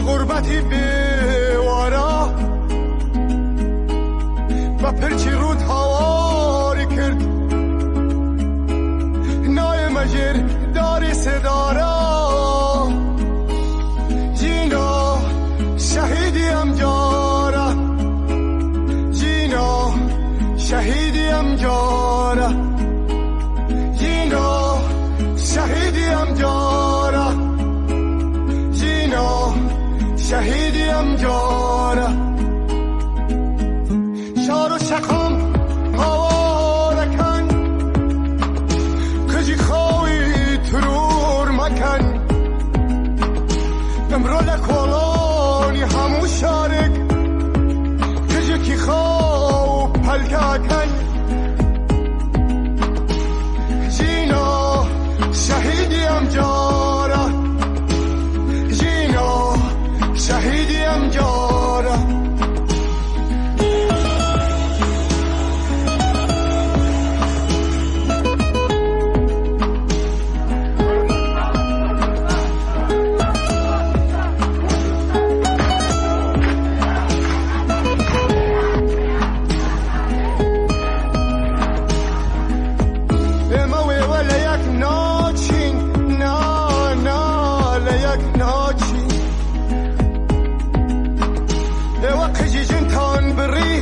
غربتی بێوارە بە پرچی ڕووت هاواری کرد نایمە ژێر داری سێدارە ژینا شەهیدی ئەم جارە ژینا شەهیدی ئەم جارە ژینا شەهیدی ئەم جارە ژینا شەهیدی ئەم جارە شار و شەقام هاوارەکەن کجی خاوی ترور مەکەن ئەمڕۆ لە کۆڵانی هەموو شارێک کجێکی خاو پەلکەکەن ژینا شەهیدی ئەم جارە ژینا شەهیدی ئەم جارە ئێمە وێوە لە یەک ناچین نا نا لە یەک ناچین ئێوە قژی ژنتان بڕی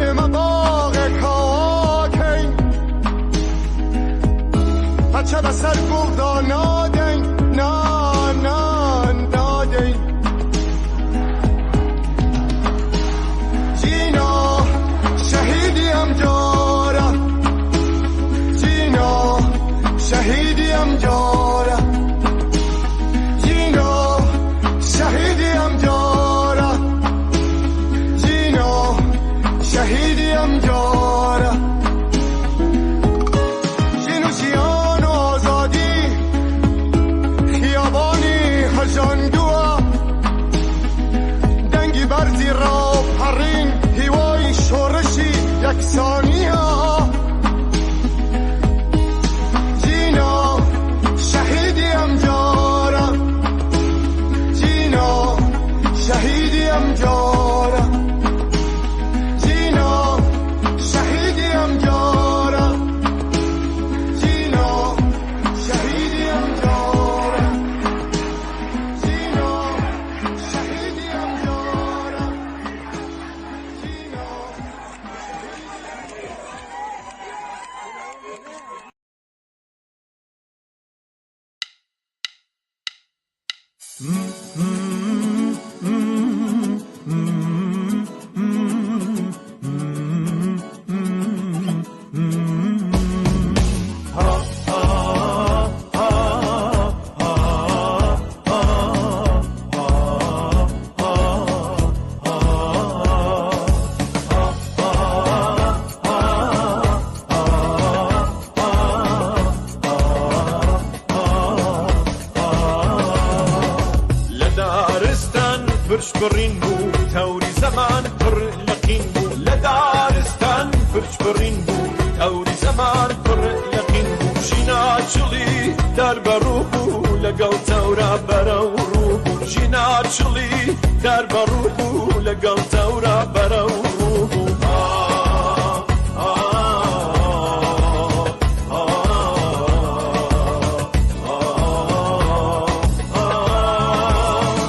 ئێمە باغێک هاواکەین پەچە بەسەر گوڵدا نادەین نا نا نادەین ژینا شەهیدی ئەم جارە ژینا شەهیدی ئەم جارە ژینا شەهیدی ئەم جارە ژینا شەهیدی ئەم جارە ژین و ژیان و ئازادی خیابانی هەژاندووە دەنگی بەرزی ڕاپەڕین هیوای شۆڕشی یەکسانیە ژینا شەهیدی ئەم جارە ژینا شەهیدی ئەم جارە ژینا شەهیدی ئەم جارە ژینا شەهیدی ئەم جارە ژینا شەهیدی ئەم جارە ژینا لە دارستان پرش بڕین بوو تەوری زەمان پڕ لەقین بوو لە دارستان پرچ بڕین بوو تەوری زەمان پڕ لەقین بوو ژینا چڵی داربەڕوو بوو لەگەڵ تەورا بەرەو ڕوو بوو ژینا چڵی داربەڕوو بوو لەگەڵ تەورا بەرەو ڕوو بوو ئا ئا ئا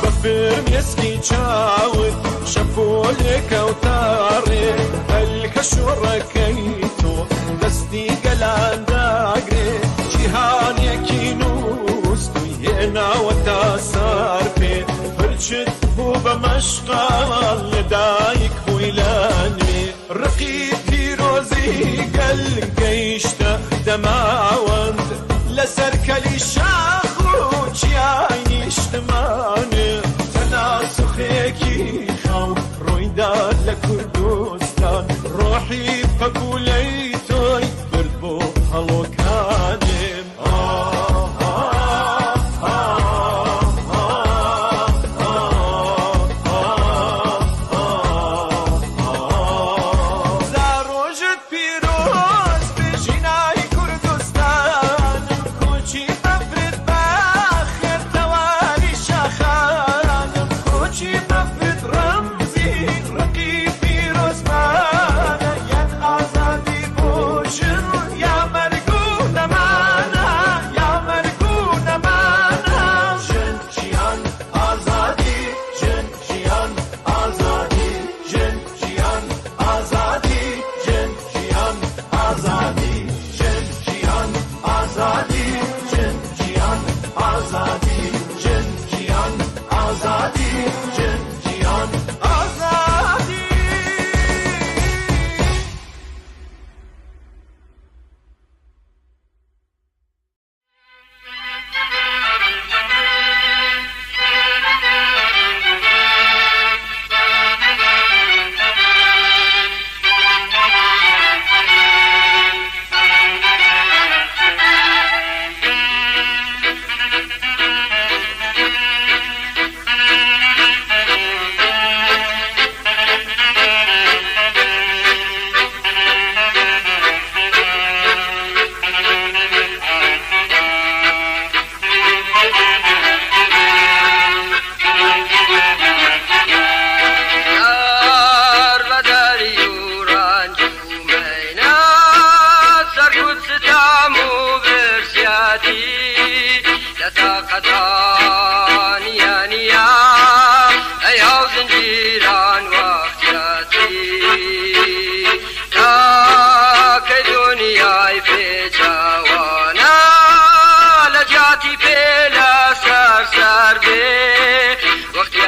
بە فرمێسکی چاوت شەپۆلێکە و تاڕێ هەلکە شۆڕەکەی تۆ دەستی گەلان داگرێ جیهانێکی نووسوی هێناوە تا سار پێ پرچت بوو بە مەشقاڵ لەدایک بووی لە نوێ ڕقی پیرۆزی گەل گەیشتە دەماوەند لەسەر کەلی شاخ و چیای نیشتمانێ تەناسوخێکی خەو ڕوویدا لە کوردستان ڕۆحی پەپولەی تۆی برد بۆ هەڵۆکانێ زارۆژت پیرۆز بژینای کوردستان کۆچی بەفرت بەخێرتەوە.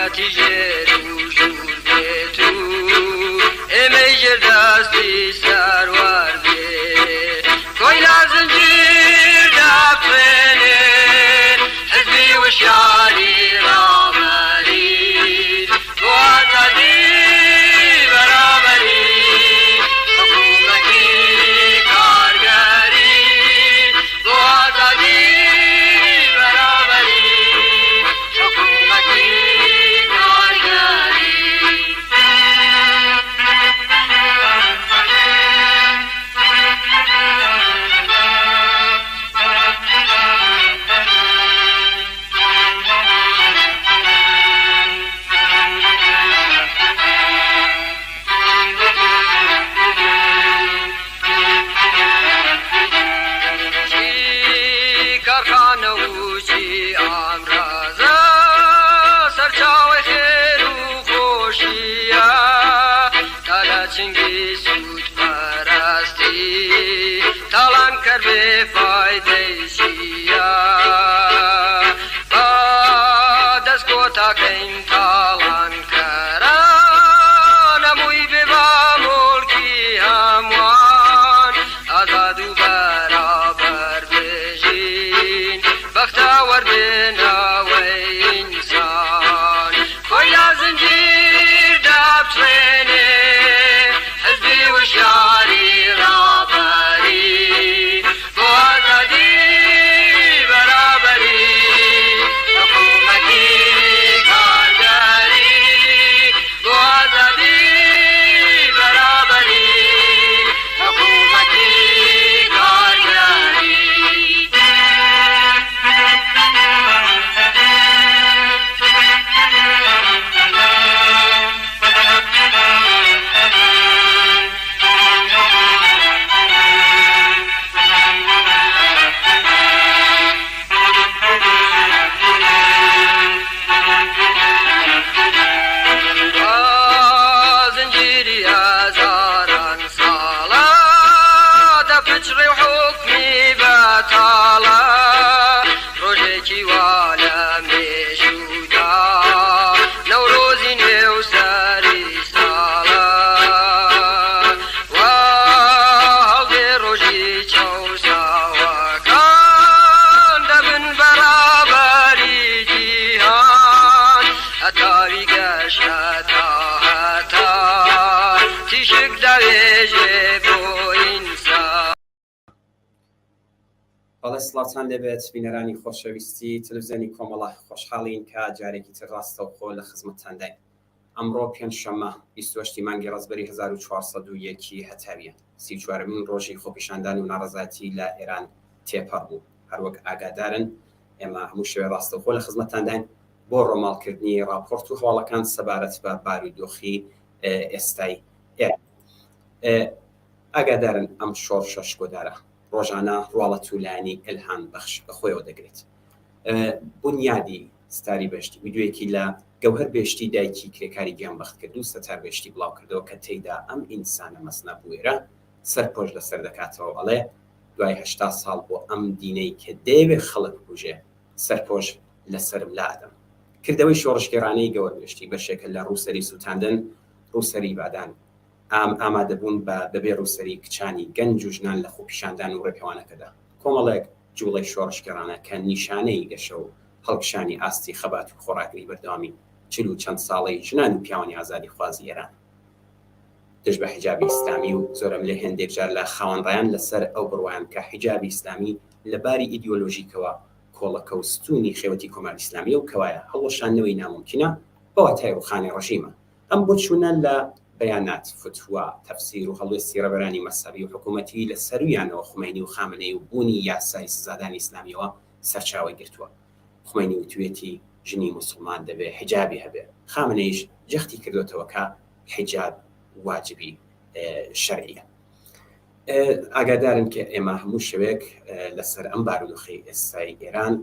دەوڵەتی ژێر و ژوور بێت و ئێمەی ژێر دەستی سەروەر بێ کۆیلە زنجیر دەفڕێنێ حزبی وشیاری ڕابەری بۆ ئازادی بەرابەری حکوومەتی کارگەری بۆ ئازادی بەرابەری حکوومەتی کارگەری. چی کارخانە و چی ئامرازە سەرچاوەی خێر و خۆشییە تا لە چنگی سوود پەرستی تاڵانکەر بێ فایدەی چییە با دەست کۆتاکەین تاڵانکەران هەمووی بێ با موڵکی هەمووان ئازاد و بەرابەر بژین بەختەوەر بێ نەوەی ئینسان کۆیلە زنجیر دەپچڕێنێ حزبی وشیاری ڕابەری بۆ ئازادی بەرابەری حکوومەتی کارگەری بۆ ئازادی بەرابەری حکوومەتی کارگەری. با زنجیری هەزاران ساڵە دەپچڕێ و حوکمی بەتاڵە ڕۆژێکی وا لە مێژوودا نەورۆزی نوێ و سەری ساڵە وا هەڵدێ ڕۆژی چەوساوەکان دەبن بەرابەری جیهان هەتاوی گەش هەتا هەتا تیشک دەوێژێ بۆ ئینسان. بەڵێ سڵاوتان لێبێت بینەرانی خۆشەویستی تەلەفزیۆنی کۆمەڵە، خۆشحاڵین کە جارێکی تر ڕاستەوخۆ لە خزمەتتانداین. ئەمڕۆ پێنجشەممە 28 ی مانگی ڕەزبەری 1401 ی هەتاویە، 34مین ڕۆژی خۆپیشاندان و ناڕەزایەتی لە ئێران تێپەڕ بوو. هەروەک ئاگادارن ئێمە هەموو شەوێ ڕاستەوخۆ لە خزمەتتانداین بۆ ڕۆماڵکردنی ڕاپۆرت و هەواڵەکان سەبارەت بە بارودۆخی ئێستای ئێران. ئاگادارن ئەم شۆڕشە شکۆدارە ڕۆژانە ڕواڵەت و لایەنی ئیلهام بەخش بە خۆیەوە دەگرێت. بونیادی ستاری بەهشتی ڤیدیۆیەکی لە گەوهەر بێشتی دایکی کرێکاری گیان بەختکردوو سەتار بێشتی بڵاو کردەوە کە تێیدا ئەم ئینسانە مەزنە بوێرە سەرپۆش لەسەر دەکاتەوە و ئەڵێ دوای 80 ساڵ بۆ ئەم دینەی کە دەیەوێ خەڵک بکوژێ سەرپۆش لەسەرم لادەم. کردەوەی شۆڕشگێڕانەی گەوەر بێشتی بەشێکە لە ڕووسەری سووتاندن، ڕووسەری بادان، ئام ئامادەبوون بە بەبێ ڕووسەری کچانی گەنج و ژنان لە خۆپیشاندان و ڕێپێوانەکەدا، کۆمەڵێک جووڵەی شۆڕشگێڕانە کە نیشانەی گەشە و هەڵکشانی ئاستی خەبات و خۆڕاگری بەردەوامی چل و چەند ساڵەی ژنان و پیاوانی ئازادیخوازی ئێرانە دژ بە حیجابی ئیسلامی و زۆرەملێ هێندێک جار لە خاوەنڕایان لەسەر ئەو بڕوایان کە حیجابی ئیسلامی لە باری ئیدیۆلۆژیکەوە کۆڵەکە و ستوونی خێوەتی کۆماری ئیسلامییە و کەوایە هەڵوەشاندنەوەی نامومکینە بە واتای ڕووخانی ڕژیمە. ئەم بۆچوونە لە بەیانات، فتوا، تەفسیر و هەڵوێستی ڕێبەرانی مەزهەبی و حکوومەتی لە سەروویانەوە خومەینی و خامنەیی و بوونی یاسای سزادانی ئیسلامییەوە سەرچاوەی گرتووە. خومەینی وتوویەتی ژنی موسڵمان دەبێ حیجابی هەبێ، خامنەییش جەختی کردۆتەوە کە حیجاب واجبی شەرعییە. ئاگادارن کە ئێمە هەموو شەوێک لەسەر ئەم بارودۆخەی ئێستای ئێران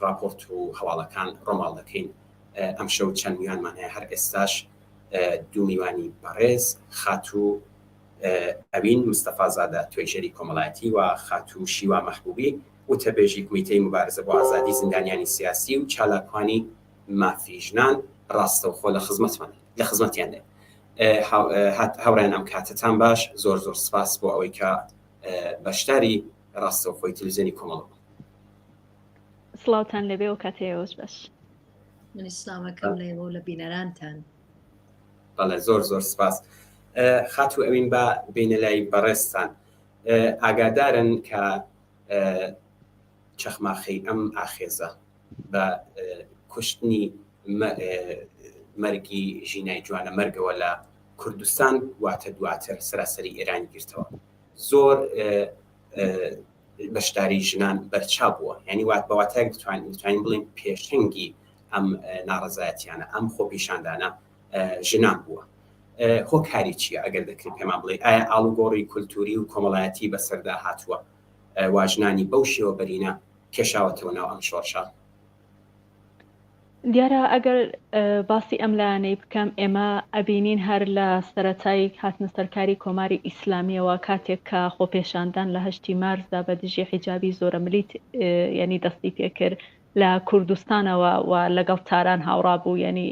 ڕاپۆرت و هەواڵەکان ڕۆماڵ دەکەین. ئەمشەو چەند میوانمان هەیە، هەر ئێستاش دوو میوانی بەڕێز خاتوو ئەوین مستەفازادە توێژەری کۆمەڵایەتی و خاتوو شیوا مەحبوبی وتەبێژی کومیتەی موبارزە بۆ ئازادی زیندانیانی سیاسی و چالاکوانی. مافی ژنان ڕاستەوخۆ لە خزمەتمان لە خزمەتیان هاوڕێیان ئەم کاتەتان باش زۆر زۆر سپاس بۆ ئەوەی کە بەشداری ڕاستەوخۆی تلویزیۆنی کۆمەڵە بوون. سڵاوتان لێبێ و کاتی ئێوەش باش. منیش سڵاوەکەم لە ئێوە و لە بینەرانتان. بەڵێ زۆر زۆر سپاس. خاتوو ئەوین با بێینە لای بەڕێزتان. ئاگادارن کە چەخماخەی ئەم ئاخێزە بە کوشتنی مەرگی ژینای جوانە مەرگەوە لە کوردستان واتە دواتر سەراسەری ئێرانی گرتەوە زۆر بەشداری ژنان بەرچاو بووە یعنی وات بە واتایەک بتوانین بڵێین پێشەنگی ئەم ناڕەزایەتیانە ئەم خۆپیشاندانە ژنان بووە هۆکاری چییە ئەگەر دەکرێت پێمان بڵێ ئایا ئاڵوگۆڕی کولتوری و کۆمەڵایەتی بەسەردا هاتووە وا ژنانی بەو شێوە بەرینە کێشاوەتەوە ناو ئەم شۆڕشە؟ دیارە ئەگەر باسی ئەم لایەنەی بکەم ئێمە ئەبینین هەر لە سەرەتای هاتنە سەرکاری کۆماری ئیسلامیەوە کاتێک کە خۆپێشاندان لە هەشتی مارسدا بە دژی حیجابی زۆرەملی یعنی دەستی پێکرد لە کوردستانەوە و لەگەڵ تاران هاوڕا بوو یعنی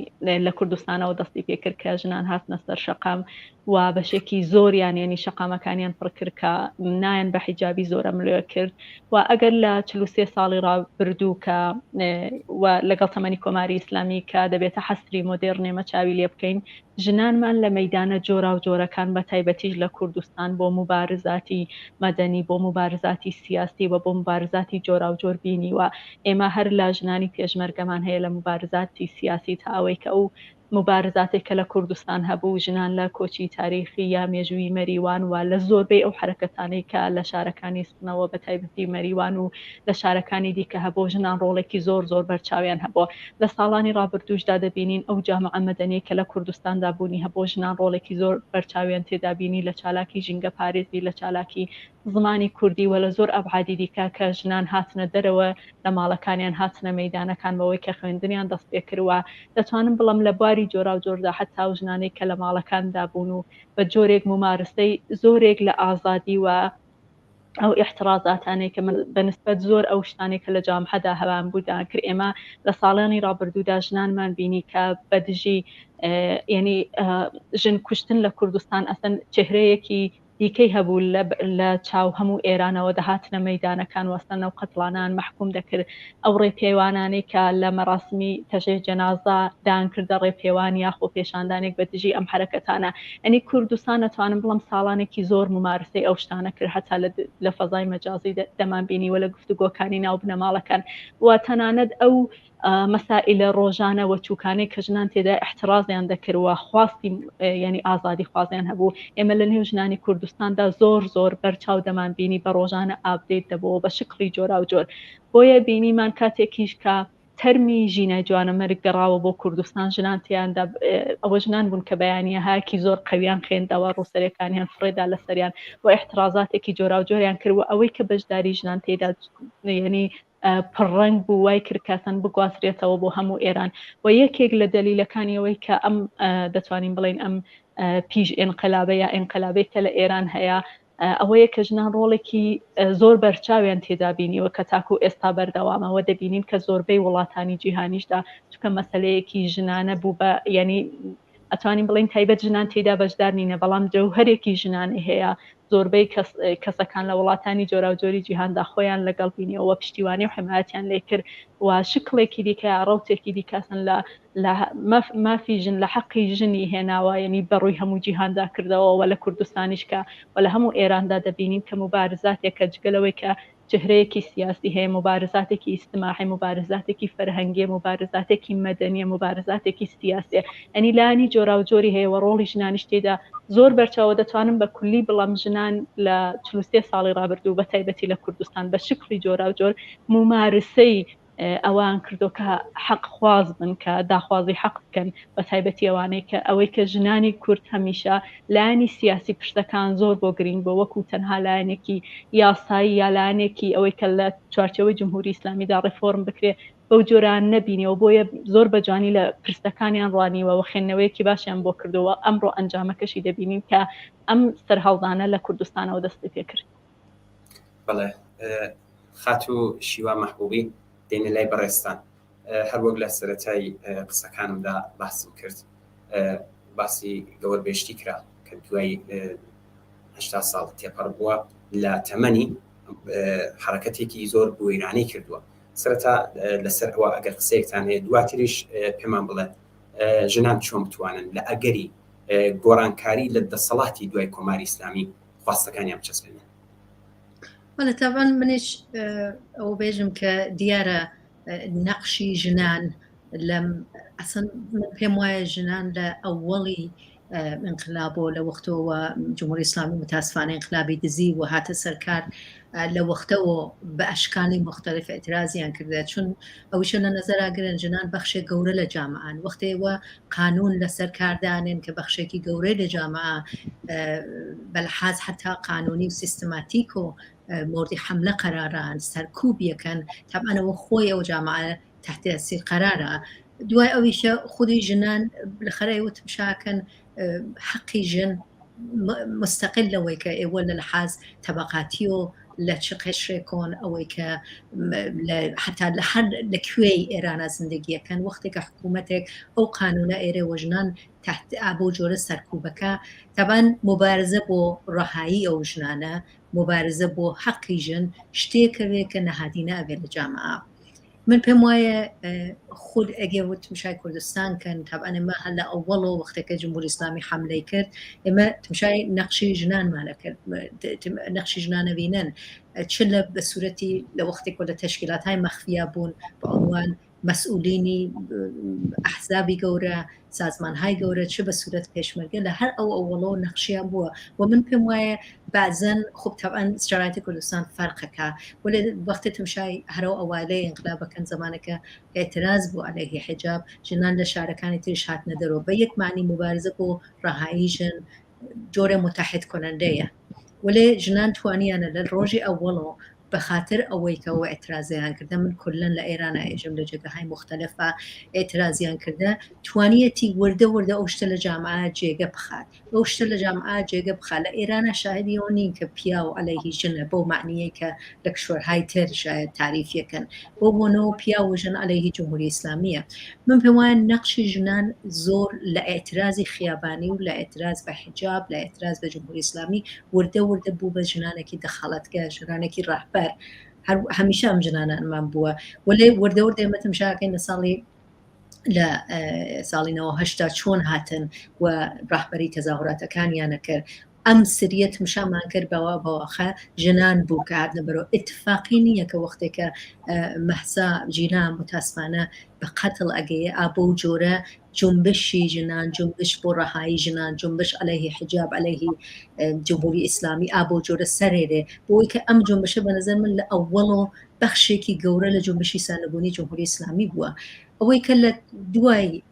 لە کوردستانەوە دەستی پێکرد کە ژنان هاتنە سەر شەقام و بەشێکی زۆریان یعنی شەقامەکانیان پڕکرد کە نایەن بە حیجابی زۆرە ملوێ کرد و ئەگەر لە 43 ساڵی ڕابردوو کە و لەگەڵ تەمەنی کۆماری ئیسلامی کە دەبێتە حەسری مۆدێرن ئێمە چاوی لێ بکەین ژنانمان لە مەیدانە جۆراوجۆرەکان بە تایبەتیش لە کوردستان بۆ موبارزاتی مەدەنی، بۆ موبارزاتی سیاسی و بۆ موبارزاتی جۆراوجۆر بینیوە. ئێمە هەر لە ژنانی پێشمەرگەمان هەیە لە موبارزاتی سیاسی تا ئەوەی کە ئەو موبارزاتێک کە لە کوردستان هەبوو ژنان لە کۆچی تاریخی یا مێژوویی مەریوان و لە زۆربەی ئەو حەرەکەتانەی کە لە شارەکانی سنەوە بە تایبەتی مەریوان و لە شارەکانی دیکە هەبوو ژنان ڕۆڵێکی زۆر زۆر بەرچاویان هەبووە. لە ساڵانی ڕابردووشدا دەبینین ئەو جامعە مەدەنیەی کە لە کوردستاندا بوونی هەبوو ژنان ڕۆڵێکی زۆر بەرچاویان تێدا بینی لە چالاکی ژینگەپارێزی لە چالاکی زمانی کوردی و لە زۆر ئەبعادی دیکە کە ژنان هاتنە دەرەوە لە ماڵەکانیان هاتنە مەیدانەکان بەوەی کە خوێندنیان دەست پێکرد و دەتوانم بڵێم لە بواری جۆراوجۆردا حەتا ئەو ژنانەی کە لە ماڵەکاندا بوون و بە جۆرێک مومارسەی زۆرێک لە ئازادی و ئەو ئیعتڕازاتانەی کە بە نسبەت زۆر ئەو شتانەی کە لە جامعەدا هەبان بوو دان کرد ئێمە لە ساڵانی ڕابردوودا ژنانمان بینی کە بە دژی یعنی ژن کوشتن لە کوردستان ئەسەن چهرەیەکی دیکەی هەبوو لە چاو هەموو ئێرانەوە دەهاتنە مەیدانەکان وەستەنە و قەتڵانان مەحکوم دەکرد ئەو ڕێپێوانانەی کە لە مەراسمی تەشێ جەنازە دان کردە ڕێپێوان یا خۆپێشاندانێک بە دژی ئەم حەرەکەتانە ئەنی کوردستان ئەتوانم بڵێم ساڵانێکی زۆر مومارسەی ئەو شتانە کرد هەتا لە فەزای مەجازی دەمان بینی و لە گفتوگۆکانی ناو بنەماڵەکان و تەنانەت ئەو مەسائلە ڕۆژانە و چووکانەی کە ژنان تێدا احترازیان دەکرد و خواستی ینی ئازادی خوازیان هەبوو ئێمە لە نێو ژنانی کوردستاندا زۆر زۆر بەرچاو دەمان بینی بە ڕۆژانە update دەبەوە بە شکڵی جۆراوجۆر بۆیە بینیمان کاتێکیش کە تەرمی ژینای جوانەمەرگ گەڕاوە بۆ کوردستان ژنان تیاندا ئەوە ژنان بوون کە بەیانیەهاکی زۆر قەویان خوێندەوە ڕووسەرەکانیان فڕێدا لەسەریان و احترازاتێکی جۆراوجۆریان کرد و ئەوەی کە بەشداری ژنان تێدا یعنی پڕڕەنگ بوو وای کرد کاسەن بگوازرێتەوە بۆ هەموو ئێران و یەکێک لە دەلیلەکانی ئەوەی کە ئەم دەتوانین بڵین ئەم پیش ئینقلابە یا ئینقلابەی کە لە ئێران هەیە ئەوەیە کە ژنان ڕۆڵێکی زۆر بەرچاویان تێدا بینیوە کە تاکو ئێستا بەردەوامە و دەبینین کە زۆربەی وڵاتانی جیهانیشدا چونکە مەسەلەیەکی ژنانە بوو بە یعنی ئەتوانین بڵێین تایبەت ژنان تێیدا بەشدار نینە بەڵام جەوهەرێکی ژنانەی هەیە زۆربەی کەسەکان لە وڵاتانی جۆراوجۆری جیهاندا خۆیان لەگەڵ بینیەوە پشتیوانی و حمایەتیان لێ کرد و شکڵێکی دیکە یا ڕەوتێکی دیکەسن لە لە مافی ژن لە حەقی ژنی هێناوە یعنی بەڕووی هەموو جیهاندا کردەوە و لە کوردستانیش کە و لە هەموو ئێراندا دەبینین کە موبارزاتێکە جگە لەوەی کە چهرەیەکی سیاسی هەیە، موبارزاتێکی ئیجتماعی، موبارزاتێکی فەرهەنگیە، موبارزاتێکی مەدەنیە، موبارزاتێکی سیاسیە، یانی لایەنی جۆراوجۆری هەیە و ڕۆڵی ژنانیش تێیدا زۆر بەرچاوە، دەتوانم بە کولی بڵێم ژنان لە 43 ساڵی ڕابردوو بە تایبەتی لە کوردستان بە شکڵی جۆراوجۆر مومارسەی ئەوان کردو کە حەق خواز بن کە داخوازی حەق بکەن بە تایبەتی ئەوانەی کە ئەوەی کە ژنانی کورد هەمیشە لایەنی سیاسی پشتەکان زۆر بۆ گرینگ بۆ وەکو تەنها لایەنێکی یاسایی یا لایەنێکی ئەوەی کە لە چوارچێوەی جمهوری ئیسلامیدا ڕێفۆرم بکرێ بەو جۆران نەبینیەوە بۆیە زۆر بە جوانی لە پرسەکانیان ڕوانیوە و خوێندنەوەیەکی باشیان بۆ کردەوە ئەمڕۆ ئەنجامەکەشی دەبینین کە ئەم سەرهەڵدانە لە کوردستانەوە دەستی پێکرد. بەڵێ خاتوو شیوا مەحبوبی دێنە لای بەڕێزتان. هەروەک لە سەرەتای قسەکانمدا باسم کرد باسی گەوەر بێشتی کرا کە دوای هەشتا ساڵ تێپەڕ بووە لە تەمەنی حرەکەتێکی زۆر بوێرانەی کردووە سەرەتا لەسەر ئەوە ئەگەر قسەیەکتان هەیە دواتریش پێمان بڵێ ژنان چۆن بتوانن لە ئەگەری گۆڕانکاری لە دەسەڵاتی دوای کۆماری ئیسلامی خواستەکانیان بچەسپێنن بەڵێ تاوان منیش ئەوە بێژم کە دیارە نەقشی ژنان لەم ئەسن من پێم وایە ژنان لە ئەوەڵی انقلابۆ لە وەختەوە جمهوری ئیسلامی متاسفانە انقلابی دزی و هاتە سەرکار لە وەختەوە بە ئەشکالی مختلف اعتراضیان کردە چون ئەوشە لە نەزەراگرن ژنان بەخشێک گەورە لە جامعان وەختێوە قانون لەسەر کاردانێن کە بەخشێکی گەورەی لە جامعە بەلحاز حتا قانونی و سیستماتیک و مۆردی حملە قەراران سەرکوب یەکەن تەبعەن ئەوە خۆی ئەو جامعە تحت تاثیر قەرارە دوای ئەویشە خودی ژنان لە خەرای وتم شاکەن حەقی ژن مستقل لەوەی کە ئێوە لە لحاز تەبقاتی و لە چ قشرێکۆن ئەوەی کە حتا لە هەر لە کوێی ئێرانە زندگیەکەن وەختێکە حکوومەتێک ئەو قانونە ئێرێ وە ژنان تحت ئابۆ جۆرە سەرکوبەکە تەبان مبارزە بۆ ڕەهایی ئەو ژنانە موبارزە بۆ حەقی ژن شتێکەوێ کە نەهادینە ئەبێ لە جامعە من پێم وایە خود ئەگەر تمشای کوردستان کەن تابعا ئێمە هەر لە ئەوەڵەوە وەختێکە جمهوری ئیسلامی حملەی کرد ئێمە تمشای نەقشی ژنانمانە کرد نەقشی ژنانە بینن چ لە بە سوورەتی لە وەختێک لە تەشکیلات های مەخفیا بوون بە عنوان مەسئولینی ئەحزابی گەورە، سازمانهای گەورە چ بە سورەت پێشمەرگە لە هەر ئەو ئەوەڵەوە نەخشیان بووە و من پێم وایە بەعزەن خوب تەبعەن شەرایتی کوردستان فەرقەکە وەلێ وەختی تمشای هەرەو ئەوایلەی ئینقلابەکەن زەمانەکە ئێتراز بوو عەلەیهی حیجاب ژنان لە شارەکانی تریش هاتنە دەرەوە بە یەک مەعنی موبارزە بۆ ڕەهایی ژن جۆرە متحد کنندەیە وەلێ ژنان توانیانە لە ڕۆژی ئەوەڵەوە بە خاتر ئەوەی کە ئەو ئێترازەیان کردە من کولەن لە ئێرانا ئێژم لە جێگەهای موختەلەفا ئێترازیان کردە توانیەتی وردە وردە ئەو شتە لە جامعە جێگە بخات ئەو شتە لە جامعە جێگە بخات لە ئێرانا شاهدی ئەوە نین کە پیاو عەلەیهی ژنە بەو مەعنیەی کە لە کشوەرهای تر شاید تاریفیەکەن بۆ بۆنەوە پیاو و ژن عەلەیهی جمهوری ئیسلامیە من پێم وایە نەقشی ژنان زۆر لە ئێترازی خیابانی و لە ئێتراز بە حیجاب لە ئێتراز بە جمهوری ئیسلامی وردە وردە بوو بە ژنانێکی دەخاڵەتگە ژنانێکی ڕەهبەر هەر هەمیشە ئەم ژنانانمان بووە وەلێ وردە وردە ئێمە تەماشاکەین لە ساڵی لە ساڵی 98 چۆن هاتن و ڕەهبەری تەزاهوراتەکانیانە کرد ئەم سریە تمشامان کرد بەوە بەواخە ژنان بوو کە هاتنە بەرەوە ئیتفاقی نییە کە وەختێکە مەهسا ژینا متاسفانە بە قەتڵ ئەگەیە ئا بەو جۆرە جونبشی ژنان، جونبش بۆ ڕەهایی ژنان، جونبش عەلەیهی حیجاب، عەلەیهی جمهوری ئیسلامی ئا بەو جۆرە سەرێرێ بۆی کە ئەم جونبشە بە نەزەر من لە ئەوەڵۆ بەخشێکی گەورە لە جونبشی سەرنگونی جمهوری ئیسلامی بووە. ئەوەی کە لە دوای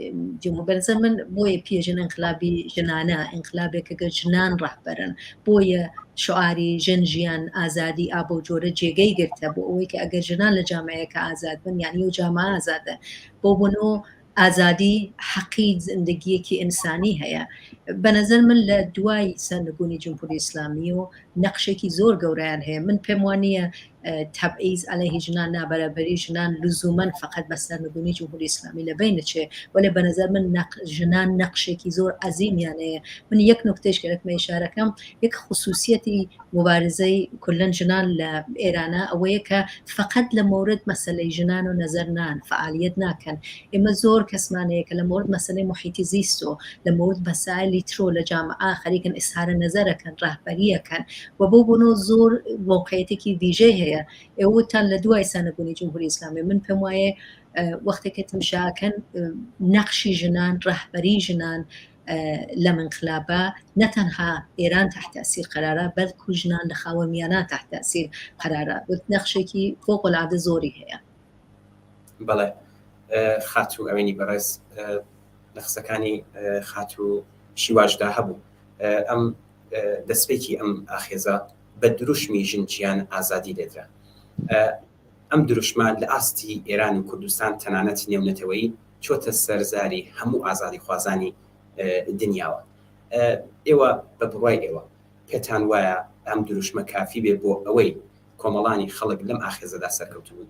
جمهور بە نەزەر من بۆیە پێژن ئینقلابی ژنانە ئینقلابێکە کە ژنان ڕەهبەرن بۆیە شعاری ژن ژیان ئازادی ئا بەو جۆرە جێگەی گرتە بۆ ئەوەی کە ئەگەر ژنان لە جامعەیەکە ئازاد بن یعنی ئەو جامعە ئازادە بۆ بۆنۆ ئازادی حەقی زندگیەکی ئینسانی هەیە بەنەزەر من لە دوای سەرنگونی جمهوری ئیسلامی و نەقشێکی زۆر گەورەیان هەیە من پێم وانە تەبعیز عەلەیهی ژنان نابەرابەری ژنان لزومەن فقط بە سەرنگونی جمهوری ئیسلامی لە بین نەچێ وەلێ بەنەزەر من نەق ژنان نەقشێکی زۆر عەزیمیان هەیە من یەک نوکتەیش گەرەکمە ئیشارەکەم یەک خصوصیەتی موبارزەی کولەن ژنان لە ئێرانە ئەوەیە کە فەقەت لە مۆرد مەسەلەی ژنان و نەزەر نان فەعالیەت ناکەن ئێمە زۆر کەسمان هەیە کە لە مۆرد مەسەلەی موحیتی زیست و لە مۆرد مەسایلی ترۆ لە جامعە خەریکن ئیسهارە نەزەرەکەن ڕەهبەریەکەن و بەو بۆنەوە زۆر مەوقعیەتێکی ویژەی هەیە ئێوە وتتان لە دوای سەرنگونی جمهوری ئیسلامی من پێم وایە وەختێک کە تمشاکەن نەقشی ژنان ڕەهبەری ژنان لەم انقلابە نە تەنها ئێران تحت تاثیر قەرارە بەلکو ژنان لە خاوەرمیانە تحت تاثیر قەرارە وت نەخشێکی فوق العادە زۆری هەیە. بەڵێ خاتوو ئەوێنی بەڕێز لە قسەکانی خاتوو شیواشدا هەبوو ئەم دەستپێکی ئەم ئاخێزە بە دروشمی ژن ژیان ئازادی لێدرا ئەم دروشمە لە ئاستی ئێران و کوردستان تەنانەت نێونەتەوەیی چۆتە سەر زاری هەموو ئازادیخوازانی دنیاوە. ئێوە بە بڕوای ئێوە پێتان وایە ئەم دروشمە کافی بێ بۆ ئەوەی کۆمەڵانی خەڵک لەم ئاخێزەدا سەرکەوتوو بن؟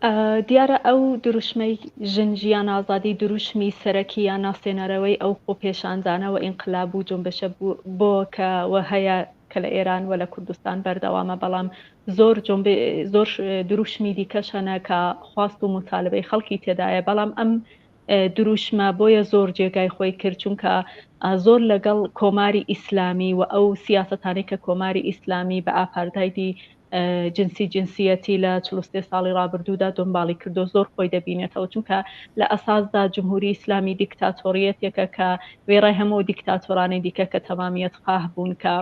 دیارە ئەو دروشمەی ژن ژیان ئازادی دروشمی سەرەکی یان ناسێنەرەوەی ئەو خۆپێشاندانە و ئینقلاب و جونبشە بۆ کە و هەیە کە لە ئێران و لە کوردستان بەردەوامە بەڵام زۆر زۆر دروشمی دیکەش هەنە کە خواست و موتالبەی خەڵکی تێدایە بەڵام ئەم دروشمە بۆیە زۆر جێگای خۆی کرد چونکە زۆر لەگەڵ کۆماری ئیسلامی و ئەو سیاسەتانەی کە کۆماری ئیسلامی بە ئاپارتایدی جنسی جنسیەتی لە 43 ساڵی ڕابردوودا دۆمباڵی کردو زۆر خۆی دەبینێتەوە چونکە لە ئەساسدا جمهوری ئیسلامی دیکتاتۆریەتێکە کە وێڕای هەموو دیکتاتۆرانی دیکە کە تەمامیەت خواه بوون کە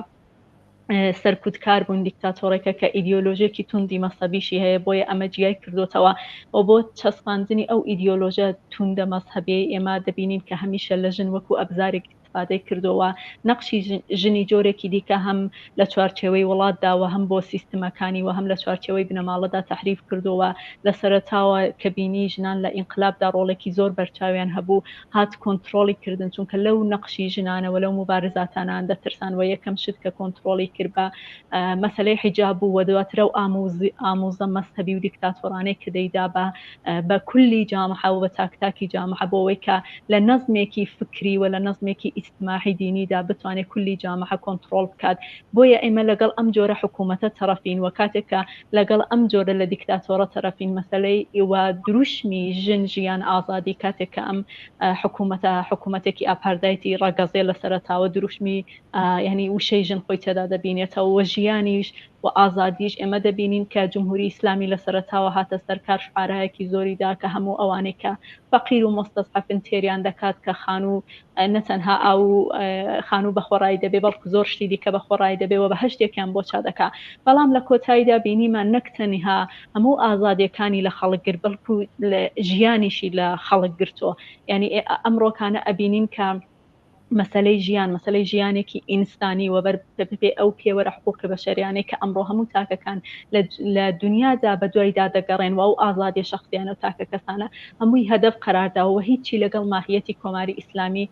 سەرکوتکار بوون دیکتاتۆڕێکە کە ئیدیۆلۆژێکی توندی مەسەبیشی هەیە بۆیە ئەمە جیای کردوتەوە و بۆ چەسپاندنی ئەو ئیدیۆلۆژە توندە مەزهەبیەی ئێمە دەبینین کە هەمیشە لە ژن وەکو ئەبزارێک ئیستفادەی کردووە نەقشی ژنی جۆرێکی دیکە هەم لە چوارچێوەی وڵاتدا و هەم بۆ سیستمەکانی و هەم لە چوارچێوەی بنەماڵەدا تەحریف کردووە لە سەرەتاوە کە بینی ژنان لە ئینقلابدا ڕۆڵێکی زۆر بەرچاویان هەبوو هات کۆنترۆڵی کردن چونکە لەو نەقشی ژنانە و لەو موبارزاتانان دەترسان و یەکەم شت کە کۆنترۆڵی کرد بە مەسەلەی حیجاب بوو و دواتر ئەو ئاموزە مەزهەبی و دیکتاتۆرانەی کە دەیدا بە بە کولی جامعە و بە تاک تاکی جامعە بۆ ئەوەی کە لە نەزمێکی فکری و لە نەزمێکی ئیجتماعی دینیدا بتوانێت کولی جامعە کۆنترۆڵ بکات بۆیە ئێمە لەگەڵ ئەم جۆرە حکوومەتە تەڕەفین و کاتێک کە لەگەڵ ئەم جۆرە لە دیکتاتۆڕە تەرەفین مەسەلەی و دروشمی ژن ژیان ئازادی کاتێک کە ئەم حکوومەتە حکوومەتێکی ئاپاردایتی ڕەگەزێ لە سەرەتاوە دروشمی یعنی وشەی ژن خۆی تێدا دەبینێتەوە و ژیانیش و ئازادیش ئێمە دەبینین کە جمهوری ئیسلامی لە سەرەتاوە هاتە سەر کار شعارایەکی زۆری دا کە هەموو ئەوانەی کە فەقیر و مۆستەزعەفن تێریان دەکات کە خانوو نە تەنها ئاو و خانوو بە خۆڕایی دەبێ بەڵکو زۆر شتی دیکە بە خۆڕایی دەبێ و بەهەشتێکیان بۆ چا دەکا بەڵام لە کۆتاییدا بینیمان نەک تەنها هەموو ئازادیەکانی لە خەڵک گرت بەڵکو ژیانیشی لە خەڵک گرتووە یعنی ئەمڕۆکانە ئەبینین کە مەسەلەی ژیان، مەسەلەی ژیانێکی ئینسانی و بەر بەپێی ئەو پێوەرە حقوقی بەشەریانەی کە ئەمڕۆ هەموو تاکەکان لە دنیادا بە دوایدا دەگەڕێن و ئەو ئازادیە شەخسیانە و تاکە کەسانە هەمووی هەدەف قەرارداوە و هیچی لەگەڵ ماهیەتی کۆماری ئیسلامی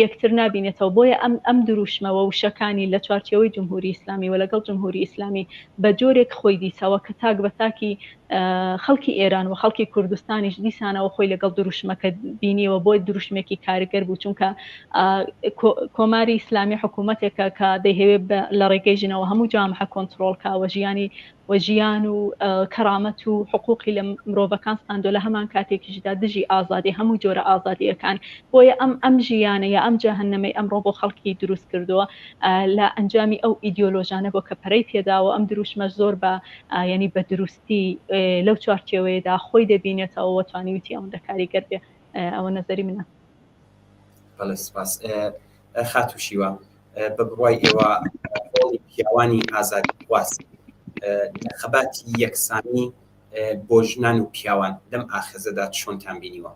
یەکتر نابینێتەوە بۆیە ئەم ئەم دروشمەوە وشەکانی لە چوارچێوەی جمهوری ئیسلامی و لەگەڵ جمهوری ئیسلامی بە جۆرێک خۆی دیتەوە کە تاک بە تاکی خەڵکی ئێران و خەڵکی کوردستانیش دیسانەوە خۆی لەگەڵ دروشمەکە بینیەوە بۆی دروشمێکی کارگەر بوو چونکە کۆماری ئیسلامی حکوومەتێکە کە دەیهەوێت لە ڕێگەی ژنەوە هەموو جامعە کۆنترۆڵ کا و ژیانی و ژیان و کەرامەت و حقوقی لە مرۆڤەکان ستاندۆ لە هەمان کاتێکیشدا دژی ئازادی هەموو جۆرە ئازادیەکان بۆیە ئەم ئەم ژیانە یا ئەم جەهەنەمەی ئەمڕۆ بۆ خەڵکی دروست کردووە لە ئەنجامی ئەو ئیدیۆلۆژانە بۆ کە پەرەی پێداوە ئەم دروشمەش زۆر بە یانی بە دروستی لەو چوارچێوەیەدا خۆی دەبینێتەوە و توانیویتی ئەوەندە کاریگەر بێ ئەوە نەزەری منە. بەڵێ سپاس خاتوو شیوا بە بڕوای ئێوە ڕۆڵی پیاوانی ئازادیخواز لە خەباتی یەکسانی بۆ ژنان و پیاوان لەم ئاخێزەدا چۆنتان بینیوە؟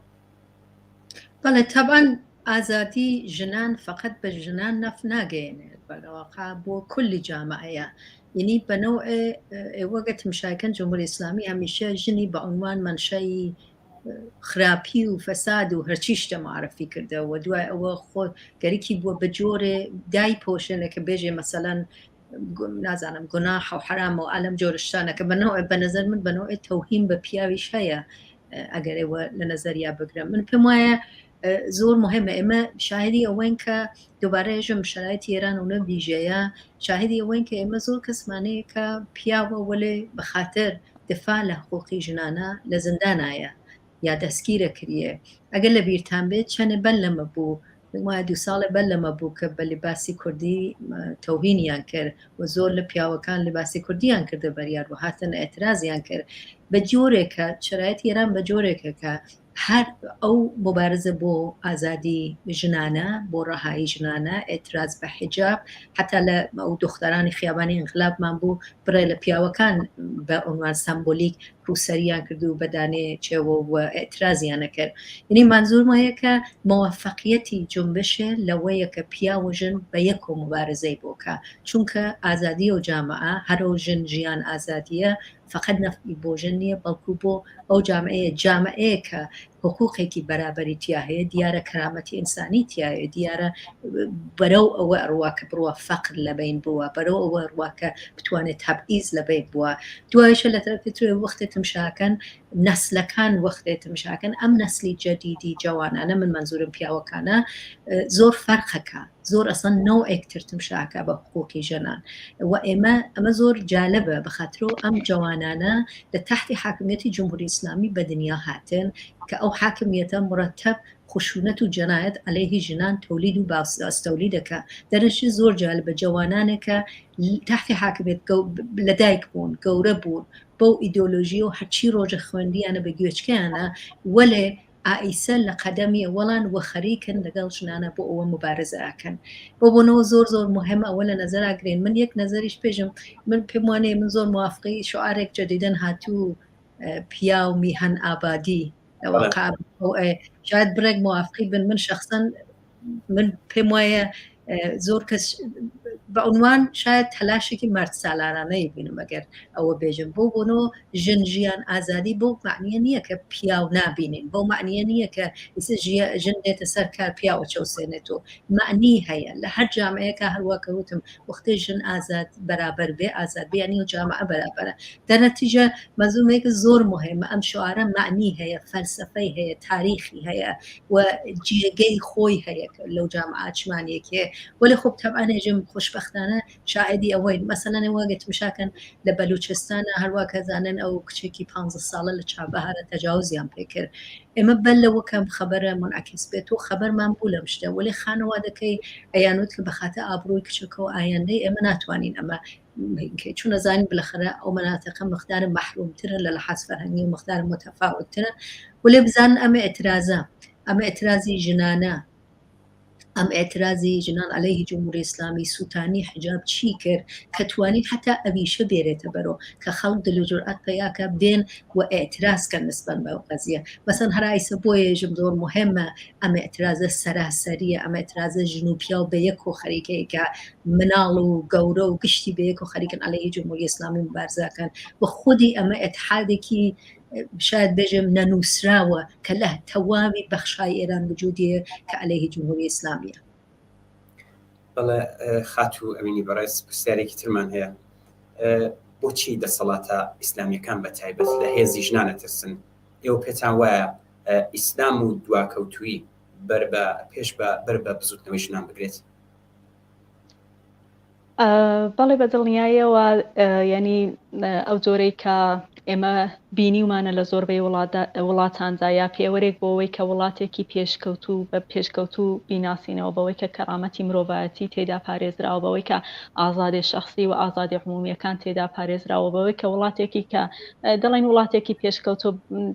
بەڵێ تەبعەن ئازادی ژنان فقط بە ژنان نەف ناگەیەنێت بەلەواقع بۆ کولی جامعەیە یعنی بە نەوعێ ئێوە گە تمشایکەن جمهوری ئیسلامی هەمیشە ژنی بە عنوان مەنشەی خراپی و فەساد و هەرچی شتە معرفی کردە و دوای ئەوە خۆ گەرکی بووە بە جۆرێ دای پۆشێنە کە بێژێ مەسەلەن نازانم گوناح و حرام و ئالەم جۆرە شتانە کە بەنەوە بە نظر من بەنەوەی تەوهیم بە پیاویش هەیە ئەگەر ئێوە لە نەزەریا بگرم من پێم وایە زۆر مهمە ئێمە شاهدی ئەوەین کە دووبارە ێژم شرایطی ئێران و نە ویژەیە شاهدی ئەوەین کە ئێمە زۆر کەسمانەیە کە پیاوە وەلێ بەخاتر دفاع لە حقوقی ژنانە لە زیندانایە یا دەستگیرە کریێ ئەگەر لە بیرتان بێت چەنێ بەر لەمە بوو وایە دوو ساڵێ بەر لەمە بوو کە بە لباسی کوردی تەوهینیان کرد و زۆر لە پیاوەکان لباسی کوردیان کردە بەریار و هاتن ئێترازیان کرد بە جۆرێکە شرایەتی ئێران بە جۆرێکە کە هەر ئەو مبارزە بۆ ئازادی ژنانە بۆ ڕەهایی ژنانە ئێتراز بە حیجاب حتا لە ئەو دخترانی خیابانی ئینقلابمان بوو بڕێ لە پیاوەکان بە عنوان سەمبولیک ڕووسەریان کرد و بەدانێ چێوە و ئیعترازیان ئەکرد یعنی مەنزورم وایە کە مەوەفەقیەتی جونبشێ لەوەیە کە پیاو و ژن بە یەکەوە موبارزەی بۆ کا چونکە ئازادی ئەو جامعە هەر ئەو ژن ژیان ئازادیە فەقەت نەفعی بۆ ژن نییە بەڵکو بۆ ئەو جامعەیە جامعەیە کە. حقوقێکی بەرابەری تیا هەیە، دیارە کەرامەتی ئینسانی تیایە، دیارە بەرەو ئەوە ئەڕوا کە بڕوا فەقر لە بەین بووە، بەرەو ئەوە ئەڕوا کە بتوانێت تەبعیز لە بەین بووە. دوایشە لە تەرەفی ترێ وەختێ تمشاکەن نەسلەکان وەختێ تمشاکەن ئەم نەسلی جەدیدی جەوانانە من مەنزورم پیاوەکانە زۆر فەرقەکە زۆر ئەسڵەن نەوعێک تر تمشاکە بە حقوقی ژنان و ئێمە ئەمە زۆر جالبە بەخاترۆ ئەم جەوانانە لە تەحتی حاکمیەتی جمهوری ئیسلامی بە دنیا هاتن کە ئەو حاکمیەتە مرتب خشونەت و جەنایەت عەلەیهی ژنان تۆلید و باستەولیدەکە دەرنشی زۆر جالبە جەوانانێکە تەحتی حاکمیەت لەدایک بوون گەورە بوون بەو ئیدۆلۆژیە و هەرچی ڕۆژە خوێندیانە بە گوێچکەیانە وەلێ ئائیسە لە قەدەمی ئەوەڵان وە خەریکن لەگەڵ ژنانە بۆ ئەوە موبارزە ئەکەن بۆ بۆنەوە زۆر زۆر موهیمە ئەوە لە نەزەرا گرێن من یەک نەزەریش پێژم من پێم وانەیە من زۆر موافقی شعارێک جەدیدەن هاتوو پیاو میهەن ئابادی شاید بڕێک موافقی بن من شخصا من پێم وایە زۆر کەس بە عنوان شاید تەلاشێکی مەرد سالارانەی بینم ئەگەر ئەوە بێژم بۆ بۆنۆ ژن ژیان ئازادی بۆ معنیە نییە کە پیاو نابینین بۆ معنیە نییە کە ژن دێتە سەر کار پیاوە چەوسێنێت و معنی هەیە لە هەر جامعەیەکە هەروە کەوتم وەختێ ژن ئازاد بەرابەر بێ ئازاد بێ یانی جامعە بەرابەرە دەرنەتیجە مەزومێک زۆر مهمە ئەم شعارە معنی هەیە فەلسفەی هەیە تاریخی هەیە و جێگەی خۆی هەیە لەو جامعە چمانێکێ وەلێ خۆ تەبعەن خۆشبەختانە شاهدی ئەوەین مەسەلەن وەگە تمشاکەن لە بەلوچستانە هەروە کەزانن ئەو کچێکی 15 ساڵە لە چابەهارە تەجاوزیان پێکرد ئێمە بەر لەوە کەم خەبەرە منعکس بێت و خەبەرمان بوو لەم شتە وەلێ خانەوادەکەی ئەیانوت کە بەخاتە ئابڕووی کچەکەەوە ئایندەی ئێمە ناتوانین ئەمە چون ئەزانین بلەخەرە ئەو مەناتەقە مقدار مەحرومترە لە لەحاز فەرهەنگی و مقدار متەفاوتترە وەلێ بزانن ئەمە ئێترازە ئەمە ئێترازی ژنانە ئەم ئێترازی ژنان عەلەیهی جمهوری ئیسلامی سووتانی حجاب چی کرد کە توانی حتا ئەویشە بێرێتە بەرۆ کە خەڵک دل و جورئەت پەیا کە بێن و ئێتراز کەن نسبەت بەو قەزیە مەسەن هەر ئایسە بۆیەژم زۆر مهمە ئەم ئێترازە سەراسەریە ئەم ئێترازە ژن و پیاو بە یەک و خەریکەیە کە مناڵ و گەورە و گشتی بە یەک و خەریکن عەلەیهی جمهوری ئیسلامی مبارزەکەن و خودی ئەمە ئێتحادێکی شاید بێژم نەنووسراوە کە لە تەواوی بەخشای ئێران وجودی هەیە کە عەلەیهی جمهوری ئیسلامیە. بەڵێ خاتوو ئەمینی بەڕێز پرسیارێکی ترمان هەیە بۆچی دەسەڵاتە ئیسلامیەکان بە تایبەت لە هێزی ژنان ئەترسن ئێوە پێتان وایە ئیسلام و دواکەوتووی بەر بە پێش بە بەر بە بزوتنەوەی ژنان بگرێت؟ بەڵێ بە دڵنیاییەوە یعنی ئەو جۆرەی کە ئێمە بینیومانە لە زۆربەی وڵاتاندا یا پێوەرێک بۆ ئەوەی کە وڵاتێکی پێشکەوتوو بە پێشکەوتوو بیناسینەوە بەوەی کە کەرامەتی مرۆڤایەتی تێدا پارێزراوە بەوەی کە ئازادی شخصی و ئازادی عمومیەکان تێدا پارێزراوە بەوەی کە وڵاتێکی کە دەڵێن وڵاتێکی پێشکەوتوو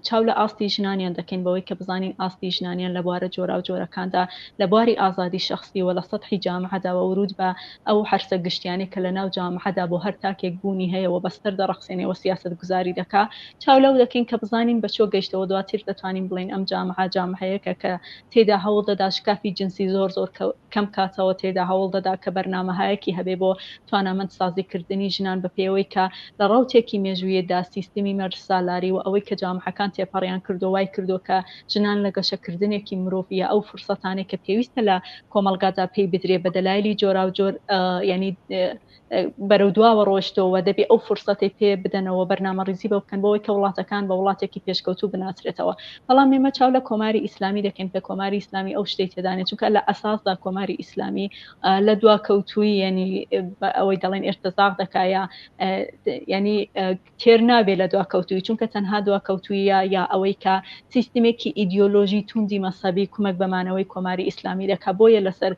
چاو لە ئاستی ژنانیان دەکەین بەوەی کە بزانین ئاستی ژنانیان لە بوارە جۆراوجۆرەکاندا لە بواری ئازادی شەخسی و لە سەتحی جامعەدا و ورود بە ئەو حەرسە گشتیانەی کە لە ناو جامعەدا بۆ هەر تاکێک بوونی هەیە و بەستەر دەڕەخسێنێ و سیاسەتگوزاری دەکا چاو لەو دەکەین کە بزانین بە چۆ گەیشتەوە دواتر دەتوانین بڵێین ئەم جامعە جامعەیەکە کە تێیدا هەوڵ دەدا شکافی جنسی زۆر زۆر کەم کاتەوە تێیدا هەوڵ دەدا کە بەرنامەهایەکی هەبێ بۆ توانامەند سازی کردنی ژنان بە پێوەی کە لە ڕەوتێکی مێژوویەدا سیستمی مەردسالاری و ئەوەی کە جامعەکان تێپەڕیان کردووە وای کردووە کە ژنان لە گەشەکردنێکی مرۆڤییە ئەو فرسەتانەی کە پێویستە لە کۆمەڵگادا پێی بدرێ بە دەلایلی جۆراوجۆر یعنی بەرەو دواوە ڕۆشتەوە دەبێ ئەو فرسەتی پێ بدەنەوە بەرنامەڕیزی بۆ بکەن بۆی کە وڵاتەکان بە وڵاتێکی پێشکەوتوو بناسرێتەوە بەڵام ئێمە چاو لە کۆماری ئیسلامی دەکەین کە کۆماری ئیسلامی ئەو شتەی تێدانێت چونکە لە ئەساسدا کۆماری ئیسلامی لە دواکەوتووی یعنی ئەوەی دەڵێن ئێرتەزاق دەکا یا ینی تێر نابێ لە دواکەوتوویی، چونکە تەنها دواکەوتووییە یا ئەوەی کە سیستمێکی ئیدیۆلۆژی توندی مەزهەبی کومەک بە مانەوەی کۆماری ئیسلامی دەکا، بۆیە لەسەر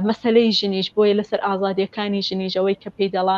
مەسەلەی ژنیش، بۆیە لەسەر ئازادییەکانی ژنیش ئەوەی کە پێی دەڵا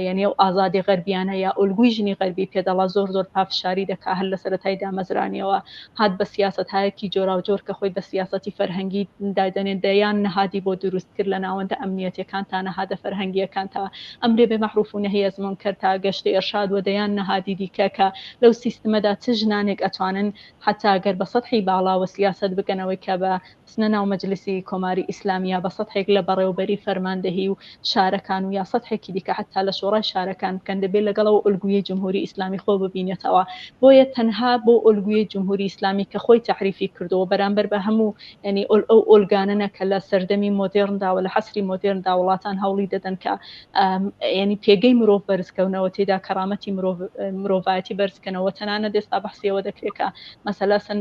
یانی ئەو ئازادی غەربیانە یا ئۆلگوی ژنی غەربی پێ دەڵا زۆر زۆر پافشاری دەکا هەر لە سەرەتای دامەزرانیەوە هات بە سیاسەتهایەکی جۆراوجۆر کە خۆی بە سیاسەتی فەرهەنگی دادەنێ دەیان نەهادی بۆ دروست کرد لە ناوەندە ئەمنیەتیەکان تا نەهادە فەرهەنگیەکان تا ئەمرێ بێ مەعروف و نەهی از منکر تا گەشتی ئێرشاد و دەیان نەهادی دیکە کە لەو سیستمەدا چ ژنانێک ئەتوانن حەتا گەر بە سەتحی باڵاوە سیاسەت بکەن ئەوەی کە بە بچنە ناو مەجلسی کۆماری ئیسلامی یا بە سەتحێک لە بەڕێوبەری فەرماندەهی و شارەکان و یا سەتحێک. سەتحێکی دیکە حەتا لە شۆڕای شارەکان بکەن دەبێ لەگەڵ ئەو ئۆلگویەی جمهوری ئیسلامی خۆ ببینێتەوە بۆیە تەنها بۆ ئۆلگویەی جمهوری ئیسلامی کە خۆی تەعریفی کردووە بەرامبەر بە هەموو یانی ئەو ئۆلگانە نە کە لە سەردەمی مۆدێرندا و لە حەسری مۆدێرندا وڵاتان هەوڵی دەدەن کە یانی پێگەی مرۆڤ بەرزکەونەوە تێدا کەرامەتی مرۆڤ مرۆڤایەتی بەرزکەنەوە تەنانەت ئێستا بەحسی ئەوە دەکرێت کە مەسەلە سن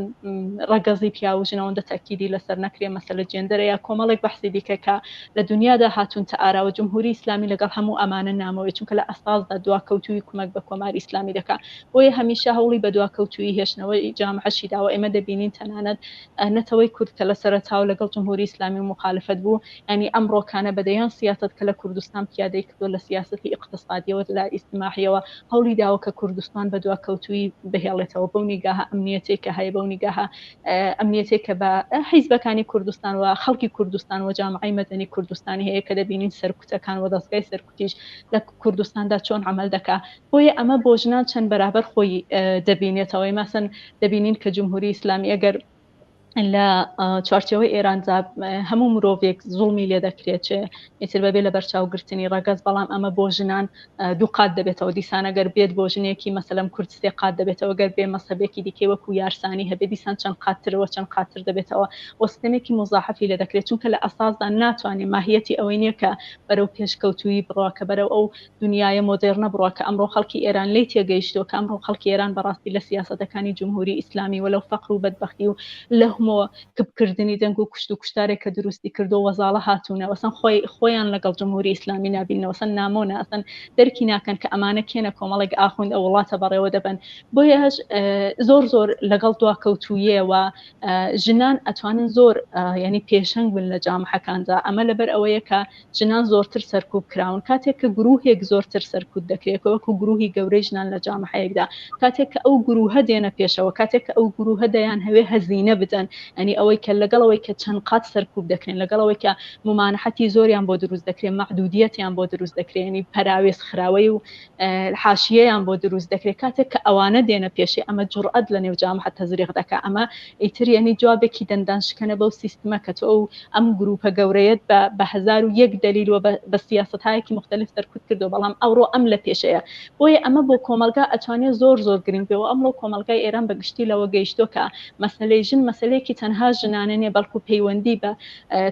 ڕەگەزی پیاو و ژن ئەوەندە تەئکیدی لەسەر نەکرێ مەسەلە جێندەرە یا کۆمەڵێک بەحسی دیکە کە لە دنیادا هاتوونتە ئاراوە جمهوری ئیسلامی لەگەڵ هەموو ئەمانە نامۆیە چونکە لە ئەساسدا دواکەوتووی کومەک بە کۆماری ئیسلامی دەکا بۆیە هەمیشە هەوڵی بەدواکەوتوویی هێشتنەوەی جامعەشی داوە ئێمە دەبینین تەنانەت نەتەوەی کورد کە لە سەرەتاوە لەگەڵ جمهوری ئیسلامی و موخالفەت بوو یانی ئەمڕۆکانە بە دەیان سیاسەت کە لە کوردستان پیادەی کردووە لە سیاسەتی ئیقتسادیەوە لە ئیجتماعیەوە هەوڵی داوە کە کوردستان بە دواکەوتوویی بهێڵێتەوە بەو نیگاهە ئەمنیەتێک کە هەیە بەو نیگاهە ئەمنیەتێک کە بە حیزبەکانی کوردستان و خەڵکی کوردستان و جامعەی مەدەنی کوردستانی هەیە کە دەبینین سەرکوتەکان و دەزگای سەرکوتیش لە کوردستاندا چۆن عەمەل دەکا بۆیە ئەمە بۆ ژنان چەند بەرابەر خۆی دەبینێتەوە مەسەن دەبینین کە جمهوری ئیسلامی ئەگەر لە چوارچێوەی ئێراندا هەموو مرۆڤێک زوڵمی لێ دەکرێت چێ ئیتر بەبێ لە بەرچاوگرتنی ڕەگەز بەڵام ئەمە بۆ ژنان دوو قات دەبێتەوە دیسان ئەگەر بێت بۆ ژنێکی مەسەلەن کورد سێ قات دەبێتەوە گەر بێ مەسەبێکی دیکەی وەکو یارسانی هەبێ دیسان چەند قاتترەوە چەند قاتتر دەبێتەوە و ستەمێکی موزاحەفی لێ دەکرێت چونکە لە ئەساسدا ناتوانێت ماهیەتی ئەوەی نییە کە بەرەو پێشکەوتوویی بڕوا کە بەرەو ئەو دونیایە مۆدێرنە بڕوا کە ئەمڕۆ خەڵکی ئێران لێی تێگەیشتووە کە ئەمڕۆ خەڵکی ئێران بەڕاستی لە سیاسەتەکانی جمهوری ئیسلامی و لەو فەقر و بەدبەختی و لەهمۆ کپ کردنی دەنگ و کوشت و کوشتارێک کە دروستی کردووە وەزاڵە هاتوونە وەسەن خۆی خۆیان لەگەڵ جمهوری ئیسلامی نابیننەوە سەن نامۆنە ئەسەن دەرکی ناکەن کە ئەمانە کێنە کۆمەڵێک ئاخوند ئەو وڵاتە بەڕێوە دەبەن بۆیەش زۆر زۆر لەگەڵ دواکەوتوویە و ژنان ئەتوانن زۆر یعنی پێشەنگ بن لە جامعەکاندا ئەمە لەبەر ئەوەیە کە ژنان زۆرتر سەرکوب کراون کاتێک کە گروهێک زۆرتر سەرکوت دەکرێت کە وەکو گروهی گەورەی ژنان لە جامعەیەکدا کاتێک کە ئەو گروهە دێنە پێشەوە کاتێک کە ئەو گروهە دەیان هەوێ هەزینە بدەن ئەنی ئەوەی کە لەگەڵ ئەوەی کە چەند قات سەرکوب دەکرێن لەگەڵ ئەوەی کە ممانحەتی زۆریان بۆ دروست دەکرێن مەعدودیەتیان بۆ دروست دەکرێنی پەراوێز خراوەی و حاشیەیان بۆ دروست دەکرێت کاتێک کە ئەوانە دێنە پێشێ ئەمە جوڕئەت لە نێو جامعە تەزریق دەکا ئەمە ئیتر یەنی جوابێکی دەندان شکەنە بەو سیستمە کە تۆ ئەو ئەم گروپە گەورەیەت بە بە 1001 دەلیل و بە سیاسەتایەکی مختلف سەرکوت کردو بەڵام ئەوڕۆ ئەم لە پێشەیە بۆیە ئەمە بۆ کۆمەڵگا ئەتوانێ زۆر زۆر گرنگ بێ و ئەمڕۆ کۆمەڵگای ئێران بە گشتی لەوە گەیشتووە کە مەسەلەی ژن مەسەلەیەکی تەنها ژنانە نیە بەڵکو پەیوەندی بە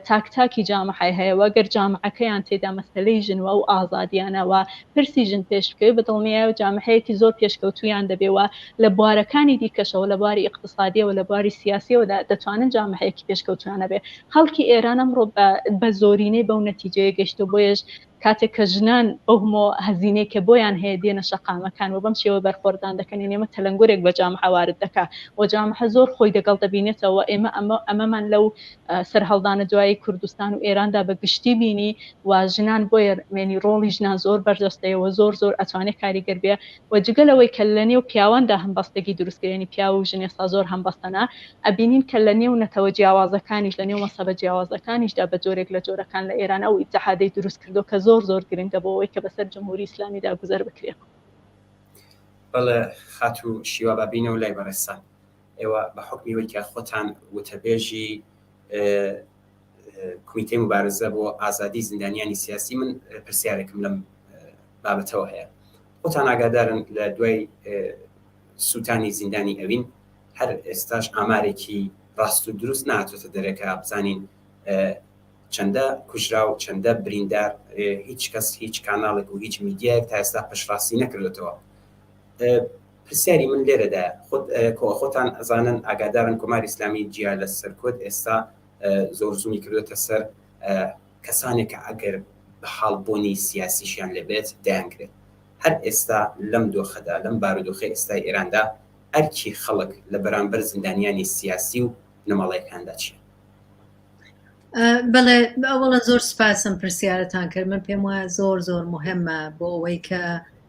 تاک تاکی جامعەی هەیە و ئەگەر جامعەکەیان تێدا مەسەلەی ژن و ئەو ئازادیانە و پرسی ژن پێش بکەوێت بە دڵنیایەوە جامعەیەکی زۆر پێشکەوتوویان دەبێ و لە بوارەکانی دیکەشەوە لە بواری ئیقتسادیەوە لە بواری سیاسیەوە دەتوانن جامعەیەکی پێشکەوتوویان هەبێ خەڵکی ئێران ئەمڕۆ بە زۆرینەی بەو نەتیجەیە گەیشتووە بۆیەش کاتێک کە ژنان بەو هەمۆ هەزینەی کە بۆیان هەیە دێنە شەقامەکان و بەم شێوە بەرخۆردان دەکەن یعنی ئەمە تەلەنگورێک بە جامعە وارد دەکا و جامعە زۆر خۆی دەگەڵ دەبینێتەوە ئێمە ئەمە ئەمەمان لەو سەرهەڵدانە دوایی کوردستان و ئێراندا بە گشتی بینی و ژنان بۆیە مێنی ڕۆڵی ژنان زۆر بەرجەستەیە و زۆر زۆر ئەتوانێت کاریگەر بێ و جگە لەوەی کە لە نێو پیاواندا هەمبەستەگی دروست کرێ یانی پیاو و ژن ئێستا زۆر هەمبەستەنە ئەبینین کە لە نێو نەتەوە جیاوازەکانیش لە نێو مەسەبە جیاوازەکانیشدا بە جۆرێک لە جۆرەکان لە ئێران ئەو ئیتحادەی دروست کردووە کە زۆر زۆر گرنگە بۆ ئەوەی کە بەسەر جمهوری ئیسلامیدا گوزەر بکرێ. بەڵێ خاتوو شیوا با بینەوە لای بەڕێزتان. ئێوە بە حوکمی ئەوەی کە خۆتان وتەبێژی کومیتەی موبارزە بۆ ئازادی زیندانیانی سیاسی من پرسیارێکم لەم بابەتەوە هەیە خۆتان ئاگادارن لە دوای سووتانی زیندانی ئەوین هەر ئێستاش ئامارێکی ڕاست و دروست ناتۆتە دەرێکە بزانین چەندە کوژرا و چەندە بریندار هیچ کەس هیچ کاناڵێک و هیچ میدیایەک تا ئێستا پشڕاستی نەکردێتەوە پرسیاری من لێرەدایە خۆت خۆتان ئەزانن ئاگادارن کۆماری ئیسلامی جیا لە سەرکوت ئێستا زۆر زوومی کردوێتە سەر کەسانێک کە ئەگەر بە حاڵ بۆنی سیاسیشیان لێبێت دەیانگرێت هەر ئێستا لەم دۆخەدا لەم بارودۆخی ئێستای ئێراندا ئەرکی خەڵک لە بەرامبەر زیندانیانی سیاسی و بنەماڵەیەکاندا چییە؟ بەڵێ ئەوەڵە زۆر سپاسم پرسیارتان کرد من پێم وایە زۆر زۆر مهمە بۆ ئەوەی کە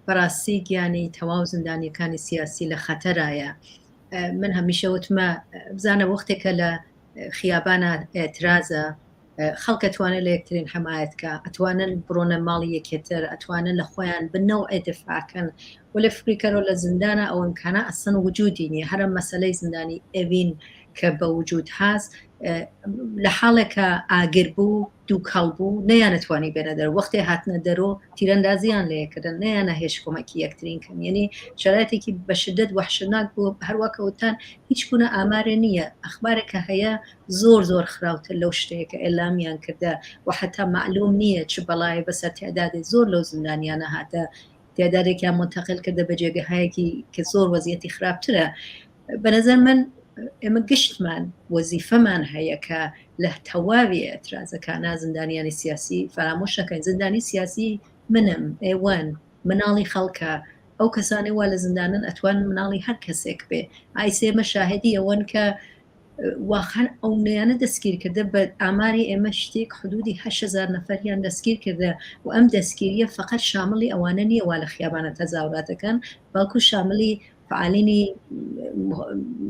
بەڕاستی گیانی تەواو زیندانیەکانی سیاسی لە خەتەرایە من هەمیشە وتمە بزانە وەختێکە لە خیابانە ئێترازە خەڵک ئەتوانێت لە یەکترین حەمایەت کە ئەتوانن بڕۆنە ماڵی یەکێتر ئەتوانن لە خۆیان بنەوە دفاعکەن. وەلێ فکری کەرۆ لە زندانە ئەو ئیمکانە ئەسڵەن وجودی نییە هەرە مەسەلەی زندانی ئەوین کە بە وجود هاست لە حاڵێکە ئاگر بوو دووکەڵ بوو نەیانەتوانی بێنە دەر وەختێ هاتنە دەرۆ تیرەندازیان لێکردن نەیانە هێش کۆمەکی یەکترین کەن یعنی شرایطێکی بە شدت وەحشناک بوو هەروەکەوتان هیچ گونە ئامارێ نییە ئەخبارێکە هەیە زۆر زۆر خراوتر لەو شتەیە کە ئێلامیان کردە و حتا معلوم نییە چ بەڵایە بەسەر تعدادێ زۆر لەو زیندانیانە هاتە تعدادێکیان منتەقل کردە بە جێگەهایەکی کە زۆر وەزیەتی خراپترە بەنظر من ئێمە گشتمان وەزیفەمان هەیە کە لە تەواوی ئەترازەکانە زیندانیانی سیاسی فەرامۆش نەکەین زیندانی سیاسی منم ئێوەن مناڵی خەڵکە ئەو کەسانەی وا لە زیندانن ئەتوان مناڵی هەر کەسێک بێ ئایسێمە شاهدی ئەوەن کە واقعا ئەو نیانە دەستگیر کردە بە ئاماری ئێمە شتێک حدودی 8000 نەفەریان دەستگیر کردە و ئەم دەستگیریە فقط شاملی ئەوانە نییە وا لە خیابانە تەزاوراتەکەن بەڵکو شاملی فعالینی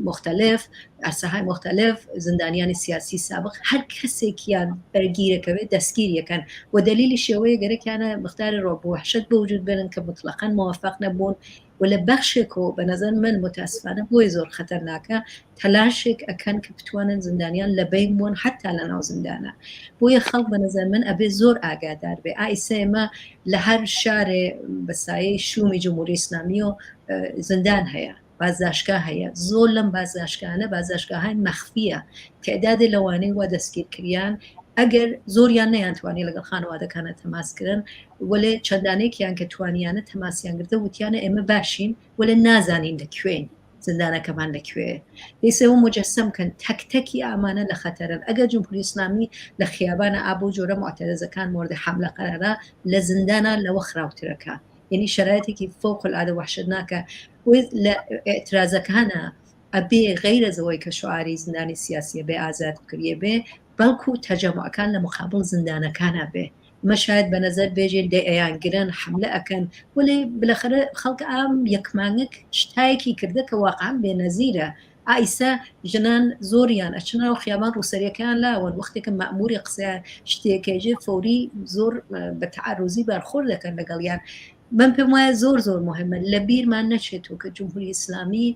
مختلف عرصەهای مختلف زیندانیانی سیاسی سابق هەر کەسێکیان بەرگیرەکەوێت دەستگیر یەکەن و دلیلی شێوەیە گەرەکیانە مختاری ڕۆب وحشت بە وجود بێنن کە مطلقا موفق نەبوون و لە بەخشێکەوە بە نظر من متاسفانە بۆی زۆر خەتەرناکە تەلاشێک ئەکەن کە بتوانن زیندانیان لە بین بوون حتا لە ناو زیندانە بۆیە خەڵک بە نظر من ئەبێ زۆر ئاگادار بێ ئایسە ئێمە لە هەر شارێ بە سایەی شومی جمهوری ئیسلامی و زیندان هەیە بازداشتگا هەیە زۆر لەم بازداشتگانە بازداشتگاهای مەخفیە تعدادێ لەوانەی وا دەستگیر کریان ئەگەر زۆریان نەیانتوانی لەگەڵ خانەوادەکانە تەماس کرن وەلێ چەندانێکیان کە توانیانە تەماسیان گرتە وتیانە ئێمە باشین وەلێ نازانین لە کوێین زیندانەکەمان لە کوێ ئێسەوە مجسم کەن تەک تەکی ئامانە لە خەتەرن ئەگەر جمهوری ئیسلامی لە خیابانە ئابوو جۆرە معتەرەزەکان مۆردە حملە قەرارە لە زیندانە لەوە خراوترەکە یعنی شرایطێکی فوق العادە وحشتناکە لە ئاعترازەکانە ئەبێ غەیرە زەوەی کە شعاری زیندانی سیاسیە بێ ئازاد بکریێ بێ بەڵکو تەجەموعەکان لە مقابل زیندانەکانە بێ مە شاید بە نەزەر بێژێن دەی ئەیانگرن حملە ئەکەن وەلێ بلەخەرە خەڵک ئام یەک مانگک شتایەکی کردە کە واقعا بێنەزیرە ئایسە ژنان زۆریان ئەچنە ناو خیابان ڕووسەریەکەیان لاوەن وەختێکە مەئموری قسە شتێکێژێ فەوری زۆر بە تەعەروزی بەرخۆرد دەکەن لەگەڵیان من پێم وایە زۆر زۆر مهمە لە بیرمان نەچێتەوە کە جمهوری ئیسلامی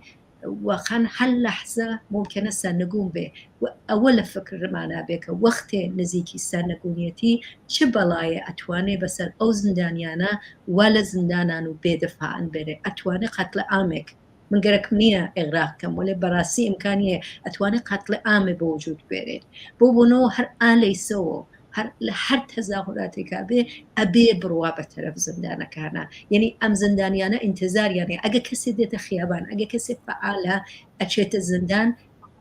واقعا هەر لەحزە ممکنە سەرنگوم بێ و ئەوە لە فکرمانا بێ کە وەختێ نزیکی سەرنگونیەتی چ بەڵایە ئەتوانێ بەسەر ئەو زیندانیانە وا لە زیندانان و بێدفاعن بێرێ ئەتوانێ قەتڵ عامێک من گەرەکم نییە ئێغراق کەم وەلێ بەڕاستی ئیمکانیە ئەتوانێ قەتڵ عامێ بۆ وجود بێرێت بۆ بۆنەوە هەر ئالەیسەوە هەر لە هەر تەزاهوراتێکا بێ ئەبێ بڕوا بە تەرەف زیندانەکانە یعنی ئەم زیندانیانە ئینتزاریانە ئەگە کەسێ دێتە خیابان ئەگە کەسێ فعالە ئەچێتە زیندان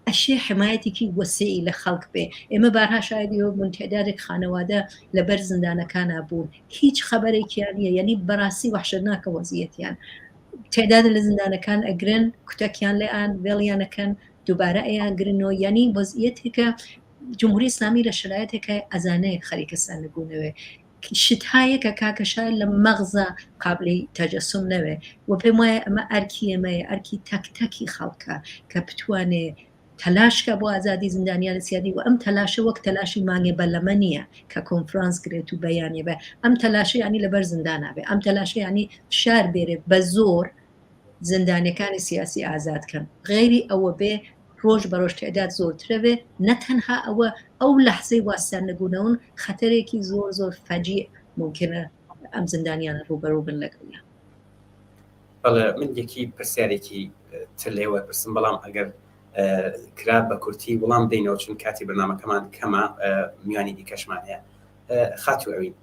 ئەشێ حمایەتێکی وەسیعی لە خەڵک بێ ئێمە بارها شایدی بوون تعدادێک خانەوادە لەبەر زیندانەکانە بوون هیچ خەبەرێکیان نییە یعنی بەڕاستی وەحشەتناکە وەزیەتیان تعداد لە زیندانەکان ئەگرن کوتەکیان لێیان وێڵیانەکەن دووبارە ئەیانگرنەوە یعنی وەزیەتێکە جمهوری ئیسلامی لە شەرایتێکە ئەزانێ خەریکە سەرنگونەوێ شتهایەکە کاکە شاید لە مەغزە قابلی تەجەسوم نەوێ و پێم وایە ئەمە ئەرکی ئێمەیە ئەرکی تەک تەکی خەڵکە کە بتوانێ تەلاشکە بۆ ئازادی زیندانیان سیادی و ئەم تەلاشە وەک تەلاشی مانگێ بەلەمە نییە کە کۆنفرانس گرێت و بەیانە بە ئەم تەلاشە ینی لەبەر زیندانە بێ ئەم تەلاشە ینی فشار بێرێ بە زۆر زیندانیەکانی سیاسی ئازاد کەن غەیری ئەوە بێ ڕۆژ بە ڕۆژ تعداد زۆرترە بێ نە تەنها ئەوە ئەو لەحزەی وا سەرنگونەون خەتەرێکی زۆر زۆر فەجیع ممکنە ئەم زیندانیانە ڕووبەڕوو بن لەگەڵیان. بەڵێ من یەکی پرسیارێکی تر لێوە پرسم بەڵام ئەگەر کرا بە کورتی وڵام دەینەوە چون کاتی بەرنمەکەمان کەمە میوانی دیکەشمان هەیە خاتو ئەوین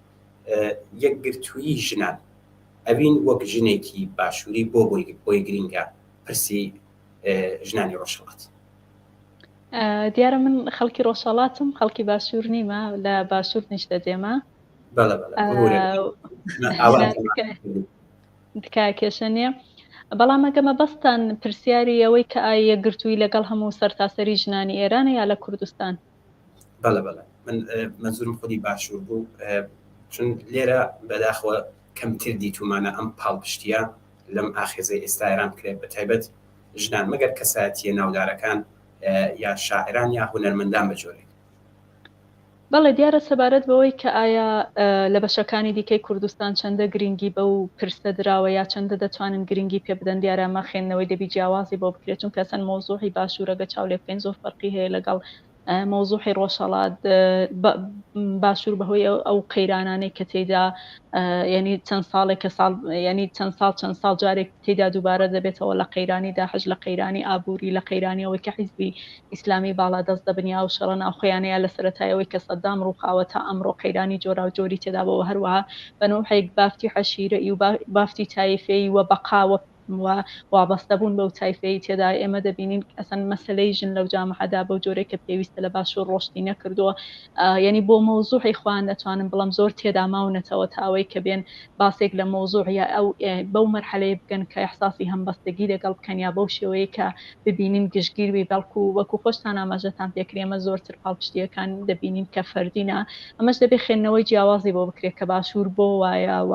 یەکگرتوویی ژنان ئەوین وەک ژنێکی باشووری بۆ بۆی گرینگە پرسی ژنانی ڕۆژهەڵات؟ دیارە من خەڵکی ڕۆژهەڵاتم خەڵکی باشوور نیمە لە باشوور نیشتەجێمە تکایە کێشە نییە بەڵام ئەگە مەبەستان پرسیاری ئەوەی کە ئایا یەکگرتووی لەگەڵ هەموو سەرتاسەری ژنانی ئێرانە یا لە کوردستان بەڵێ بەڵێ من مەنزورم خودی باشوور بوو چون لێرە بەداخەوە کەمتر دیتومانە ئەم پاڵپشتیە لەم ئاخێزەی ئێستا ئێران بکرێت بە تایبەت ژنان مەگەر کەسایەتیە ناودارەکان یا شاعران یا هونەرمەندان بە جۆرێک. بەڵێ دیارە سەبارەت بەوەی کە ئایا لە بەشەکانی دیکەی کوردستان چەندە گرنگی بەو پرسە دراوە یا چەندە دەتوانن گرنگی پێ بدەن دیارە ئەمە خوێندنەوەی دەبی جیاوازی بۆ بکرێت چونکە ئەسەن مەوزوعی باشوور ئەگەر چاو لێ بکەین زۆر فەرقی هەیە لەگەڵ مەوزوعی ڕۆژهەڵات باشوور بەهۆی ئەو قەیرانانەی کە تێیدا یعنی چەند ساڵێک کە ساڵ یعنی چەند ساڵ چەند ساڵ جارێک تێدا دووبارە دەبێتەوە لە قەیرانی داحش لە قەیرانی ئابووری لە قەیرانی ئەوەی کە حیزبی ئیسلامی باڵادەست دەبن یا ئەو شەڕە ناوخۆیانەیە لە سەرەتای ئەوەی کە سەدام ڕووخاوە تا ئەمڕۆ قەیرانی جۆراوجۆری تێدا بووە هەروەها بە نەوعێک بافتی عەشیرەیی و بافتی تایفەیی و بەقا و و وابەستەبوون بەو تایفەیەی تێدا ئێمە دەبینین ئەسەن مەسەلەی ژن لەو جامعەدا بەو جۆرەی کە پێویستە لە باشوور ڕۆشتی نەکردووە یعنی بۆ مەوزوعی خۆیان دەتوانم بڵێم زۆر تێدا ماونەتەوە تا ئەوەی کە بێن باسێک لە مەوزوع یا ئەو بەو مەرحەلەیە بگەن کە ئیحساسی هەمبەستگی لەگەڵ بکەن یا بەو شێوەیە کە ببینین گشتگیر بی بەڵکو وەکو خۆشتان ئاماژەتان پێکرد ئێمە زۆرتر پاڵپشتییەکان دەبینین کە فەردینە ئەمەش دەبێ خوێندنەوەی جیاوازی بۆ بکرێت کە باشوور بۆ وایە و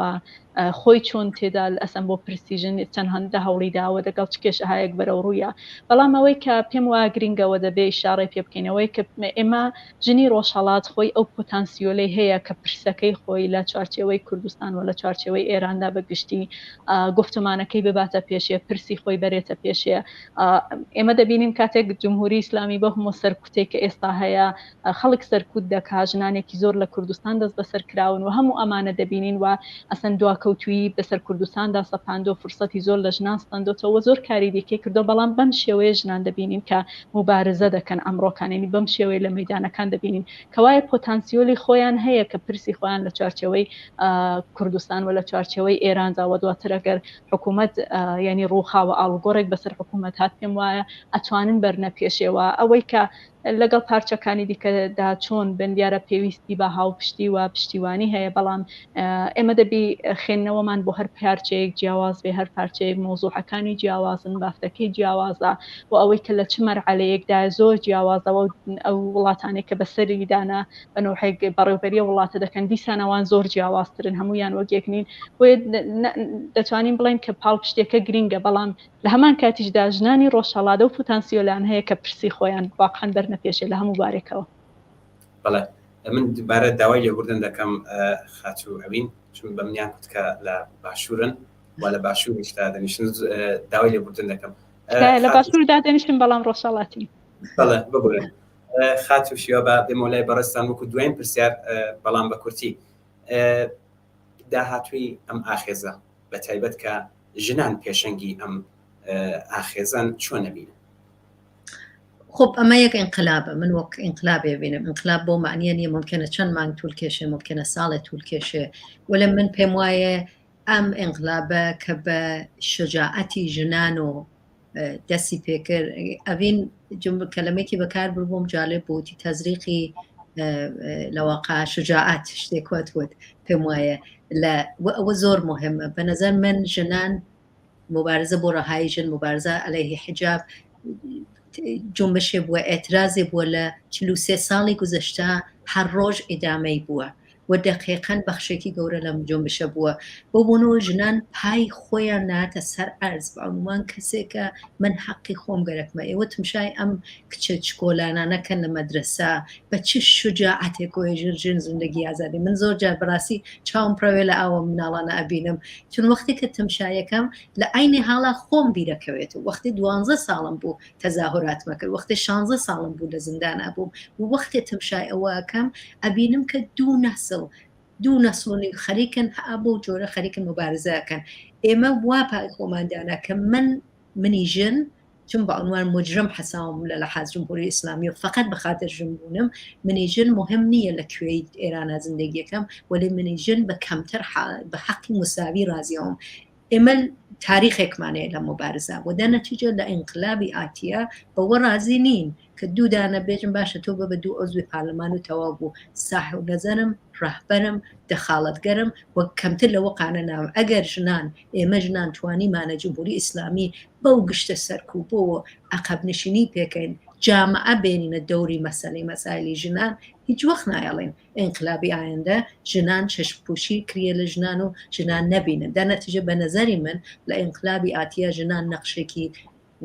خۆی چۆن تێدا ئەسەن بۆ پرسی ژن چەند هەندە هەوڵی داوە دەگەڵ چ کێشەهایەک بەرەو ڕوویە بەڵام ئەوەی کە پێم وایە گرنگەوە دەبێ ئیشاڕەی پێ بکەین ئەوەی کە ئێمە ژنی ڕۆژهەڵات خۆی ئەو پۆتانسیۆلەی هەیە کە پرسەکەی خۆی لە چوارچێوەی کوردستان و لە چوارچێوەی ئێراندا بە گشتی گفتمانەکەی بباتە پێشێ پرسی خۆی بەرێتە پێشێ ئێمە دەبینین کاتێک جمهوری ئیسلامی بە هەموو سەرکوتێک کە ئێستا هەیە خەڵک سەرکوت دەکا ژنانێکی زۆر لە کوردستان دەست بەسەر کراون و هەموو ئەمانە دەبینین و ئەسەن دواکەوتوویی بەسەر کوردستاندا سەپاندووە فرسەتی زۆر لە ژنان ستەندۆتەوە و زۆر کاری دیکەی کردووە بەڵام بەم شێوەیە ژنان دەبینین کە موبارزە دەکەن ئەمڕۆکان یانی بەم شێوەیە لە مەیدانەکان دەبینین کەوایە پۆتانسیۆلی خۆیان هەیە کە پرسی خۆیان لە چوارچێوەی کوردستان و لە چوارچێوەی ئێراندا و دواتر ئەگەر حکوومەت یانی ڕووخاوە ئاڵوگۆڕێک بەسەر حکوومەت هات پێم وایە ئەتوانن بەرنە پێشێوە ئەوەی کە لەگەڵ پارچەکانی دیکەدا چۆن بن، دیارە پێویستی بە هاوپشتی و پشتیوانی هەیە، بەڵام ئێمە دەبی خوێندنەوەمان بۆ هەر پارچەیەک جیاواز بێ، هەر پارچەیەک مەوزوعەکانی جیاوازن، بافتەکەی جیاوازە و ئەوەی کە لە چ مەرحەلەیەکدایە زۆر جیاوازە و ئەو وڵاتانەی کە بەسەریدانە بە نەوعێک بەڕێوبەریە وڵاتە دەکەن دیسان ئەوان زۆر جیاوازترن، هەموویان وەک یەک نین، بۆیە دەتوانین بڵێین کە پاڵپشتیەکە گرینگە، بەڵام لە هەمان کاتیشدا ژنانی ڕۆژهەڵات ئەو پوتانسیۆلان هەیە کە پرسی خۆیان واقعەن بەرنە پێشێ لە هەموو بارێکەوە. بەڵێ من دووبارە داوای لێبوردن دەکەم خاتوو ئەوین چون بە منیان کوت کە لە باشوورن و لە باشووریش دادەنیشن داوای لێبوردن دەکەم. لە باشوور دادەنیشم بەڵام ڕۆژهەڵاتیم. بەڵێ ببورن خاتوو شیوا بە بێمەوە لای بەڕێزتان وەکو دوایین پرسیار بەڵام بە کورتی داهاتووی ئەم ئاخێزە بە تایبەت کە ژنان پێشەنگی ئەم ئاخێزەن چۆن ئەبینن؟ خب ئەمە یەک ئینقلابە من وەک ئینقلابێ بینم ئینقلاب بۆ معنیە نییە ممکنە چەند مانگ طول کێشێ ممکنە ساڵێ طول کێشێ وەلە من پێم وایە ئەم ئینقلابە کە بە شەجاعەتی ژنان و دەستی پێکرد ئەڤین کەلەمێکی بەکار ببووم جالب بووتی تەزریقی لەواقع شجاعات شتێک وات وت پێم وایە لە ئەوە زۆر مهمە بە نظر من ژنان مبارزە بۆ ڕەهایی ژن مبارزە عەلەیهی حجاب جنبشێ بووە ئێترازێ بووە لە 43 ساڵی گوزەشتە هەر ڕۆژ ئیدامەی بووە و دەقیقەن بەخشێکی گەورە لەم جۆنبشە بووە بۆ بۆنەوە ژنان پای خۆیان ناتە سەر ئەرز بە عنوان کەسێکە من حەقی خۆم گەرەکمە ئێوە تمشای ئەم کچە چکۆلانە نەکەن لە مەدرسە بە چ شجاعەتێک و ژن ژن زندگی ئازادی من زۆر جار بەڕاستی چاوم پڕەوێ لە ئاوە مناڵانە ئەبینم چون وەختی کە تمشایەکەم لە عینی حاڵا خۆم بیرەکەوێت و وەختی دوانزە ساڵم بوو تەزاهوراتمە کرد وەختی شانزە ساڵم بوو لە زیندانا بووم و وەختێ تمشای ئەوە ئەکەم ئەبینم کە دوو نەسڵ دوو نەسڵ و نیو خەریکن ها بەو جۆرە خەریکن مبارزە ئەکەن ئێمە وا پای خۆمان دانا کە من منی ژن چون بە عنوان مجرم حەساوم لە لەحاز جمهوری ئیسلامی و فقط بە خاطر ژن بوونم منی ژن مهم نییە لە کوێی ئێرانە زندگیەکەم وەلی منی ژن بە کەمتر بە حەقی مساوی ڕازیەوم ئێمە تاریخێکمان هەیە لە موبارزە و دە نەتیجە لە ئینقلابی ئاتیە بەوە ڕازی نین کە دوو دانە بێژن باشە تۆ بە بە دوو عضوی پارلمان و تەواو بوو ساحب نەزەرم ڕەهبەرم دەخاڵەتگەرم و کەمتر لەوە قانە نام ئەگەر ژنان ئێمە ژنان توانیمانە جمهوری ئیسلامی بەو گشتە سەرکوبەوە عەقەب نشینی پێکەین جامعە بێنینە دەوری مەسەلەی مەسایلی ژنان هیچ وەخت نایەڵین ئینقلابی ئایندە ژنان چشم پوشی کریە لە ژنان و ژنان نەبینن دەر نەتیجە بە نەزەری من لە ئینقلابی ئاتیە ژنان نەقشێکی.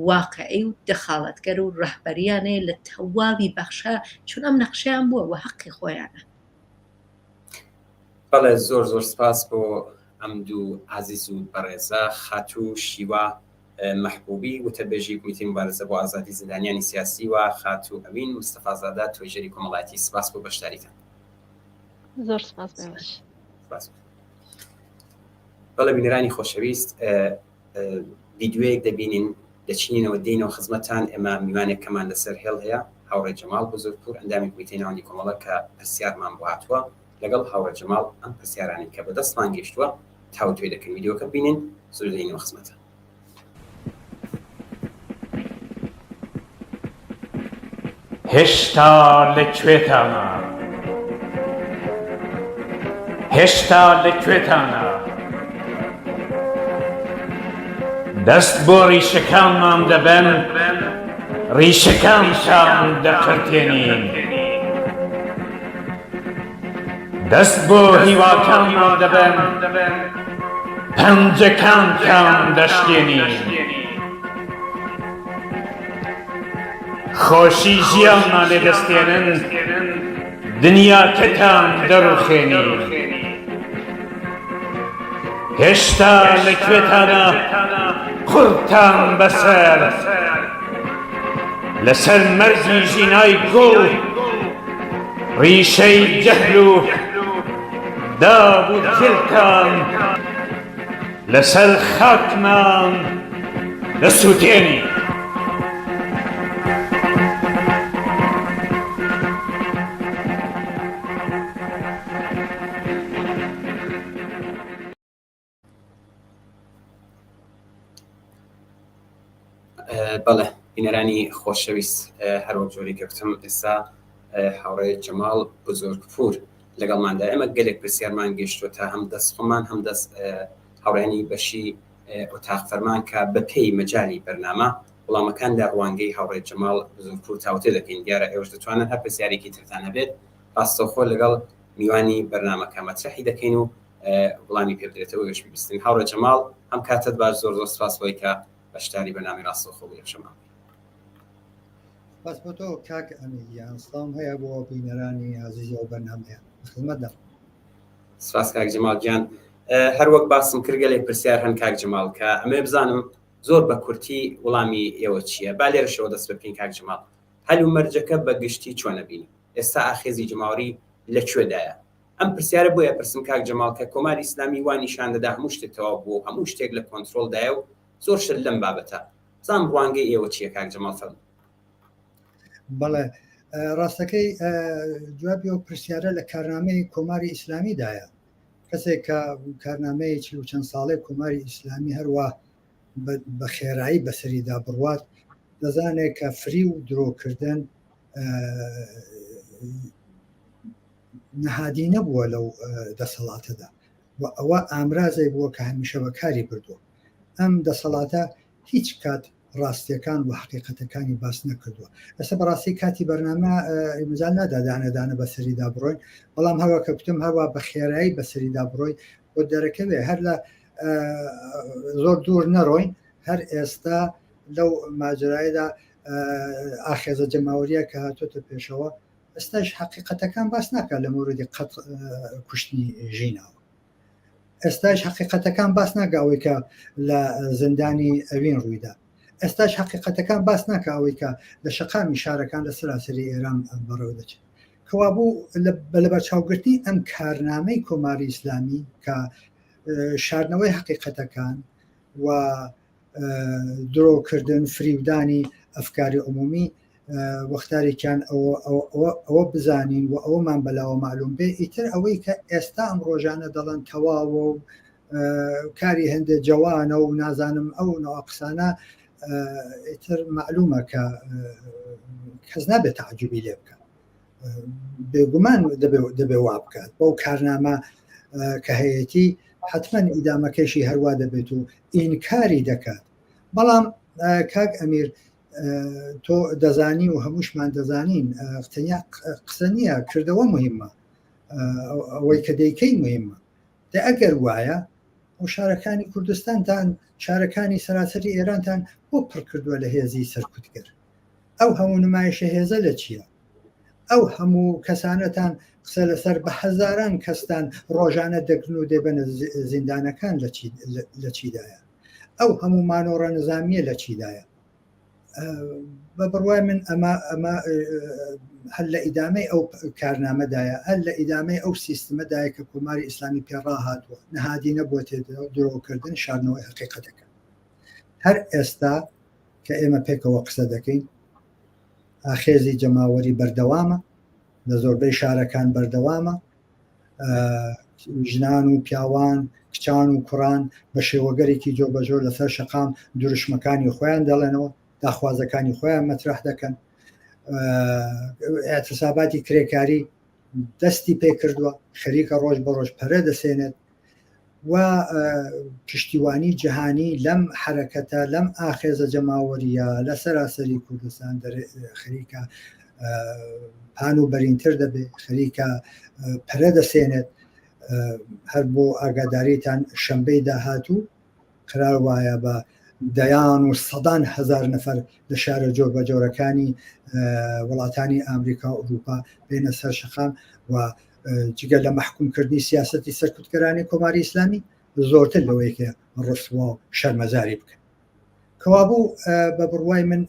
واقعی و دەخاڵەتگەر و ڕەهبەریانەیە لە تەواوی بەخشە چون ئەم نەخشیان بووە و حەقی خۆیانە. بەڵێ زۆر زۆر سپاس بۆ ئەم دوو ئازیز و بەڕێزە خاتوو شیوا مەحبوبی وتەبێژی کۆمیتەی موبارزە بۆ ئازادی زیندانیانی سیاسی و خاتوو ئەوین مستەفازادە توێژەری کۆمەڵایەتی سپاس بۆ بەشداریتان. زۆر سپاس بێوەش. سپاس. بەڵێ بینەرانی خۆشەویست ڤیدیۆیەک دەبینین دەچینەوە دێینەوە خزمەتتان ئێمە میوانێکەمان لەسەر هێڵ هەیە هاوڕێ جەماڵ بزرپور ئەندامی کۆمیتەی ناوەندی کۆمەڵە کە پرسیارمان بۆ هاتووە لەگەڵ هاوڕێ جەماڵ ئەم پرسیارانەی کە بەدەستمان گەیشتووە تاوتوێ دەکەین ڤیدیۆکە ببینین زۆر دێینەوە خزمەتتان. هێشتا لە کوێتانە؟ هێشتا لە کوێتانە؟ دەست بۆ ڕیشەکانمان دەبەن، ڕیشەکانتان دەقرتێنین. دەست بۆ هیواکانمان دەبەن، پەنجەکانتان دەشکێنین. خۆشی ژیانمان لێ دەستێنن، دنیاکەتان دەڕوخێنین. هێشتا لە کوێتانە قوڕتان بەسەر لەسەر مەرگی ژینای گوڵ ڕیشەی جەهل و داب و جلتان لەسەر خاکمان دەسووتێنی. بەڵێ بینەرانی خۆشەویست هەروەک جۆری کە گوتم ئێستا هاوڕێ جەماڵ بزۆرگپور لەگەڵماندا ئێمە گەلێک پرسیارمان گەیشتووە تا هەم دەست خۆمان هەم دەست هاوڕێنی بەشی ئۆتاق فەرمان کە بەپێی مەجای بەرنامە وەڵامەکان لە ڕوانگەی هاوڕێ جەماڵ بزۆرپور تاوتێ دەکەین دیارە ئێوەش دەتوانن هەر پرسیارێکی ترتان هەبێت ڕاستەوخۆ لەگەڵ میوانی بەرنامەکە مەترەحی دەکەین و وڵامی پێ بدرێتەوە ئێوەش بیبیستن هاوڕێ جەماڵ ئەم کاتەت باش زۆر زۆر سپاس بۆی کە بەشداری بەرنامەی ڕاستەوخۆ بووی ئەمشەمان. سپاس بۆ تۆ کاک ئەمیر گیان، سڵاوم هەیە بۆ بینەرانی ئازیزی ئەو بەرنامەیە، لە خزمەتدام. سپاس کاک جەماڵ گیان. هەر وەک باسم کرد گەلێک پرسیار هەن کاک جەماڵ کە ئەمەوێ بزانم زۆر بە کورتی وڵامی ئێوە چییە؟ با لێرەشەوە دەست پێ بکەین کاک جەماڵ. هەلومەرجەکە بە گشتی چۆن ئەبینی؟ ئێستا ئاخێزی جەماوەری لە کوێدایە؟ ئەم پرسیارە بۆیە ئەپرسم کاک جەماڵ کە کۆماری ئیسلامی وا نیشان دەدا هەموو شتێک تەواو بووە و هەموو شتێک لە کۆنترۆڵدایە و زۆر شت لەم بابەتە. بزانم ڕوانگەی ئێوە چییە کاک جەماڵ فەرموو. بەڵێ ڕاستەکەی جوابی ئەو پرسیارە لە کارنامەی کۆماری ئیسلامیدایە. کەسێک کە کارنامەی چل و چەند ساڵەی کۆماری ئیسلامی هەروا بە خێرایی بەسەریدا بڕوات دەزانێت کە فری و درۆکردن نەهادی نەبووە لەو دەسەڵاتەدا و ئەوە ئامرازێک بووە کە هەمیشە بەکاری بردووە. ئەم دەسەڵاتە هیچ کات ڕاستیەکان و حقیقەتەکانی باس نەکردووە. ئێستا بەڕاستی کاتی بەرنامە مەجال نادا دانە دانە بەسەریدا بڕۆین، بەڵام هەوا کە کوتم هەوا بە خێرایی بەسەریدا بڕۆین بۆ دەرەکەوێ هەر لە زۆر دوور نەڕۆین هەر ئێستا لەو ماجرایەدا ئاخێزە جەماوەریە کە هاتۆتە پێشەوە ئێستاش حەقیقەتەکان باس ناکات لە مۆردی قەت کوشتنی ژیناوە ئێستاش حەقیقەتەکان باس ناکە ئەوەی کە لە زیندانی ئەوین ڕوویدا ئێستاش حەقیقەتەکان باس ناکە ئەوەی کە لە شەقامی شارەکان لە سەراسەری ئێران بەڕێوە دەچێت کەوابوو بە لەبەرچاوگرتنی ئەم کارنامەی کۆماری ئیسلامی کە شاردنەوەی حەقیقەتەکان و درۆکردن، فریودانی ئەفکاری عمومی، وەختارێکیان ئەوە بزانین و ئەوەمان بەلاوە مەعلوم بێ، ئیتر ئەوەی کە ئێستا ئەم ڕۆژانە دەڵێن تەواوە و کاری هەندێک جەوانە و نازانم ئەو نەوە قسانە ئیتر مەعلومە کە کەس نابێت تەعجوبی لێ بکە. بێگومان دەبێ وا بکات بەو کارنامە کە هەیەتی حتمما ئیدامەکەشی هەروا دەبێت و ئینکاری دەکات بەڵام کاک ئەمیر تۆ دەزانی و هەمووشمان دەزانین تەنیا قسە نییە کردەوە مهمە ئەوەی کە دەیکەی مهمە دە ئەگەر وایە. ئەو شارەکانی کوردستانتان، شارەکانی سەراسەری ئێرانتان بۆ پڕ کردووە لە هێزی سەرکوتگەر؟ ئەو هەموو نمایشە هێزە لە چییە؟ ئەو هەموو کەسانەتان قسە لەسەر بە هەزاران کەستان ڕۆژانە دەگرن و دەیبەنە زیندانەکان لە چیدایە؟ ئەو هەموو مانۆڕە نزامیە لە چیدایە؟ بە بڕوای من ئەمە ئەمە هەر لە ئیدامەی ئەو کارنامەدایە هەر لە ئیدامەی ئەو سیستمەدایە کە کۆماری ئیسلامی پێڕاهاتووە نەهادی نەبووە درۆکردن شاردنەوەی حقیقەتەکە هەر ئێستا کە ئێمە پێکەوە قسە دەکەین ئاخێزی جەماوەری بەردەوامە لە زۆربەی شارەکان بەردەوامە ژنان و پیاوان کچان و کوڕان بە شێوەگەرێکی جۆبەجۆر لەسەر شەقام دروشمەکانی خۆیان دەڵێنەوە داخوازەکانی خۆیان مەترح دەکەن اعتصاباتی کرێکاری دەستی پێکردووە خەریکە ڕۆژ بە ڕۆژ پەرە دەسێنێت و پشتیوانی جیهانی لەم حەرەکەتە لەم ئاخێزە جەماوەریە لە سەراسەری کوردستان خەریکە پان و بەرینتر دەبێت خەریکە پەرە دەسێنێت هەر بۆ ئاگاداریتان شەمبەی داهاتوو قرار وایە بە دەیان و سەدان هەزار نەفەر لە شارە جۆر بە جۆرەکانی وڵاتانی ئامریکا و ئەوروپا بێنە سەر شەقام و جگە لە مەحکومکردنی سیاسەتی سەرکوتکەرانی کۆماری ئیسلامی زۆرتر لەوەی کە ڕسوا و شەرمەزاری بکەن کەوابوو بە بڕوای من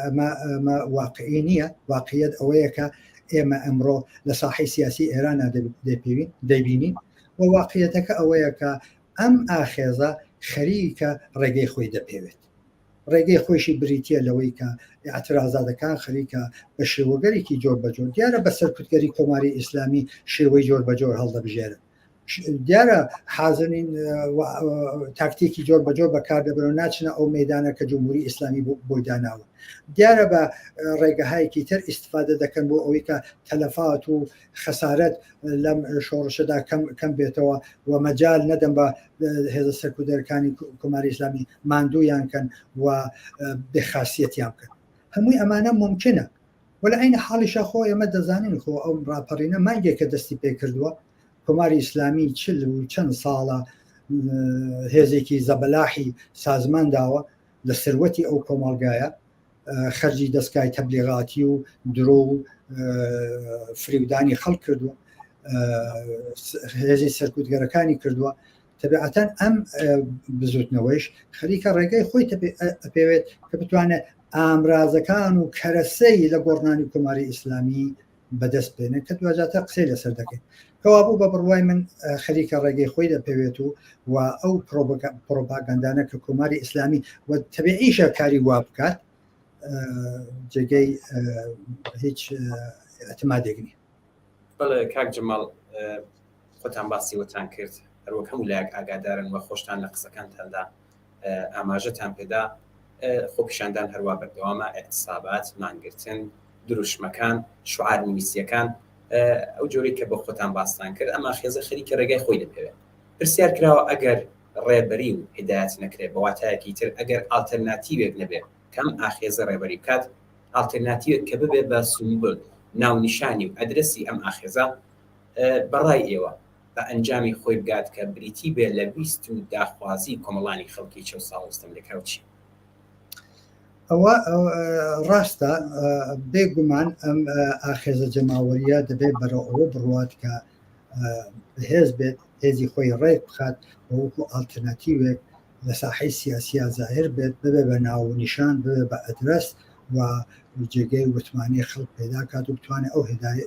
ئەمە واقعی نییە واقعیت ئەوەیە کە ئێمە ئەمڕۆ لە ساحی سیاسی ئێران دەپێوین دەبینین و واقعیەتەکە ئەوەیە کە ئەم ئاخێزە خەریکە ڕێگەی خۆی دەپێوێت ڕێگەی خۆیشی بریتییە لەوەی کە ئیعترازاتەکان خەریکە بە شێوەگەرێکی جۆر بە جۆر دیارە بە سەرکوتگەری کۆماری ئیسلامی شێوەی جۆر بە جۆر هەڵدەبژێرن دیارە حازرین تاکتیکی جۆر بە جۆر بەکار دەبن و ناچنە ئەو مەدانە کە جمهوری ئیسلامی بۆی داناوە دیارە بە ڕێگەهایەکی تر ئیسفادە دەکەن بۆ ئەوەی کە تەلەفات و خەسارەت لەم شۆڕشەدا کەم کەم بێتەوە و مەجال نەدەن بە هێزە سەرکودەرەکانی کۆماری ئیسلامی ماندوویان کەن و بێخاسیەتیان بکەن هەمووی ئەمانە ممکنە و لە عین حاڵیشا خۆ ئێمە دەزانین خۆ ئەو ڕاپەڕینە مانگێکە دەستی پێ کردووە کۆماری ئیسلامی چل و چەند ساڵە هێزێکی زەبەلاحی سازمان داوە لە سەروەتی ئەو کۆمەڵگایە خەرجی دەستگای تەبلیغاتی و درۆ و فریودانی خەڵک کردووە هێزی سەرکوتگەرەکانی کردووە تەبعەتەن ئەم بزوتنەوەیش خەریکە ڕێگەی خۆی ئەپێوێت کە بتوانێت ئامرازەکان و کەرەسەی لە گۆڕنانی کۆماری ئیسلامی بەدەست بێنێت کە دواجاتە قسەی لەسەر دەکەین کەوابوو بە بڕوای من خەریکە ڕێگەی خۆی دەپێوێت و و ئەو پرۆپاگەندانە کە کۆماری ئیسلامی و تەبیعیشە کاری وا بکات جێگەی هیچ اعتمادێک نییە. بەڵێ کاک جەماڵ خۆتان باسی وتان کرد هەروەک هەموو لایەک ئاگادارن و خۆشتان لە قسەکانتاندا ئاماژەتان پێدا خۆپیشاندان هەروا بەردەوامە اعتصابات مانگرتن دروشمەکان شعار نویسیەکان ئەو جۆرەی کە بۆ خۆتان باستان کرد ئەما خێزە خەریکە ڕێگای خۆی دەپێوێت پرسیار کراوە ئەگەر ڕێبەری و هدایەت نەکرێت بە واتایەکی تر ئەگەر ئالتەرناتیوێک نەبێت کەم ئاخێزە ڕێبەری بکات ئالتەرناتیوێک کە ببێ بە سومبل ناونیشانی و ئەدرەسی ئەم ئاخێزە بەڕای ئێوە بە ئەنجامی خۆی بگات کە بریتی بێ لە ویست و داخوازی کۆمەڵانی خەڵکی چەوساوە و ستەملێکراو چیە؟ ئەوە ڕاستە بێ گومان ئەم ئاخێزە جەماوەریە دەبێت بەرەو ئەوە بڕوات کە بەهێز بێت هێزی خۆی ڕێک بخات وەکو ئالتەرناتیوێک لە ساحەی سیاسیا زاهر بێت ببێ بە ناو و نیشان ببێ بە ئەدرەس و جێگەی وتمانەی خەڵک پەیدا کات و بتوانێت ئەو هدایە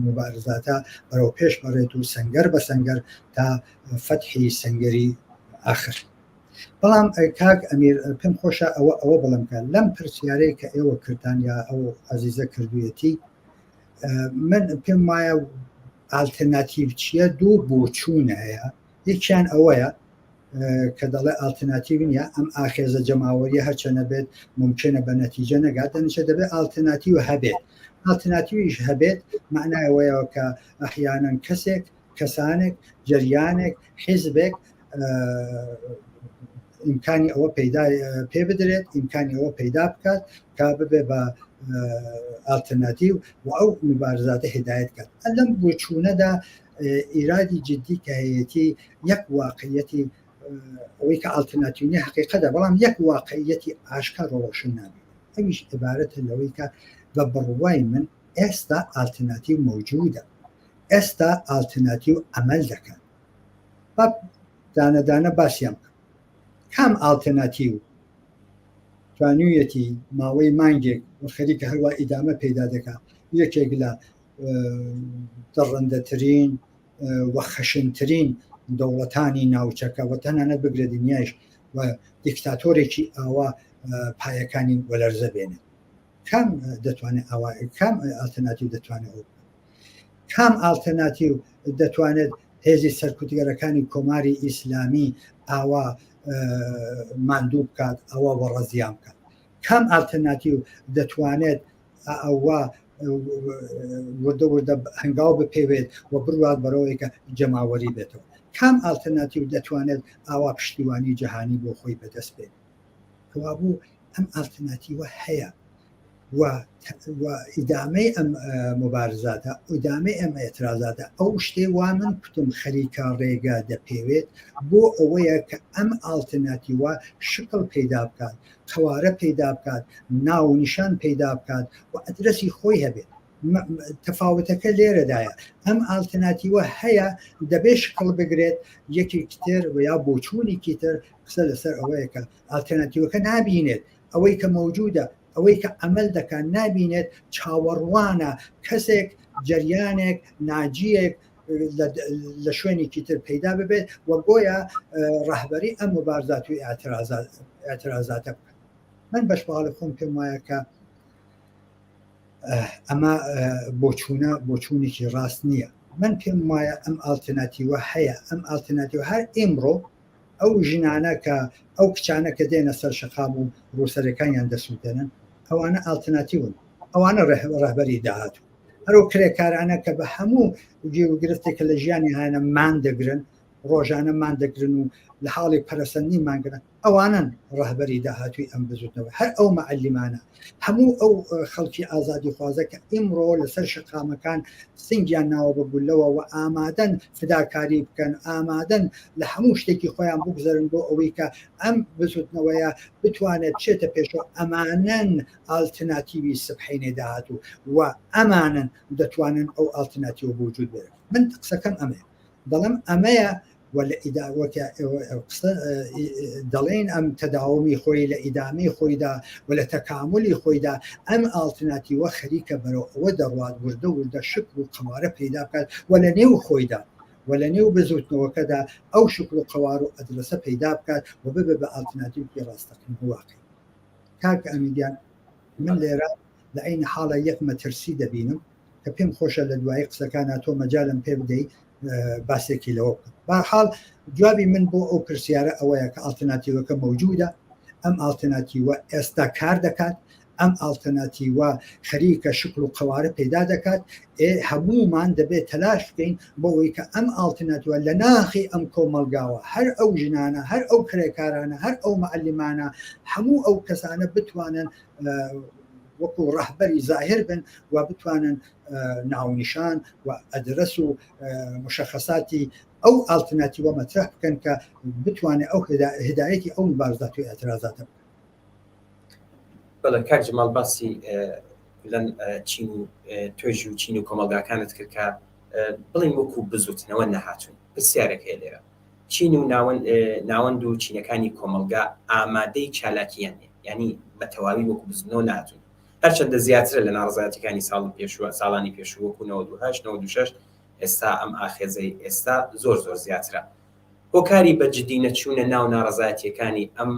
موبارزاتە بەرەو پێش بەڕێت و سەنگەر بە سەنگەر تا فەتحی سەنگەری ئاخر. بەڵام کاک ئەمیر پێم خۆشە ئەوە ئەوە بڵێم کە لەم پرسیارەی کە ئێوە کردتان یا ئەو عەزیزە کردوویەتی من پێم وایە ئالتەرناتیڤ چییە دوو بۆچوون هەیە یەکیان ئەوەیە کە دەڵێ ئالتەرناتیڤ نییە ئەم ئاخێزە جەماوەریە هەرچەنە بێت ممکنە بە نەتیجە نەگات دەنیشە دەبێت ئالتەرناتیو هەبێت ئالتەرناتیویش هەبێت معنای ئەوەیە کە ئەحیانەن کەسێک کەسانێک جەریانێک حیزبێک ئیمکانی ئەوە پەیدا پێ بدرێت ئیمکانی ئەوە پەیدا بکات کە ببێ بە ئالتەرناتیو و ئەو مبارزاتە هدایەت کات لەم بۆچوونەدا ئیرادی جدی کە هەیەتی یەک واقعیەتی. ئەوەی کە ئاڵترناتیو نیە حەقیقەتە، بەڵام یەک واقعیەتی ئاشکار و ڕۆشن نابینم، ئەویش عیبارەتە لەوەی کە بە بڕوای من ئێستا ئاڵترناتیو مەوجودە، ئێستا ئاڵترناتیو عەمەل دەکات. با دانە دانە باسیان بکەم. کام ئاڵترناتیو توانیویەتی ماوەی مانگێک و خەریکە هەروا ئیدامە پەیدا دەکات یەکێک لە دڕندەترین و خەشنترین دەوڵەتانی ناوچەکە و تەنانەت بگرە دنیایش و دیکتاتۆرێکی ئاوا پایەکانی وەلەرزە بێنێت کام دەتوانێت ئاوا کام ئالتەرناتیو دەتوانێت ئەو کام ئالتەرناتیو دەتوانێت هێزی سەرکوتگەرەکانی کۆماری ئیسلامی ئاوا ماندوو بکات ئەوە وەڕەزیان بکات کام ئالتەرناتیو دەتوانێت ئەوە وردە وردە هەنگاو بپێوێت و بڕوات بەرەوەی کە جەماوەری بێتەوە کام ئالتەرناتیو دەتوانێت ئاوا پشتیوانی جەهانی بۆ خۆی بەدەست بێت کەوابوو ئەم ئالتەرناتیوە هەیە و ئیدامەی ئەم مبارزاتە ئیدامەی ئەم ئێترازاتە ئەو شتێ وا من کوتم خەریکە ڕێگا دەپێوێت بۆ ئەوەیە کە ئەم ئالتەرناتیوە شکڵ پەیدا بکات قەوارە پەیدا بکات، ناو و نیشان پەیدا بکات و ئەدرەسی خۆی هەبێت. تەفاوتەکە لێرەدایە. ئەم ئالتەرناتیوە هەیە، دەبێت شکڵ بگرێت، یەکێکی تر و یا بۆچوونێکی تر قسە لەسەر ئەوەیە کە ئالتەرناتیوەکە نابینێت، ئەوەی کە مەوجودە، ئەوەی کە عەمەل دەکات نابینێت، چاوەڕوانە کەسێک، جەریانێک، ناجییەک لە شوێنێکی تر پەیدا ببێت و گۆیا ڕەهبەری ئەم مبارزات و ئاعترازاتە بکات. من بەش بەحاڵی خۆم پێم وایە کە ئەمە بۆچوونە بۆچوونێکی ڕاست نییە. من پێم وایە ئەم ئالتەرناتیوە هەیە، ئەم ئالتەرناتیوە هەر ئیمڕۆ ئەو ژنانە کە ئەو کچانە کە دێنە سەر شەقام و ڕووسەرەکانیان دەسووتێنن ئەوانە ئالتەرناتیون، ئەوانە ڕەهبەری داهاتوو. هەر ئەو کرێکارانە کە بە هەموو گیر و گرفتێک کە لە ژیانی هەیانە مان دەگرن، ڕۆژانە مان دەگرن و لە حاڵی پەرەسەندنی مانگرن، ئەوانەن ڕەهبەری داهاتووی ئەم بزوتنەوە. هەر ئەو مەعەلیمانە، هەموو ئەو خەڵکی ئازادیخوازە کە ئیمڕۆ لەسەر شەقامەکان سنگیان ناوە بە گوللەوە و ئامادەن فداکاری بکەن، ئامادەن لە هەموو شتێکی خۆیان بگوزەرن بۆ ئەوەی کە ئەم بزوتنەوەیە بتوانێت بچێتە پێشەوە، ئەمانەن ئالترناتیوی سبحەینێ داهاتوو و ئەمانەن دەتوانن ئەو ئالترناتیوە بە وجود بێنن. من قسەکەم ئەمەیە، دەڵێم ئەمەیە و لە ئیدا وەکە قسە دەڵێن ئەم تەداومی خۆی لە ئیدامەی خۆیدا و لە تەکاملی خۆیدا ئەم ئالترناتیوە خەریکە بەرەو ئەوە دەڕوات وردە وردە شکل و قەوارە پەیدا بکات و لە نێو خۆیدا و لە نێو بزوتنەوەکەدا ئەو شکل و قەوار و ئەدرەسە پەیدا بکات و ببێ بە ئالترناتیوێکی ڕاستەقینە و واقعی. کاک ئەمین گیان من لێرە لە عەین حاڵە یەک مەترسی دەبینم کە پێم خۆشە لە دوایی قسەکانە تۆ مەجالم پێ بدەی باسێکی لەوە بکەم بەهەرحاڵ جوابی من بۆ ئەو پرسیارە ئەوەیە کە ئاڵترناتیوەکە مەوجودە ئەم ئاڵترناتیوە ئێستا کار دەکات ئەم ئاڵتەرناتیوە خەریکە شکل و قەوارە پەیدا دەکات، ئێ هەموومان دەبێت تەلاش بکەین بۆ ئەوەی کە ئەم ئاڵتەرناتیوە لە ناخی ئەم کۆمەڵگاوە هەر ئەو ژنانە، هەر ئەو کرێکارانە، هەر ئەو مەعەلیمانە، هەموو ئەو کەسانە بتوانن وەکو ڕەهبەری زاهر بن و بتوانن ناونیشان و ئەدرەس و مشەخەساتی ئەو ئاڵتەرناتیوە مەترەح بکەن کە بتوانێت ئەو هدایەتی ئەو مبارزات و ئیعترازاتە بکات. بەڵێ کاک جەماڵ باسی لەم چین و توێژ و چین و کۆمەڵگاکانت کرد کە بڵین وەکو بزوتنەوە نەهاتوون پرسیارێک هەیە لێرە چین و ناوەند و چینەکانی کۆمەڵگا ئامادەی چالاکیان نیە ینی بە تەواوی وەکو بزنەوە ناتون هەرچەندە زیاترە لە ناڕزایەتەکانی ساڵی پێشوە ساڵانی پێشوو وەکو 98 96 ئێستا ئەم ئاخێزەی ئێستا زۆر زۆر زیاترە هۆکاری بە جدی نەچوونە ناو ناڕەزایەتییەکانی ئەم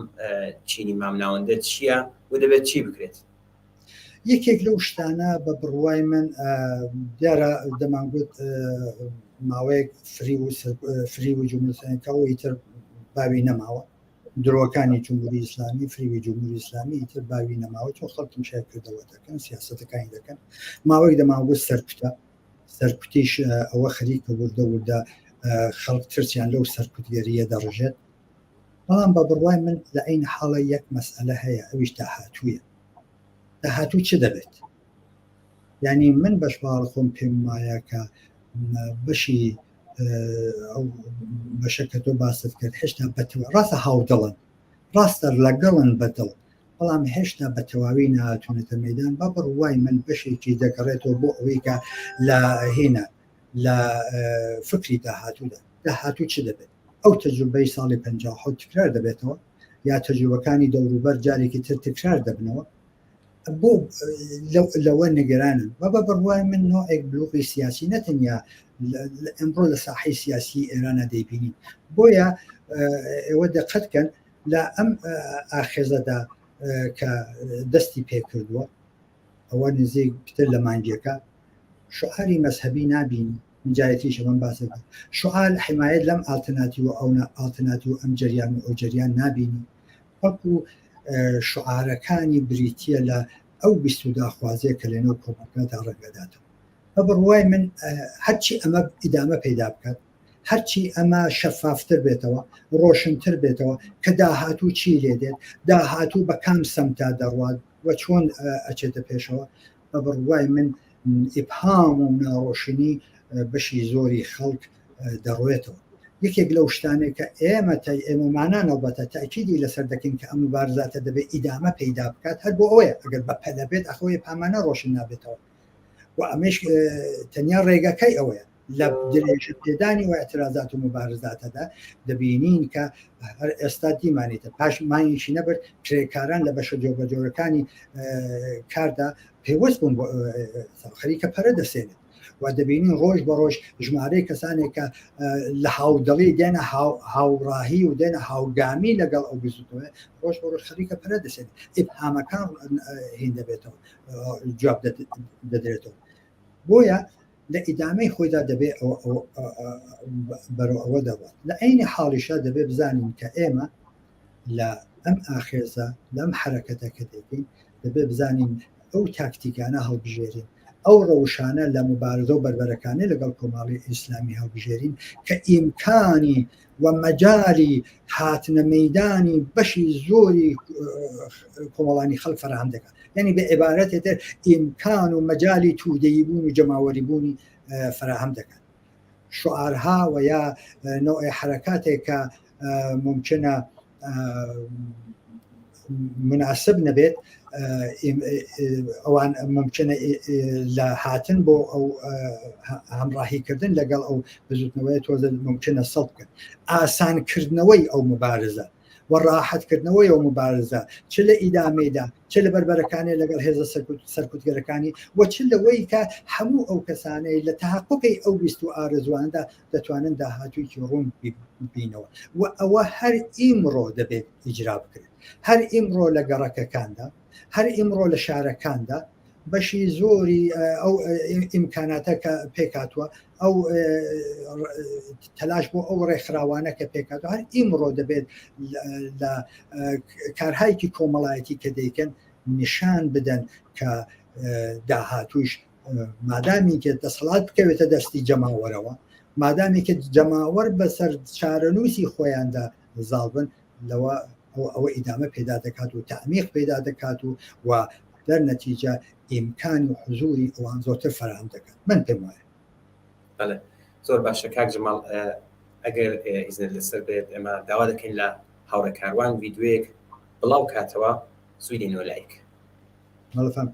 چینی مامناوەندە چییە و دەبێت چی بکرێت؟ یەکێک لەو شتانە بە بڕوای من دیارە دەمانگوت ماوەیەک فری و فری و جمهوری ئیتر باوی نەماوە درۆکانی جمهوری ئیسلامی فریوی جمهوری ئیسلامی ئیتر باوی نەماوە چۆن خەڵکم شای کردەوە دەکەن سیاسەتەکانی دەکەن ماوەیەک دەمانگوت سەرکوتە سەرکوتیش ئەوە خەریکە وردە وردە خەڵک ترسیان لەو سەرکوتگەریە دەڕژێت بەڵام بە بڕوای من لە عین حاڵە یەک مەسئلە هەیە ئەویش داهاتوویە داهاتوو چ دەبێت یعنی من بەش باڵ خۆم پێم وایە کە بەشی ئەو بەشە کە تۆ باست کرد هێشتا بەتەوە ڕاستە هاودڵن ڕاستە لەگەڵن بەدڵ بەڵام هێشتا بە تەواوی نهاتوونەتە مەدان بە بڕوای من بەشێکی دەگەڕێتەوە بۆ ئەوەی کە لە هینە لە فکری داهاتوودا داهاتوو چ دەبێت ئەو تەجروبەی ساڵی 57 تکرار دەبێتەوە یا تەجروبەکانی دەوروبەر جارێکی تر تکرار دەبنەوە بۆ لەوە نیگەرانن و بە بڕوای من نوعێک بلوغی سیاسی نەتەنیا ئەمڕۆ لە ساحەی سیاسی ئێرانە دەیبینین بۆیە ئێوە دقت کەن لە ئەم ئاخێزەدا کە دەستی پێکردووە ئەوە نزیک پتر لە مانگێکە شعاری مەزهەبی نابینی من جارێتیش ئەمەم باسە کرد شعار حمایەت لەم ئالتەرناتیو و ئەو ئالتەرناتیو و ئەم جەریان و ئەو جەریان نابینی بەڵکو شعارەکانی بریتە لە ئەو ویست و داخوازیە کە لەنێو کۆمەڵگادا ڕەنگەداتەوە بە بڕوای من هەرچی ئەمە ئیدامە پەیدا بکات هەرچی ئەمە شەفافتر بێتەوە ڕۆشنتر بێتەوە کە داهاتوو چی لێ دێت داهاتوو بە کام سەمتا دەڕوات و چۆن ئەچێتە پێشەوە بە بڕوای من ئیبهام و ناڕۆشنی بەشی زۆری خەڵک دەڕوێتەوە یەکێک لەو شتانێک کە ئێمە تای ئێمەمانان ئەڵبەتە تاکیدی لەسەر دەکەین کە ئەم مبارزاتە دەبێت ئیدامە پەیدا بکات هەر بۆ ئەوەیە ئەگەر بە پەلە بێت ئەخۆی پامانە ڕۆشن نابێتەوە و ئەمەش تەنیا ڕێگەکەی ئەوەیە لە درێژە پێدانی و اعترازات و مبارزاتەدا دەبینین کە هەر ئێستا دیمانێتە پاش مانگێکی نەبرد کرێکاران لە بەشە جۆربەجۆرەکانی کاردا پێوەست بوون بۆ خەریکە پەرە دەسێنێت و دەبینین ڕۆژ بە ڕۆژ ژمارەی کەسانێک کە لە هاودڵی دێنە هاوڕاهی و دێنە هاوگامی لەگەڵ ئەو بزوتنەوە ڕۆژ بە ڕۆژ خەریکە پەرە دەسێنێت ئیبهامەکان هین دەبێتەوە جواب دەدرێتەوە بۆیە لە ئیدامەی خۆیدا دەبێ بەرەو ئەوە دەڕات لە عینی حاڵیشا دەبێ بزانین کە ئێمە لە ئەم ئاخێزە لەم حرەکەتە کە دەکەین دەبێ بزانین ئەو تاکتیکانە هەڵبژێرین ئەو ڕەوشانە لە مبارزە و بەربەرەکانی لەگەڵ کۆماڵی ئیسلامی هەڵبژێرین کە ئیمکانی و مەجالی هاتنە مەدانی بەشی زۆری کۆمەڵانی خەڵک فەراهەم دەکات یعنی بە عیبارەتێ تر ئیمکان و مەجالی تودەیی بوون و جەماوەری بوونی فەراهەم دەکات شعارها و یا نوع حرکاتێک کە ممکنە مناسب نەبێت ئەوان ممکنە لە هاتن بۆ ئەو هەمڕاهیکردن لەگەڵ ئەو بزوتنەوەی تۆزە ممکنە سەڵ بکەن ئاسانکردنەوەی ئەو مبارزە و ڕاحەتکردنەوەی ئەو مبارزە چ لە ئیدامەیدا چ لە بەربەرەکانی لەگەڵ هێزە سەرکوتگەرەکانی و چ لەوەی کە هەموو ئەو کەسانەی لە تەحققی ئەو ویست و ئارەزواندا دەتوانن داهاتوویەکی ڕوون بینەوە و ئەوە هەر ئیمڕۆ دەبێت ئیجرا بکرێت هەر ئیمڕۆ لە گەڕەکەکاندا هەر ئیمڕۆ لە شارەکاندا بەشی زۆری ئەو ئیمکاناتە کە پێکاتوە ئەو تەلاش بۆ ئەو ڕێکخراوانە کە پێکاتوە هەر ئیمڕۆ دەبێت لە کارهایکی کۆمەڵایەتی کە دەیکەن نیشان بدەن کە داهاتووش مادامی کە دەسەڵات بکەوێتە دەستی جەماوەرەوە مادامی کە جەماوەر بەسەر چارەنووسی خۆیاندا زاڵ بن لەوە ئەوە ئیدامە پێدا دەکات و تعمیق پێدا دەکات و و دەرنەتیجە ئیمکان و حزوری ئەوان زۆرتر فەراهەم دەکات من پێم وایە بەڵێ زۆر باشە کاک جەماڵ ئەگەر ئیزنت لەسەر بێت ئێمە داوا دەکەین لە هاوڕێ کاروان ڤیدیۆیەک بڵاو کاتەوە زووی دێنەوە لایک مەڵفەم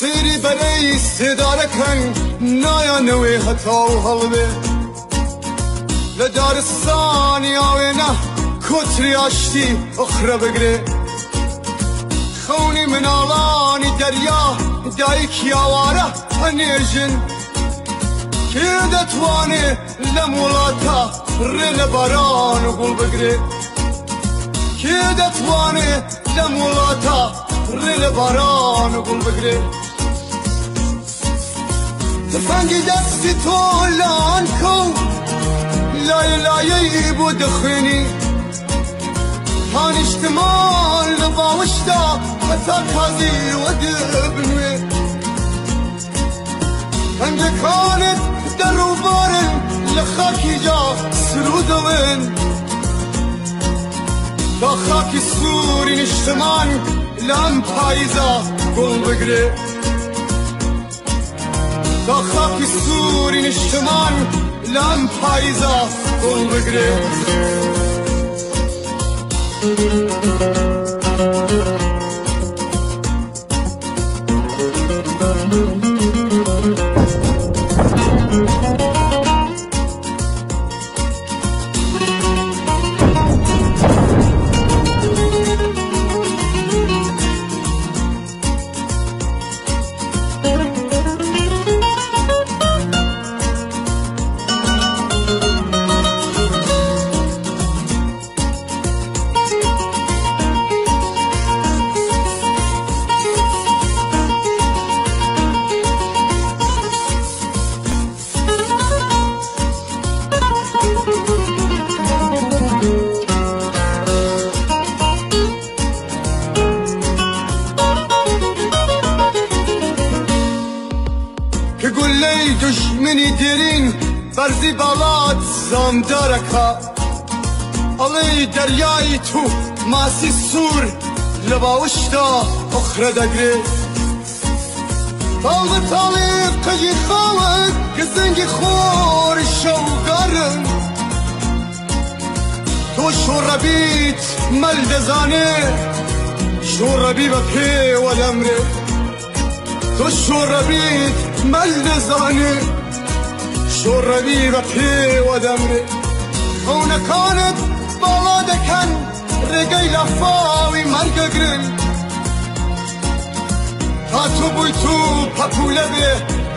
سەیری بەرەی سێدارەکەن نایانەوێ هەتاو هەڵبێ لە دارستانی ئاوێنە کۆتری ئاشتی ئۆخرە بگرێ خەونی مناڵانی دەریا دایکی ئاوارە ئەنێژن کێ دەتوانێ لەم وڵاتە ڕێ لە باران و گوڵ بگرێ؟ کێ دەتوانێ لەم وڵاتە ڕێ لە باران و گوڵ بگرێ؟ تفەنگی دەستی تۆ لانکە و لایە لایەی بۆ دەخوێنی تا نیشتمان لە باوەشدا هەتا کازی وەدبنوێ پەنجەکانت دەڕووبارن لە خاکی جا سروودەوێن تا خاکی سووری نیشتمان لەم پاییزە گوڵ بگرێ تا خاکی سووری نیشتمان لەم پاییزە گوڵ بگرێ. کە گولەی دوژمنی دێرین بەرزی باڵات زامدارەکا ئەڵێی دەریای تو ماسی سوور لە باوشدا ئۆخرە دەگرێ تاڵ بە تاڵی قژی خاوت گزنگی خۆر شەوگارن تۆ شۆڕەبیت مەل دەزانێ شۆڕەبی بە پێوە دەمرێ تۆ شۆڕەبیت مەل دەزانێ شۆڕەبی بە پێوە دەمرێ خەونەکانت باڵا دەکەن ڕێگەی لافاوی مەرگەگرن تا تۆ بوویت و پەپوولە بێ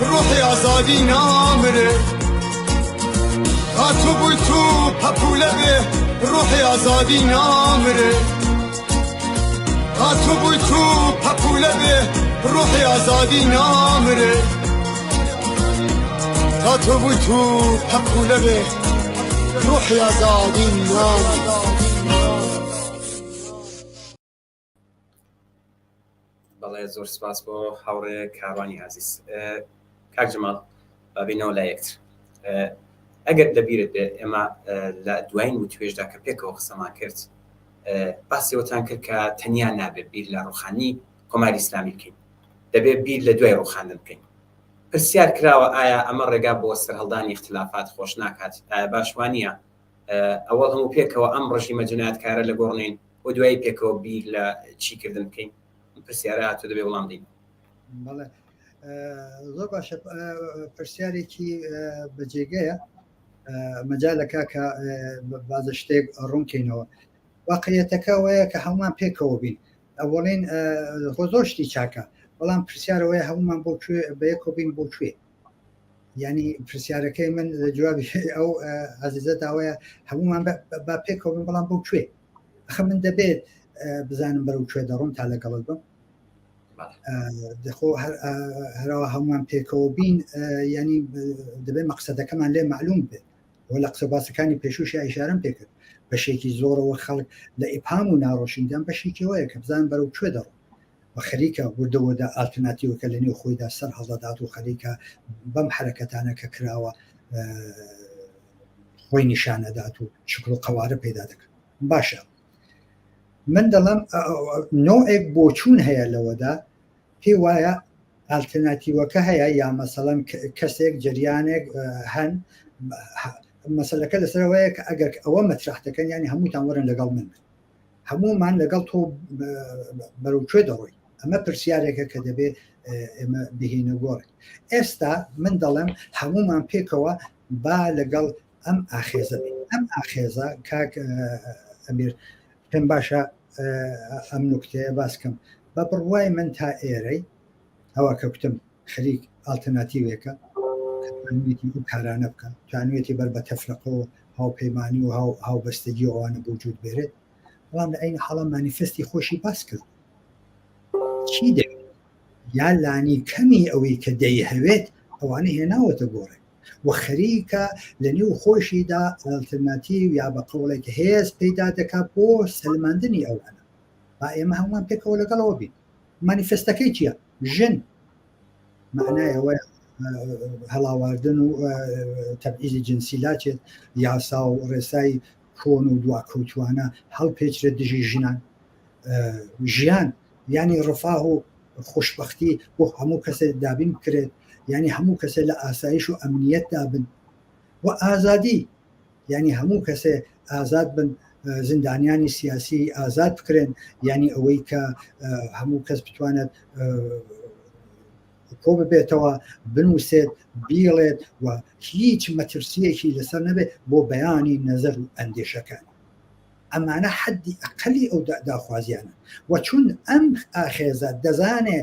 ڕۆحی ئازادی نامرێ تا تۆ بوویت و پەپوولە بێ ڕۆحی ئازادی نامرێ تا تۆ بوویت و پەپوولە بێ ڕۆحی ئازادی نامرێ تا تۆ بوویت و پەپوولە بێ ڕۆحی ئازادی نامرێ. بەڵێ زۆر سپاس بۆ هاوڕێ کاروانی ئازیز کاک جەماڵ بابینەوە لا یەکتر ئەگەر لەبیرت بێ ئێمە لە دوایین وتوێژدا کە پێکەوە قسەمان کرد باسیەوەتان کرد کە تەنیا نابێت بیر لە ڕوخانی کۆماری ئیسلامی بکەین دەبێت بیر لە دوای ڕوخاندن بکەین پرسیار کراوە ئایا ئەمە ڕێگا بۆ سەرهەڵدانی اختلافات خۆش ناکات ئایا باش وانە ئەوەڵ هەموو پێکەوە ئەم ڕژیمە جنایەتکارە لە گۆڕنین و دوایی پێکەوە بیر لە چیکردن بکەین پرسیارە هاتوو دەبێ وڵام دەین بەڵێ زۆر باشە پرسیارێکی بەجێگەیە مەجالەکە کە بازە شتێک ڕوونکەینەوە واقعیەتەکە ئەوەیە کە هەمومان پێکەوە بین ئەوەڵین خۆ زۆر شتی چاکە بەڵام پرسیارەوەی هەمومان بۆ کوێ بەیەکەوە بین بۆ کوێ ینی پرسیارەکەی من لە جوابی ئەو عزیزە داوایە هەمومان با پێکەوە بن بەڵام بۆ کوێ ئەخە من دەبێت بزانم بەرەو کوێ دەڕۆم تا لەگەڵت بم دەخۆ هەرەوە هەمومان پێکەوە بین ینی دەبێت مەقسەدەکەمان لێ معلوم بێت و لە قسە باسەکانی پێشوشی ئیشارەم پێکرد بەشێکی زۆرەوە خەڵک لە ئیبهام و ناڕۆشیندان بەشێکیەوەیە کە بزان بەرەو کوێ دەڕۆن و خەریکە وردە وردە ئالترناتیوەکە لە نێو خۆیدا سەر هەڵدەدات و خەریکە بەم حرەکەتانە کە کراوە خۆی نیشانەدات و شکل و قەوارە پەیدا دەکات باشە من دەڵم نوعێک بۆچوون هەیە لەوەدا پێی وایە ئالترناتیوەکە هەیە یا مەسەڵەن کەسێک جریانێک هەن مەسلەکە لەسەرەوەیە کە ئەگەر ئەوە مەترح دەکەن ینی هەمووتان وەرن لەگەڵ من بن هەموومان لەگەڵ تۆ بەرەو کوێ دەڕۆین ئەمە پرسیارێکە کە دەبێ ئێمە بهینە گۆڕێ ئێستا من دەڵێم هەمومان پێکەوە با لەگەڵ ئەم ئاخێزە بین ئەم ئاخێزە کاک ئەمیر پێم باشە ئەم نوکتەیە باس کەم بە بڕوای من تا ئێرەی ئەوە کە کوتم خەریک ئالتەرناتیوێکە توانیویەتی ئەو کارانە بکە توانیویەتی بەر بە تەفرەقە و هاوپەیمانی و هاوبەستگی ئەوانە بۆ وجود بێرێت. بەڵام لە عەینی حاڵا مانیفێستی خۆشی باس کرد چی دەوێت یا لانی کەمی ئەوەی کە دەیهەوێت ئەوانە هێناوەتە گۆڕێ و خەریکە لە نێو خۆشیدا ئەلتەرناتیو یا بە قەوڵێک هێز پەیدا دەکات بۆ سەلماندنی ئەوانە با ئێمە هەمووان پێکەوە لەگەڵەوە بین مانیفێستەکەی چییە ژن معنای ئەوەیە هەڵاواردن و تەبعیزی جنسی لاچێت یاسا و ڕێسای کۆن و دواکەوتوانە هەڵپێچرێت دژی ژنان ژیان ینی ڕفاه و خۆشببختی بۆ هەموو کەسێک دابین بکرێت ینی هەموو کەسێک لە ئاسایش و ئەمنیەتدا بن و ئازادی یانی هەموو کەسێ ئازاد بن زیندانیانی سیاسی ئازاد بکرێن یانی ئەوەی کە هەموو کەس بتوانێت کۆ ببێتەوە بنووسێت بیڵێت و هیچ مەترسیەکی لەسەر نەبێت بۆ بەیانی نەزەر و ئەندێشەکان ئەمانە حەدی ئەقلی ئەو داخوازیانە و چون ئەم ئاخێزە دەزانێ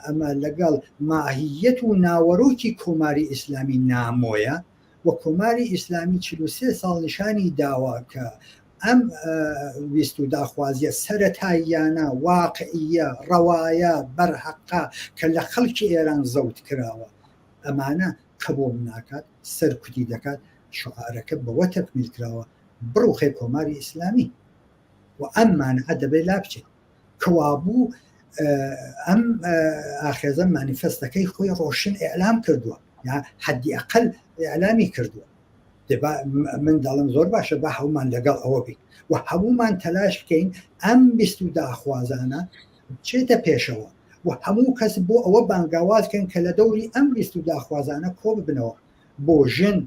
ئەمە لەگەڵ ماهیەت و ناوەرۆکی کۆماری ئیسلامی نامۆیە و کۆماری ئیسلامی 43 ساڵ نیشانی داوە کە ئەم ویست و داخوازیە سەرەتاییانە واقعیە ڕەوایە بەرهەقە کە لە خەڵکی ئێران زەوت کراوە ئەمانە قبوڵ ناکات سەرکوتی دەکات شعارەکە بەوە تەکمیل کراوە بڕوخێ کۆماری ئیسلامی و ئەم مانعە دەبێت لابچێت کەوابوو ئەم ئاخێزە مانیفەستەکەی خۆی ڕۆشن ئیعلام کردووە یا حەدی ئەقل ئیعلامی کردووە من دەڵم زۆر باشە با هەمومان لەگەڵ ئەوە بین و هەمومان تەلاش بکەین ئەم بیست و داخوازانە بچێتە پێشەوە و هەموو کەس بۆ ئەوە بانگاواز کەن کە لە دەوری ئەم بیست و داخوازانە کۆ ببنەوە بۆ ژن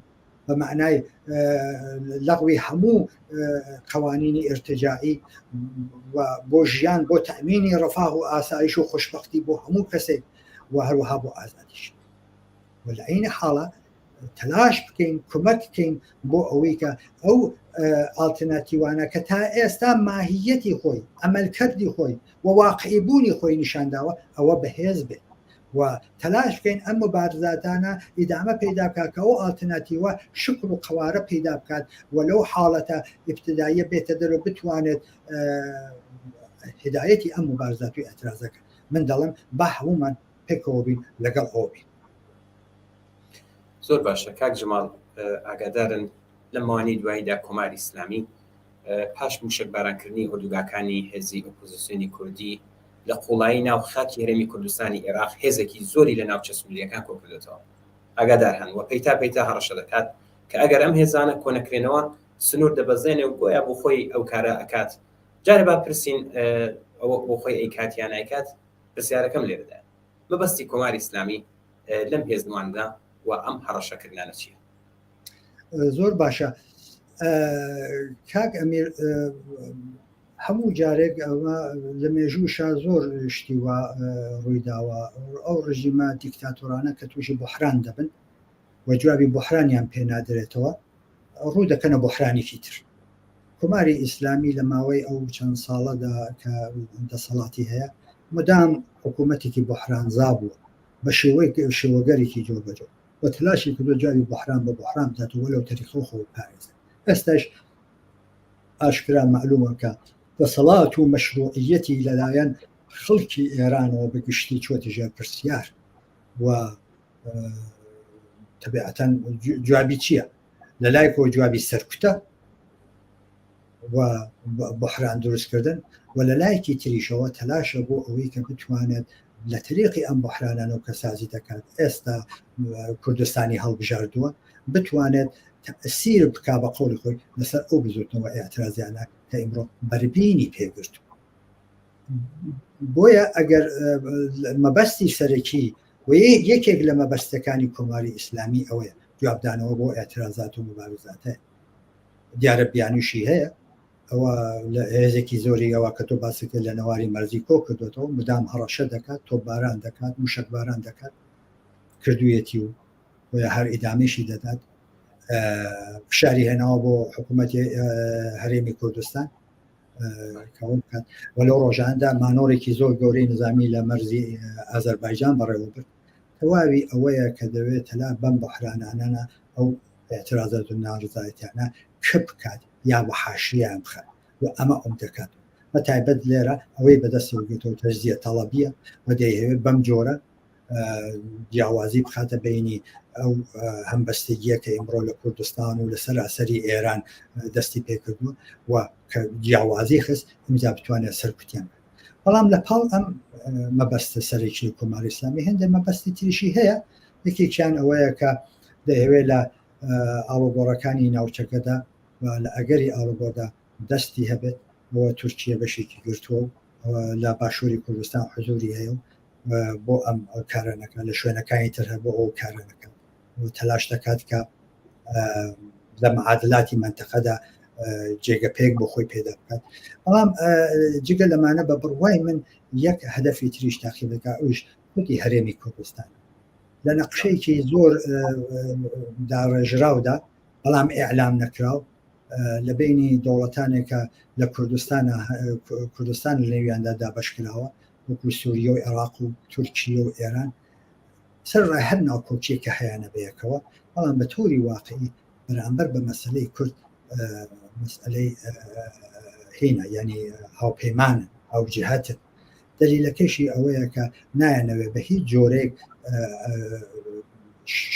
بە مەعنای لەغوی هەموو قوانینی ئرتجاعی و بۆ ژیان بۆ تەمینی ڕفاه و ئاسایش و خۆشببختی بۆ هەموو کەسێک و هەروەها بۆ ئازادیش و لە عینە حاڵە تەلاش بکەین کمەک بکەین بۆ ئەوەی کە ئەو ئالتەرناتیوانە کە تا ئێستا ماهیەتی خۆی ئەمەلکردی خۆی و واقعی بوونی خۆی نیشانداوە ئەوە بەهێز بێت و تەلاش بکەین ئەم موبارزاتانە ئیدامە پەیدا بکات کە ئەو ئالتەرناتیوە شکڵ و قەوارە پەیدا بکات و لەو حاڵەتە ئیبتداییە بێتە دەرەوە بتوانێت هیدایەتی ئەم موبارزات و ئیعترازەکە من دەڵێم با هەموومان پێکەوە بین لەگەڵ ئەوە بین. زۆر باشە کاک جەماڵ ئاگادارن لە ماوەی دواییدا کۆماری ئیسلامی پاش مووشەکبارانکردنی ئۆردوگاکانی هێزی ئۆپۆزیسیۆنی کوردی لە قوڵایی ناو خاکی هەرێمی کوردستانی ئێراق هێزێکی زۆری لە ناوچە سنوورییەکان کۆکردۆتەوە ئاگادار هەن و پەیتا پەیتا هەڕەشە دەکات کە ئەگەر ئەم هێزانە کۆنەکرێنەوە سنوور دەبەزێنێ و گۆیا بۆ خۆی ئەو کارە ئەکات جارێ با پرسین ئەوە بۆ خۆی ئەیکات یان نایکات پرسیارەکەم لێرەدایە مەبەستی کۆماری ئیسلامی لەم هێزنواندنە و ئەم هەڕەشەکردنانە چییە؟ زۆر باشە کاک ئەمیر هەموو جارێک ئەوە لە مێژووشا زۆر شتی وا ڕوویداوە ئەو ڕژیمە دیکتاتۆرانە کە تووشی بحران دەبن و جوابی بحرانیان پێ نادرێتەوە ڕوو دەکەنە بحرانێکی تر کۆماری ئیسلامی لە ماوەی ئەو چەند ساڵەدا کە دەسەڵاتی هەیە مدام حکوومەتێکی بحرانزا بووە بە شێوەی شێوەگەرێکی جۆربەجۆر و تەلاشی کردووە جوابی بحران بە بحران بداتەوە لەو تەریقەوە خۆ بپارێزێت ئێستاش ئاشکرا مەعلومە کە دەسەڵات و مەشروعیەتی لەلایەن خەڵکی ئێرانەوە بە گشتی چوەتە ژێر پرسیار و تەبیعەتەن جوابی چییە؟ لە لایکەوە جوابی سەرکوتە و بحران دروستکردن و لە لایەکی تریشەوە تەلاشە بۆ ئەوەی کە بتوانێت لە تەریقی ئەم بحرانانە و کە سازی دەکات ئێستا کوردستانی هەڵبژاردووە بتوانێت تەئسیر بکا بە قەولی خۆی لەسەر ئەو بزوتنەوە ئیعترازیانە کە ئیمڕۆ بەربینی پێگرتووە بۆیە ئەگەر مەبەستی سەرەکی و یەکێک لە مەبەستەکانی کۆماری ئیسلامی ئەوەیە جوابدانەوە بۆ ئاعترازات و مبارزاتە دیارە بیانوشی هەیە ئەوە لە هێزێکی زۆری ئەوە کە تۆ باسی کرد لە نەواری مەرزی کۆ کردوێتەوە مدام هەڕەشە دەکات تۆپباران دەکات موشکباران دەکات کردویەتی و بۆیە هەر ئیدامەیشی دەدات فشاری هێناوە بۆ حکوومەتی هەرێمی کوردستان کەەوە بکات و لەو ڕۆژاندا مانۆرێکی زۆر گەورەی نظامی لە مەرزی ئازەربایجان بەڕێوە برد تەواوی ئەوەیە کە دەوێت تەلا بەم بەحرانانە ئەو اعتراضات و ناڕزایەتیانە کپ بکات یا بە حاشیان بخات. و ئەمە عومدەکات بە تایبەت لێرە ئەوەی بەدەستەوە گرتەوە تەجزیە تەڵەبیە و دەیهەوێت بەم جۆرە جیاوازی بخاتە بینی ئەو هەمبەستگیە کە ئیمڕۆ لە کوردستان و لە سەراسەری ئێران دەستی پێکردووە و کە جیاوازی خست ئینجا بتوانێت سەرکوتیان بکات. بەڵام لە پاڵ ئەم مەبەستە سەرەکی کۆماری ئیسلامی هەندێک مەبەستی تریشی هەیە یەکێکیان ئەوەیە کە دەیەوێت لە ئاڵوگۆڕەکانی ناوچەکەدا و لە ئەگەری ئاڵوگۆڕدا دەستی هەبێت بۆ تورکیە بەشێکی گرتووە و لە باشووری کوردستان حزوری هەیە و بۆ ئەم ئەو کارەنەکە لە شوێنەکانی تر هەر بۆ ئەو کارەنەکە و تەلاش دەکات کە لە معادلاتی منتەقەدا جێگە پێک بۆ خۆی پێدا بکات بەڵام جگە لەمانە بە بڕوای من یەک هەدەفی تریش تاقی دەکات ئەوش خودی هەرێمی کوردستان لە نەقشەیەکی زۆر داڕێژراودا بەڵام ئیعلام نەکراو لە بینی دەوڵەتانێکە لە کوردستان کوردستان لە نێویاندا دابەشکراوە وەکو سووریە و عێراق و تورکیە و ئێران سەر ڕای هەر ناکۆکیە کە هەیانە بەیەکەوە بەڵام بە تۆری واقعی بەرامبەر بە مەسلەی کورد مەسئلەی هینە ینی هاوپەیمانن هاوجهتن دەلیلەکەشی ئەوەیە کە نایەنەوێت بە هیچ جۆرێک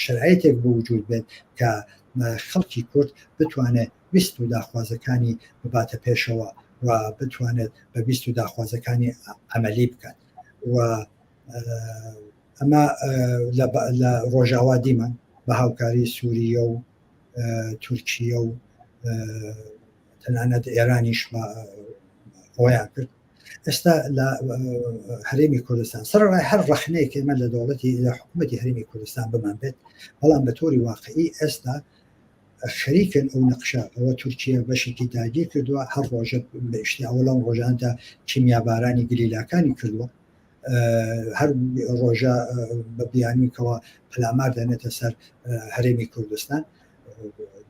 شرایتێک بۆ وجود بێت کە خەڵکی کورد بتوانێت ویست و داخوازەکانی بباتە پێشەوە و بتوانێت بە ویست و داخوازەکانی عملی بکات و ئەمە لە ڕۆژاوا دیمان بە هاوکاری سووریە و تورکیە و تەنانەت ئێرانیش ئەویان کرد ئێستا لە هەرێمی کوردستان سەرڕای هەر ڕەخنەیەک ئێمە لە دەوڵەتی لە حکوومەتی هەرێمی کوردستان بمان بێت بەڵام بە تۆری واقعی ئێستا خەریکن ئەو نەقشە ئەوە تورکیە بەشێکی داگیر کردووە هەر ڕۆژە بە ئیشتیاوە لەم ڕۆژاندا کیمیابارانی گلیلاکانی کردووە هەر ڕۆژە بە بیانوویکەوە پەلامار دەنێتە سەر هەرێمی کوردستان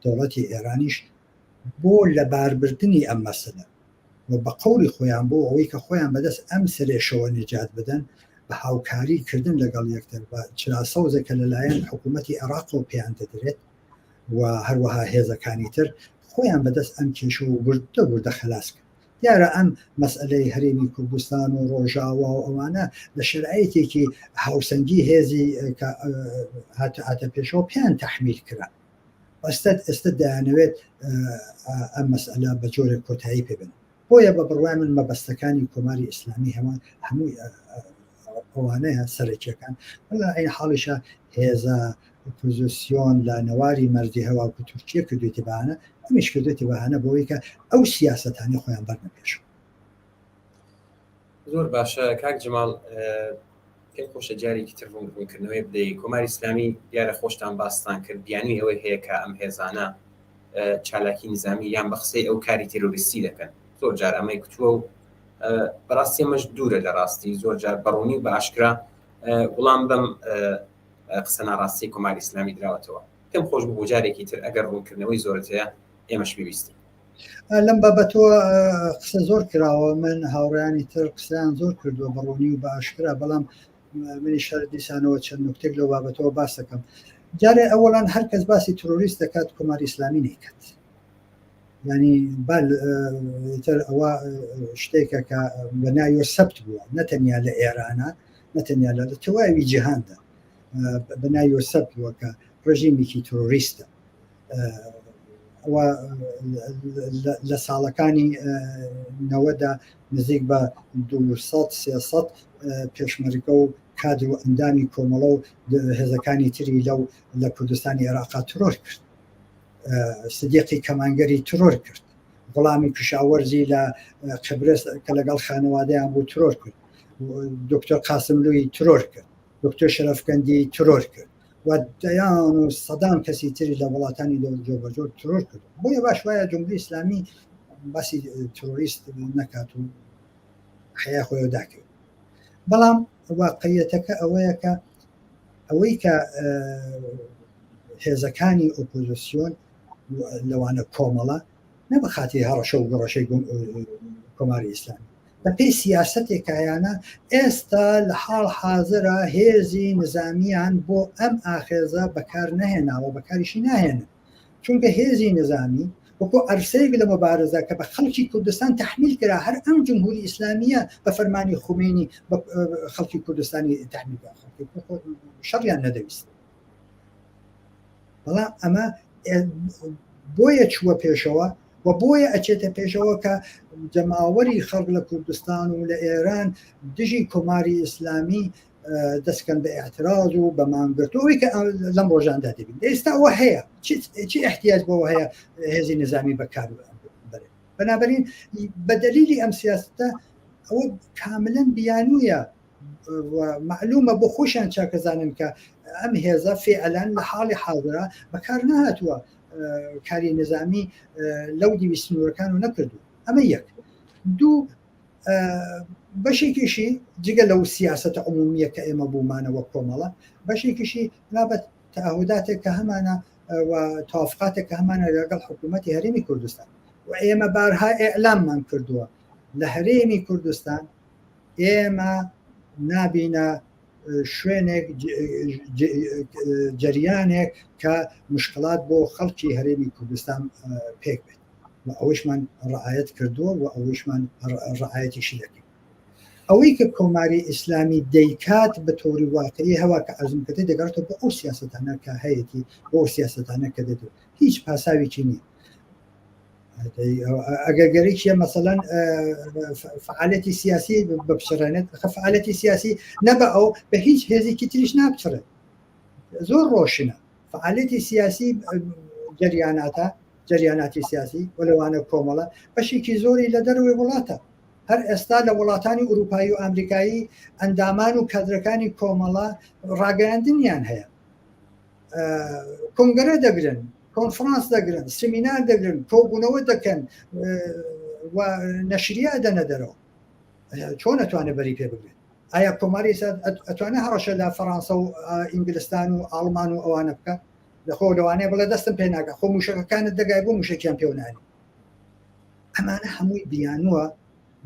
دەوڵەتی ئێرانیش بۆ لەباربردنی ئەم مەسەلە و بە قەولی خۆیان بۆ ئەوەی کە خۆیان بەدەست ئەم سەرێشەوە نەجات بدەن بە هاوکاری کردن لەگەڵ یەکتر بە چرا سەوزێک کە لەلایەن حکوومەتی عێراقەوە پێیان دەدرێت و هەروەها هێزەکانی تر خۆیان بەدەست ئەم کێشە و وردە وردە خەلاس کرد دیارە ئەم مەسئلەی هەرێمی کوردستان و ڕۆژاوا و ئەوانە لە شەرایتێکی هاوسەنگی هێزی کە هاتە پێشەوە پێیان تەحمیل کرا ئەستە ئێستا دەیانەوێت ئەم مەسئلە بە جۆرێک کۆتایی پێ بن بۆیە بە بڕوای من مەبەستەکانی کۆماری ئیسلامی هەمان هەمووی ئەوانەیە سەرەکیەکان لە عین حاڵیشە هێزە ئۆپۆزیسیۆن لە نەواری مەرزی هەواکو تورکیە کردوێتی بەهانە ئەمیش کردوێتی بەهانە بۆی کە ئەو سیاسەتانی خۆیان بەرنە پێش. زۆر باشە کاک جەماڵ پێم خۆشە جارێکی تر ڕوونکردنەوەی بدەی کۆماری ئیسلامی دیارە خۆشتان باستان کرد بیانوی ئەوەی هەیە کە ئەم هێزانە چالاکی نظامی یان بە قسەی ئەو کاری تێرۆریستی دەکەن زۆر جار ئەمەی کوتووە و بەڕاستی ئەمەش دوورە لە ڕاستی زۆر جار بەڕوونی و بە ئاشکرا وڵام بەم قسە ناڕاستی کۆماری ئیسلامی دراوەتەوە پێم خۆش بوو جارێکی تر ئەگەر ڕوونکردنەوەی زۆرت هەیە ئێمەش پێویستی لەم بابەتەوە قسە زۆر کراوە من هاوڕیانی تر قسەیان زۆر کردووە بە ڕوونی و بە ئاشکرا بەڵام منی شەر دیسانەوە چەند نکتێک لەو بابەتەوە باس دەکەم جارێ ئەوەڵان هەر کەس باسی ترۆریست دەکات کۆماری ئیسلامی نیکات ینی بال تر ئەوە شتێکە کە بە ناوی سەبت بووە نەتەنیا لە ئێرانە نەتەنیا لە تەواوی جیهاندا بە ناوی سەبت بووە کە ڕژیمێکی ترۆریستە ئەوە لە ساڵەکانی نەوەدا نزیک بە 200 300 پێشمەرگە و کادر و ئەندامی کۆمەڵە و هێزەکانی تری لەو لە کوردستانی عێراقا ترۆر کرد سدیقی کەمانگەری ترۆر کرد غوڵامی کشاوەرزی لە قبرس کە لەگەڵ خانەوادەیان بوو ترۆر کرد دکتۆر قاسملوی ترۆر کرد دکتۆر شەرەفکەندی ترۆر کرد و دەیان و سەدان کەسی تری لە وڵاتانی جۆربەجۆر ترۆر کرد بۆیە باش وایە جمهوری ئیسلامی باسی ترۆریست نەکات و حیا خۆی داکرد بەڵام واقعیەتەکە ئەوەیە کە ئەوەی کە هێزەکانی ئۆپۆزیسیۆن لەوانە کۆمەڵە نە بە خاتری هەڕەشە و گەڕەشەی کۆماری ئیسلامی بەپێی سیاسەتێکایانە ئێستا لە حاڵ حازرا هێزی نزامیان بۆ ئەم ئاخێزە بەکار نەهێناوە بەکاریشی ناهێنن چونکە هێزی نزامی وەکو عەرسەیەک لە مبارزە کە بە خەڵکی کوردستان تەحمیل کرا هەر ئەم جمهوری ئیسلامیە بە فەرمانی خومینی بە خەڵکی کوردستانی تەحمیل کرا خەڵکی شەڕیان نەدەویست بەڵام ئەمە بۆیە چووە پێشەوە و بۆیە ئەچێتە پێشەوە کە جەماوەری خەڵک لە کوردستان و لە ئێران دژی کۆماری ئیسلامی دەستکەن بە اعتراض و بە مانگرتەوەی کە لەم ڕۆژاندا دەبین ئێستا ئەوە هەیە چی احتیاج بەوە هەیە هێزی نظامی بەکار بەرێت بەنابەرین بە دەلیلی ئەم سیاستە ئەوە کاملا بیانوویە معلومە بۆ خۆشیان چاکەزانن کە ئەم هێزە فعلەن لە حاڵی حاضرە بەکار نهاتووە کاری نظامی لەو دیوی سنوورەکان و نەکردو ئەمە یەک دوو بەشێکیشی جگە لەو سیاسەتە عمومیە کە ئێمە بوومانە وەک کۆمەڵە بەشێکیشی نابەت تەعهوداتێک کە هەمانە و توافقاتێک کە هەمانە لەگەڵ حکوومەتی هەرێمی کوردستان و ئێمە بارها ئیعلاممان کردووە لە هەرێمی کوردستان ئێمە نابینە شوێنێک جەریانێک کە مشکلات بۆ خەڵکی هەرێمی کوردستان پێک بێت و ئەوەیشمان ڕعایەت کردووە و ئەوەیشمان ڕعایەتیشی دەکەین ئەوەی کە کۆماری ئیسلامی دەیکات بە تۆری واقعی هەوا کە عەرزم کردی دەگەڕێتەوە بۆ ئەو سیاسەتانە کە هەیەتی بۆ ئەو سیاسەتانە کە دێت هیچ پاساوێکی نییە ئەگەر گەرێکیە مەسەلەن فعالەتی سیاسی بپچڕێنێت فعالەتی سیاسی نەبە ئەو بە هیچ هێزێکی تریش ناپچڕێت زۆر ڕۆشنە فعالەتی سیاسی جەریاناتە جەریاناتی سیاسی و لەوانە کۆمەڵە بەشێکی زۆری لە دەرەوەی وڵاتە هەر ئێستا لە وڵاتانی ئوروپایی و ئەمریکایی ئەندامان و کادرەکانی کۆمەڵە ڕاگەیاندنیان هەیە کۆنگرە دەگرن کۆنفرانس دەگرن سمینار دەگرن کۆبوونەوە دەکەن و نەشریە دەنە دەرەوە چۆن ئەتوانێت بەری پێ بگرێت ئایا کۆماری ئەتوانێت هەڕەشە لە فەڕانسە و ئینگلستان و ئاڵمان و ئەوانە بکە لەخۆ لەوانەیە بڵێ دەستم پێ ناگە خۆ موشەکەکانت دەگای بۆ موشەکیان پێونانی ئەمانە هەمووی بیانووە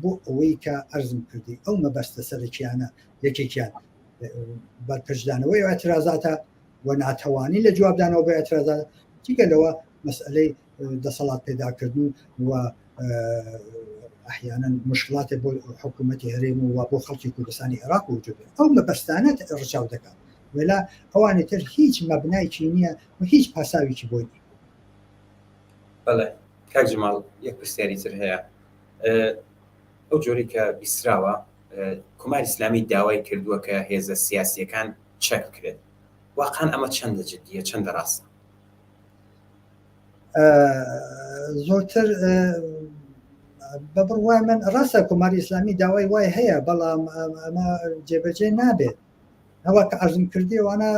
بۆ ئەوەی کە ئەرزم کردی ئەو مەبەستە سەرەکیانە یەکێکیان بەرپەرچدانەوەی ئاعترازاتە و ناتەوانی لە جوابدانەوە بە ئاعترازات جگە لەوە مەسئلەی دەسەڵات پەیداکردن و ئەحیانەن مشکلاتێک بۆ حکوومەتی هەرێم و بۆ خەڵکی کوردستانی عێراق وجود ئەو مەبەستانە ڕچاو دەکات وێلا ئەوانی تر هیچ مەبنایکی نییە و هیچ پاساوێکی بۆی نییە. بەڵێ کاک جەماڵ یەک پرسیاری تر هەیە ئەو جۆرەی کە بیستراوە کۆماری ئیسلامی داوای کردووە کە هێزە سیاسیەکان چەک بکرێت واقعا ئەمە چەندە جدیە چەندە ڕاستە زۆرتر بە بڕوای من ڕاستە کۆماری ئیسلامی داوای وای هەیە بەڵام ئەمە جێبەجێ نابێت ئەوە کە عەرزم کردی ئەوانە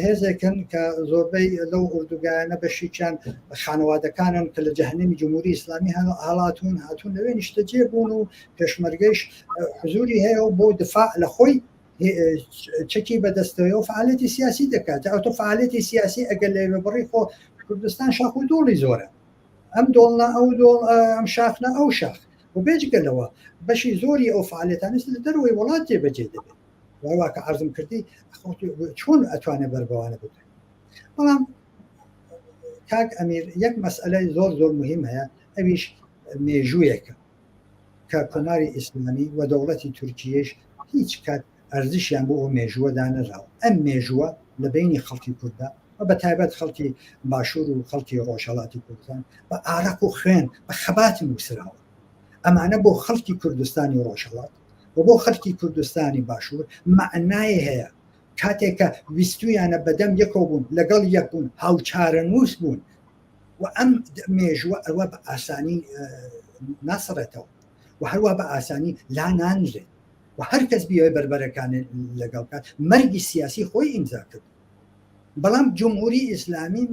هێزێکن کە زۆربەی لەو ئوردوگایانە بەشێکیان خانەوادەکانن کە لە جەهنمی جمهوری ئیسلامی هەڵاتون هاتوون لەوێ نیشتەجێ بوون و پێشمەرگەیش حزوری هەیە و بۆ دفاع لە خۆی چەکی بەدەستەوە و فعالەتی سیاسی دەکات ئەو تۆ فعالەتی سیاسی ئەگەر لەوێ بڕی خۆ کوردستان شاخ و دۆڵی زۆرە ئەم دۆڵنا ئەو دۆڵ ئەم شاخنا ئەو شاخ و بێجگە لەوە بەشی زۆری ئەو فعالەتانش لە دەرەوەی وڵات جێبەجێ دەبێت وای وا کە عەرزم کردی چۆن ئەتوانێت بەربەوانە بگرێت بەڵام کاک ئەمیر یەک مەسئلەی زۆر زۆر مهم هەیە ئەویش مێژوویەکە کە کۆماری ئیسلامی و دەوڵەتی تورکیەش هیچ کات ئەرزشیان بۆ ئەو مێژووە دانەراوە ئەم مێژووە لە بینی خەڵکی کووردا و بە تایبەت خەڵکی باشوور و خەڵکی ڕۆژهەڵاتی کوردستان بە ئارەق و خوێن بە خەبات نووسراوە ئەمانە بۆ خەڵکی کوردستانی ڕۆژهەڵات و بۆ خەڵکی کوردستانی باشوور مەعنای هەیە کاتێک کە ویستویانە بەدەم یەکەوە بوون لەگەڵ یەک بوون هاوچارەنووس بوون و ئەم مێژووە ئەوە بە ئاسانی ناسڕێتەوە و هەروە بە ئاسانی لا نانرێت و هەر کەس بیەوێ بەربەرەکانێ لەگەڵ بکات مەرگی سیاسی خۆی ئیمزا کرد بەڵام جمهوری ئیسلامی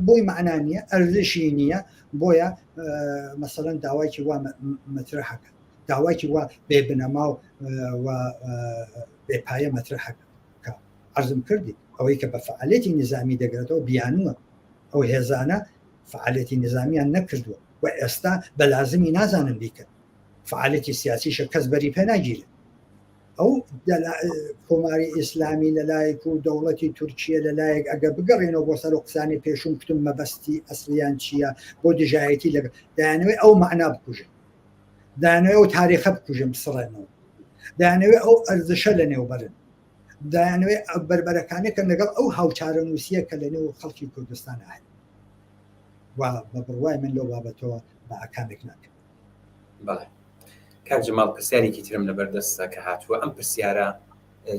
بۆی معنا نییە ئەرزشی نییە بۆیە مەسەلەن داوایکی وا مەترحەکە داوایکی وا بێ بنەما و بێپایە مەترحەکە کە عەرزم کردی ئەوەی کە بە فعالەتی نظامی دەگرێتەوە بیانووە ئەو هێزانە فعالەتی نظامیان نەکردووە و ئێستا بە لازمی نازانن بیکەن فعالەتی سیاسیشە کەس بەری پێ ناگیرێت. ئەو کۆماری ئیسلامی لەلایەک و دەوڵەتی تورکیە لەلایەک ئەگە بگەڕێنەوە بۆ سەر و قسانی پێشوم کوتم مەبەستی ئەسڵیان چییە بۆ دژایەتی لەگە دەیانەوێت ئەو مەعنا بکوژن دەیانەوێت ئەو تاریخە بکوژن بسڕێنەوە دەیانەوێت ئەو ئەرزشە لەنێو بەرن دەیانەوێت بەربەرەکانێکن لەگەڵ ئەو هاوچارەنووسیە کە لەنێو خەڵکی کوردستان هەیە و بە بڕوای من لەو بابەتەوە بە ئاکامێک ناکەن بەڵێ کاک جەماڵ پرسیارێکی ترم لەبەر دەستە کە هاتووە ئەم پرسیارە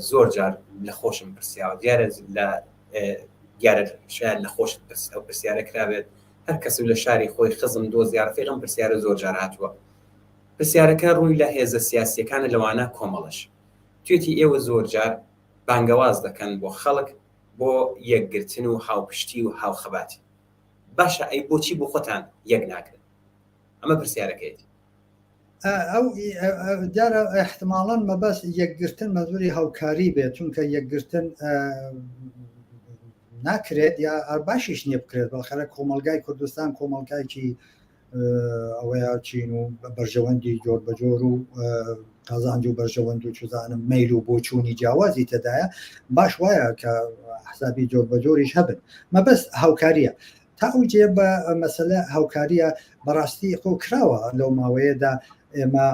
زۆر جار لە خۆشم پرسیاوە دیارە لە دیارە شاید لە خۆشت پرس ئەو پرسیارە کرابێت هەر کەس و لە شاری خۆی خزم دۆز یارفی ئەم پرسیارە زۆر جار هاتووە پرسیارەکە ڕووی لە هێزە سیاسیەکانە لەوانە کۆمەڵش توێتی ئێوە زۆر جار بانگەواز دەکەن بۆ خەڵک بۆ یەکگرتن و هاوپشتی و هاوخەباتی باشە ئەی بۆچی بۆ خۆتان یەک ناگرن ئەمە پرسیارەکەیەتی. ئەو دیارە احتماڵەن مەبەست یەکگرتن مەزوری هاوکاری بێت چونکە یەکگرتن ناکرێت یا باشیش نییە بکرێت بەڵخەرە کۆمەلگای کوردستان کۆمەلگایکی ئەوەیە چین و بەرژەوەندی جۆر بە جۆر و قازانج و بەرژەوەند و چزانم میل و بۆچوونی جیاوازی تێدایە باش وایە کە حسابی جۆر بە جۆریش هەبن مەبەست هاوکاریە تا ئەو جێ بە مەسەلە هاوکاریە بەڕاستی خۆ کراوە لەو ماوەیەدا ئێمە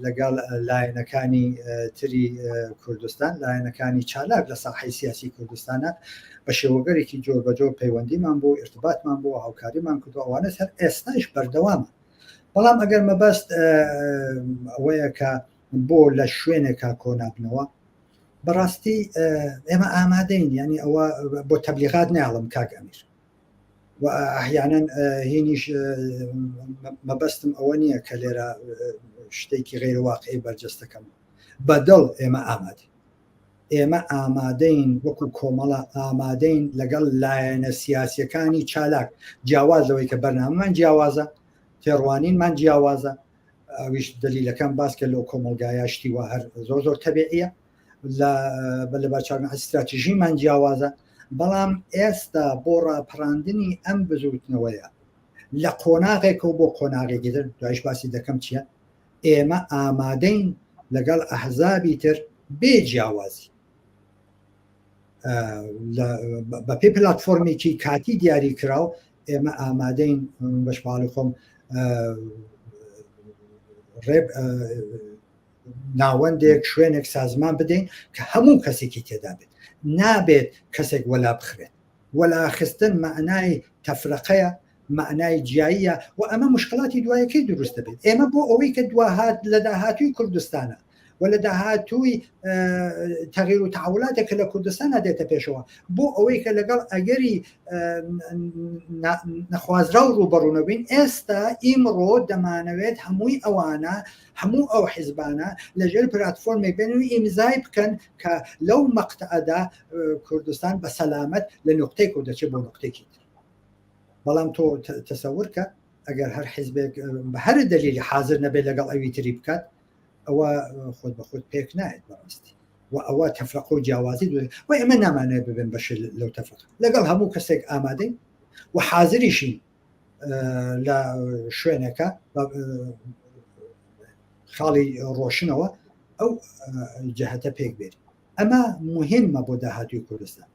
لەگەڵ لایەنەکانی تری کوردستان لایەنەکانی چالاک لە ساحەی سیاسی کوردستانە بە شێوەگەرێکی جۆر بە جۆر پەیوەندیمان بۆ ارتباتمان بۆ هاوکاریمان کردو ئەوانە هەر ئێستاش بەردەوامە بەڵام ئەگەر مەبەست ئەوەیە کە بۆ لە شوێنێکا کۆنابنەوە بەڕاستی ئێمە ئامادەین ینی ئەوە بۆ تەبلیغات ناڵم کاک ئەمیر و ئەحیانەن هینیش مەبەستم ئەوە نییە کە لێرە شتێکی غیر واقعی بەرجەستەکەم بەدڵ ئێمە ئامادەین ئێمە ئامادەین وەکو کۆمەڵە ئامادەین لەگەڵ لایەنە سیاسیەکانی چالاک جیاواز لەوەی کە بەرنامەمان جیاوازە تێڕوانینمان جیاوازە ئەویش دەلیلەکەم باس کە لەو کۆمەڵگایە شتی وا هەر زۆر زۆر تەبیعیە لە بە لەبەرچاوی ئەستراتیژیمان جیاوازە بەڵام ئێستا بۆ ڕاپەڕاندنی ئەم بزوتنەوەیە لە قۆناغێکەوە بۆ قۆناغێکی تر دوایش باسی دەکەم چییە ئێمە ئامادەین لەگەڵ ئەحزابی تر بێ جیاوازی بەپێی پلاتفۆرمێکی کاتی دیاری کراو ئێمە ئامادەین بەشپاڵی خۆم ڕێب ناوەندێک شوێنێک سازمان بدەین کە هەموو کەسێکی تێدا بێت نابێت کەسێک وەلا بخرێت وەلاخستن مەعنای تەفرەقەیە مەعنای جیاییە و ئەمە مشکلاتی دوایەکەی دروست دەبێت ئێمە بۆ ئەوەی کە دواهات لە داهاتووی کوردستانە و لە داهاتووی تەغیر و تەحولاتێک کە لە کوردستانە دێتە پێشەوە بۆ ئەوەی کە لەگەڵ ئەگەری نەخوازراو ڕووبەڕوو نەبین ئێستا ئیمڕۆ دەمانەوێت هەمووی ئەوانە هەموو ئەو حیزبانە لەژێر پلاتفۆرمێک بێن و ئیمزای بکەن کە لەو مەقتەعەدا کوردستان بە سەلامەت لە نوقتەیەک و دەچێت بۆ نوقتێکی تر بەڵام تۆ تەسەور کە ئەگەر هەر حیزبێک بە هەر دەلیلی حاضر نەبێت لەگەڵ ئەوی تری بکات ئەوە خۆت بە خۆت پێک نایەت بەڕاستی و ئەوە تەفرەقە و جیاوازی دوێ و ئێمە نامانەوێت ببن بەش لەو تەفرەقە لەگەڵ هەموو کەسێک ئامادەین و حاضریشین لە شوێنەکە خاڵی ڕۆشنەوە ئەو جەهەتە پێک بێت ئەمە مهمە بۆ داهاتوی کوردستان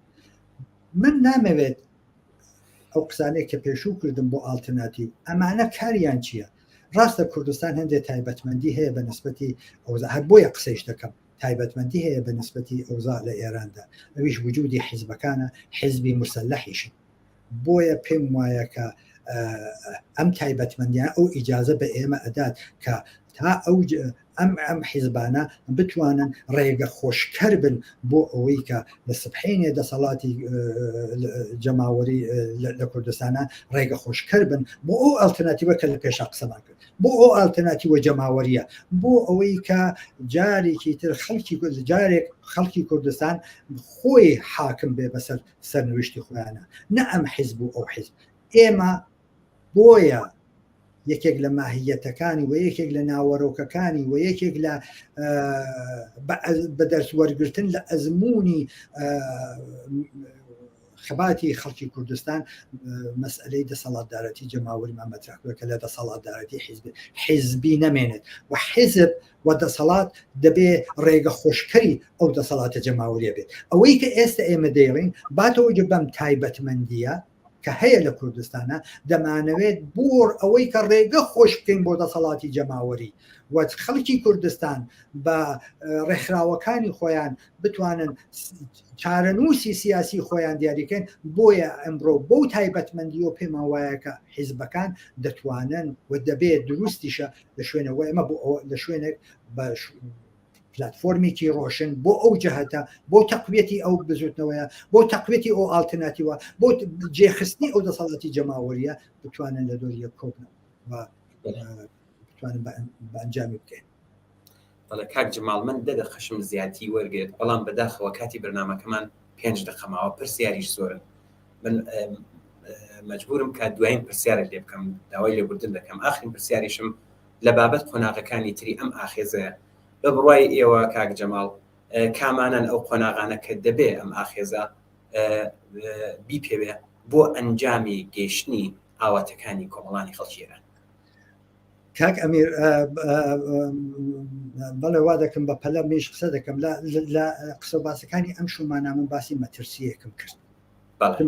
من نامەوێت ئەو قسانەی کە پێشوو کردم بۆ ئاڵترناتیو ئەمانە کاریان چییە؟ ڕاستە کوردستان هەندێک تایبەتمەندی هەیە بە نسبەتی ئەوزا هەر بۆیە قسەیش دەکەم تایبەتمەندی هەیە بە نسبەتی ئەوزا لە ئێراندا ئەویش وجودی حیزبەکانە حیزبی مسلحیشن بۆیە پێم وایە کە ئەم تایبەتمەندیان ئەو ئیجازە بە ئێمە ئەدات کە تا ئەو ئەم ئەم حیزبانە بتوانن ڕێگە خۆشکەر بن بۆ ئەوەی کە لە سبحینێ دەسەڵاتی جەماوەری لە کوردستانە ڕێگە خۆشکەر بن بۆ ئەو ئەلتەرناتیوە کە لە پێشا قسەمان کرد بۆ ئەو ئەلتەرناتیوە جەماوەریە بۆ ئەوەی کە جارێکی تر خەڵکی جارێک خەڵکی کوردستان خۆی حاکم بێ بەسەر سەرنویشتی خۆیانە نە ئەم حیزب و ئەو حیزب ئێمە بۆیە یەکێک لە ماهیەتەکانی و یەکێک لە ناوەرۆکەکانی و یەکێک لە بە دەرس وەرگرتن لە ئەزمموی. خەباتی خەڵکی کوردستان مەسئلەی دەسەڵاتدارەتی جەماوەریمان مەترح کرد کە لە دەسەڵاتدارەتی حیزب حیزبی نەمێنێت و حیزب و دەسەڵات دەبێ ڕێگە خۆشکەری ئەو دەسەڵاتە جەماوەریە بێت ئەوەی کە ئێستا ئێمە دەیڵین باتەوە بەم تایبەتمەندیە کە هەیە لە کوردستانە دەمانەوێت بۆ ئەوەی کە ڕێگە خۆش بکەین بۆ دەسەڵاتی جەماوەری و خەڵکی کوردستان بە ڕێکخراوەکانی خۆیان بتوانن چارەنووسی سیاسی خۆیان دیاریکەن بۆیە ئەمڕۆ بەو تایبەتمەندی و پێمان وایە کە حیزبەکان دەتوانن و دەبێت دروستیشە لە شوێنەوە ئێمە بۆ لە شوێنێک بە پلتفۆرمێکی ڕۆشن بۆ ئەو جەهەتە بۆ تەقویەتی ئەو بزوتنەوەیە بۆ تەقویەتی ئەو ئالتەرناتیوە بۆ جێخستنی ئەو دەسەڵاتی جەماوەریە بتوانن لە دۆری یەک کۆبنەوە و بتوانن بە ئەنجامی بکەین. بەڵێ کاک جەماڵ من دە دەقەشم زیاتی وەرگرت بەڵام بەداخەوە کاتی بەرنامەکەمان پێنج دەقە ماوە پرسیاریش زۆرن من مەجبورم کە دوایین پرسیارت لێ بکەم داوای لێبوردن دەکەم ئاخرین پرسیاریشم لە بابەت قۆناغەکانی تری ئەم ئاخێزەیە بە بڕوای ئێوە کاک جەماڵ کامانەن ئەو قۆناغانە کە دەبێ ئەم ئاخێزە بیپێوێ بۆ ئەنجامی گەیشتنی ئاواتەکانی کۆمەڵانی خەڵکی ئێران؟ کاک ئەمیر بەڵێ وا دەکەم بە پەلە منیش قسە دەکەم لە قسە باسەکانی ئەم شومانە من باسی مەترسیەکم کرد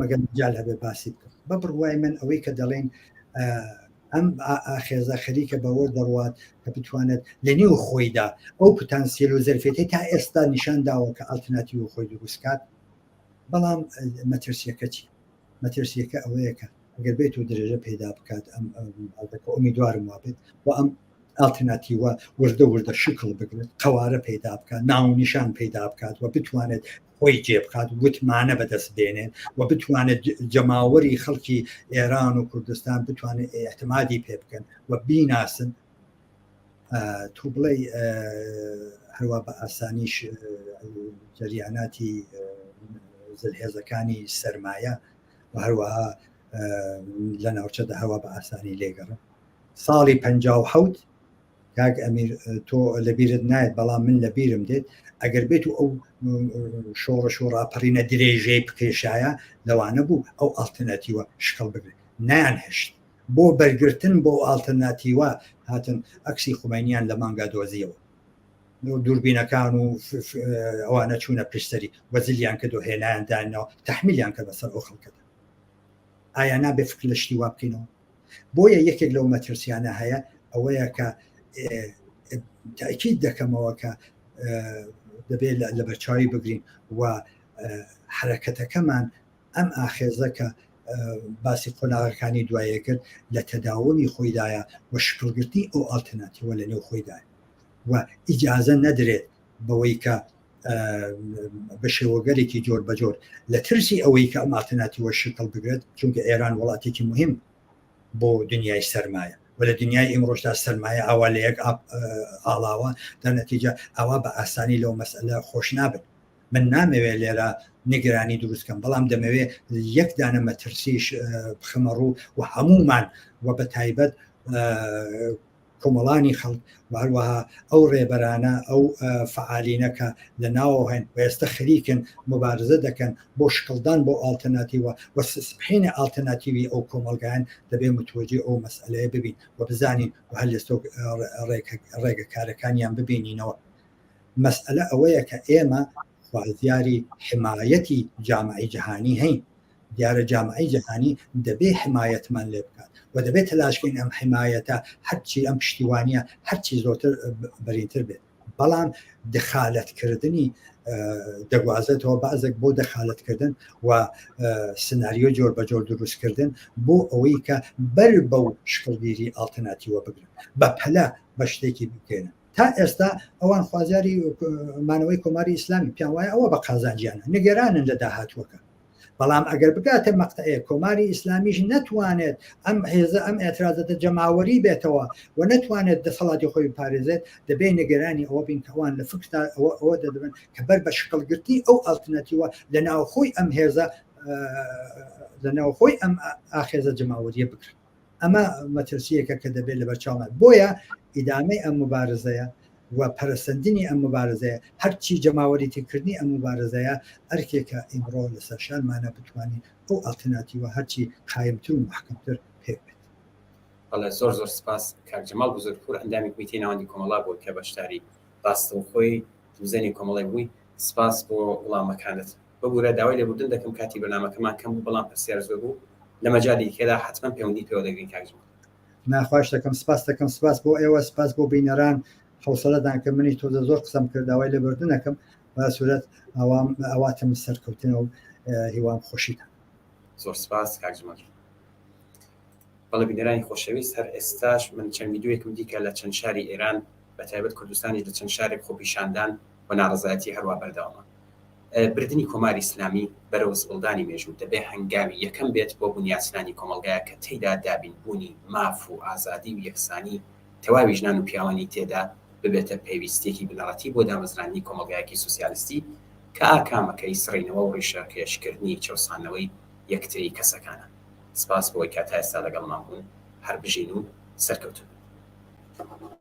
مەگەر مەجال هەبێ باسی بکەم بە بڕوای من ئەوەی کە دەڵێن ئەم ئاخێزە خەریکە بەوە دەڕوات کە بتوانێت لە نێو خۆیدا ئەو پتانسیل و زەرفێتی تا ئێستا نیشان داوە کە ئەلتەرناتیو خۆی دروستکات بەڵام مەترسیەکە چی مەترسیەکە ئەوەیە کە ئەگەر بێت و درێژە پەیدا بکات ئەم ئومیدوارم وابێت و ئەم ئەلتەرناتیوە وردە وردە شکڵ بگرێت قەوارە پەیدا بکات ناونیشان پەیدا بکات و بتوانێت خۆی جێ بکات وتمانە بەدەست بێنێت و بتوانێت جەماوەری خەڵکی ئێران و کوردستان بتوانێت اعتمادی پێ بکەن و بیناسن تۆ بڵێ هەروە بە ئاسانیش جەریاناتی زلهێزەکانی سەرمایە و هەروەها لە ناوچەدا هەوا بە ئاسانی لێگەڕن ساڵی 57 کاک ئەمیر تۆ لەبیرت نایەت بەڵام من لەبیرم دێت ئەگەر بێت و ئەو شۆڕش و ڕاپەڕینە درێژەی بکێشایە لەوانە بوو ئەو ئەڵتەرناتیوە شکڵ بگرێت نایان هێشت بۆ بەرگرتن بۆ ئەڵتەرناتیوە هاتن عەکسی خومەینیان لە مانگا دۆزیەوە دووربینەکان و ئەوانە چوونە پشتەری وەزیلیان کرد و هێنایان دانەوە تحمیلیان کرد بەسەر ئەو خەڵکەدا ئایا نابێ فکر لە شتی وا بکەینەوە بۆیە یەکێک لەو مەترسیانە هەیە ئەوەیە کە تاکید دەکەمەوە کە دەبێت لە بەرچاوی بگرین و حرەکەتەکەمان ئەم ئاخێزە کە باسی قۆناغەکانی دوایە کرد لە تەداومی خۆیدایە و شکڵگرتنی ئەو ئالتەرناتیوە لە نێو خۆیدایە و ئیجازە نەدرێت بەوەی کە بە شێوەگەلێکی جۆر بە جۆر لە ترسی ئەوەی کە ئەم ئالتەرناتیوە شکڵ بگرێت چونکە ئێران وڵاتێکی مهم بۆ دنیای سەرمایە و لە دنیای ئیمڕۆشدا سەرمایە ئاوا لە یەک ئاڵاوە در نەتیجە ئاوا بە ئاسانی لەو مەسئلە خۆش نابن من نامەوێت لێرە نیگەرانی دروست کەم بەڵام دەمەوێت یەک دانە مەترسیش بخەمە ڕوو و هەمومان و بە تایبەت کۆمەڵانی خەڵک و هەروەها ئەو ڕێبەرانە ئەو فەعالینە کە لە ناوەوە هەن و ئێستا خەریکن مبارزە دەکەن بۆ شکڵدان بۆ ئاڵتەرناتیوە و سپحینە ئاڵتەرناتیوی ئەو کۆمەڵگایان دەبێ متوەجێ ئەو مەسئلەیە ببین و بزانین و هەر لێستۆ ڕێگەکارەکانیان ببینینەوە مەسئلە ئەوەیە کە ئێمە خوازیاری حمایەتی جامعی جەهانی هەین دیارە جامعەی جەهانی دەبێ حمایەتمان لێ بکات و دەبێت تەلاشکەین ئەم حمایەتە هەرچی ئەم پشتیوانیە هەرچی زۆرتر بەرینتر بێت بەڵام دخالەتکردنی دەگوازێتەوە بازێک بۆ دەخالەتکردن و سناریۆ جۆر بە جۆر دروستکردن بۆ ئەوەی کە بەر بەو شکڵگیری ئاڵتەرناتیوە بگرن بە پەلە بە شتێکی بکەێنن تا ئێستا ئەوان خوازیاری مانەوەی کۆماری ئیسلامی پیان وایە ئەوە بە قازانجیانە نگەرانن لە داهاتووەکە بەڵام ئەگەر بگاتە مەقتەعێ کۆماری ئیسلامیش نەتوانێت ئەم هێزە ئەم ئێترازەتە جەماوەری بێتەوە و نەتوانێت دەسەڵاتی خۆی بپارێزێت دەبێ نیگەرانی ئەوە بین کە ئەوان لە فکردا ئەوە ئەوە دەدەبن کە بەر بە شکڵگرتنی ئەو ئەڵتەرناتیوە لە ناوخۆی ئەم هێزە لە ناوخۆی ئەم ئاخێزە جەماوەریە بگرن ئەمە مەترسیەکە کە دەبێت لەبەرچاومان بۆیە ئیدامەی ئەم مبارزەیە. و پەرەسەندنی ئەم موبارزەیە، هەرچی جەماوەریی کردنی ئەم موبارزەیە ئەرکێکە ئیمڕۆ لەسەر شانمانە بتوانین ئەو ئەڵتەرناتیوە هەرچی قایمتر و مەحکەمتر پێک بێت. بەڵێ زۆر زۆر سپاس کاک جەماڵ بزرگپوور ئەندامی کۆمیتەی ناوەندی کۆمەڵە بووی کە بەشداری ڕاستەوخۆی تلویزیۆنی کۆمەڵەی بووی سپاس بۆ وڵامەکانت. ببورە داوای لێبوردن دەکەم کاتی بەرنامەکەمان کەم بوو بەڵام پرسیار زۆر بوو لە مەجالی دیکەدا حەتمەن پەیوەندیت پێوە دەگرین کاک جەماڵ. نا خواهش دەکەم سپاس دەکەم سپاس بۆ ئێوە سپاس بۆ بینەران حوسەلەتان کرد منیش تۆزە زۆر قسەم کرد داوای لێبوردن ئەکەم بە سورەت ئەوام ئەواتم سەرکەوتنە و هیوام خۆشیتان. زۆر سپاس کاک جەماڵ گیان. بەڵێ بینەرانی خۆشەویست هەر ئێستاش من چەند ڤیدیۆیەکم دی کە لە چەند شاری ئێران بە تایبەت کوردستانیش لە چەند شارێک خۆپیشاندان و ناڕەزایەتی هەروا بەردەوامە. بردنی کۆماری ئیسلامی بەرەو زبڵدانی مێژوو دەبێ هەنگاوی یەکەم بێت بۆ بنیاتنانی کۆمەڵگایەک کە تێیدا دابینبوونی ماف و ئازادی و یەکسانی تەواوی ژنان و پیاوانی تێدا ببێتە پێویستییەکی بنەڕەتی بۆ دامەزراندنی کۆمەڵگایەکی سوسیالیستی کە ئاکامەکەی سڕینەوە و ڕیشەکێشکردنی چەوساندنەوەی یەکتری کەسەکانە. سپاس بۆ ئەوەی کە تا ئێستا لەگەڵمان بوون. هەر بژین و سەرکەوتوو بن.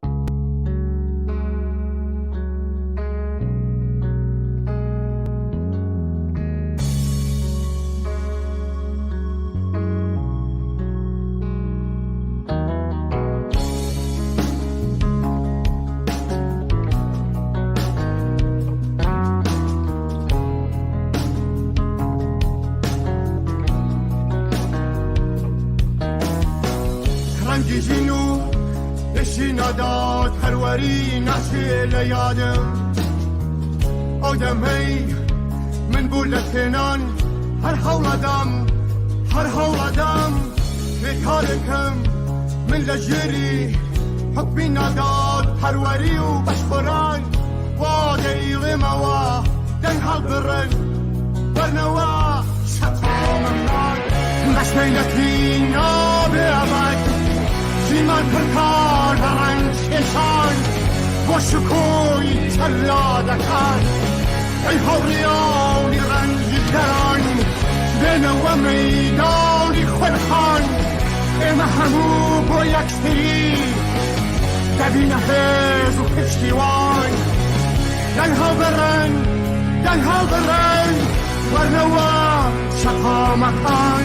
ڕەنگی ژین و ئشی ناداد پەروەری ناچێ لە یادم ئەو دەمەی من بوو لە تێنان هەر هەوڵەدام هەر هەوڵەدام بێکارێکم من لە ژێری حوکمی ناداد پەروەری و بەشخۆران وا دەیڵێمەوە دەنگ هەڵبڕن وەرنەوە شەقامەکان بەشمەینەتی نابێ ئەبەد ژیمان پڕکار بە ڕەنج کێشان بۆ شکۆی جەلادەکان ئەی هاوڕێیانی ڕەنجدەران بێنەوە مەیدانی خولقان ئێمە هەموو بۆ یەکتری دەبینە هێز و پشتیوان دەنگ هەڵبڕن دەنگ هەڵبڕن وەرنەوە شەقامەکان.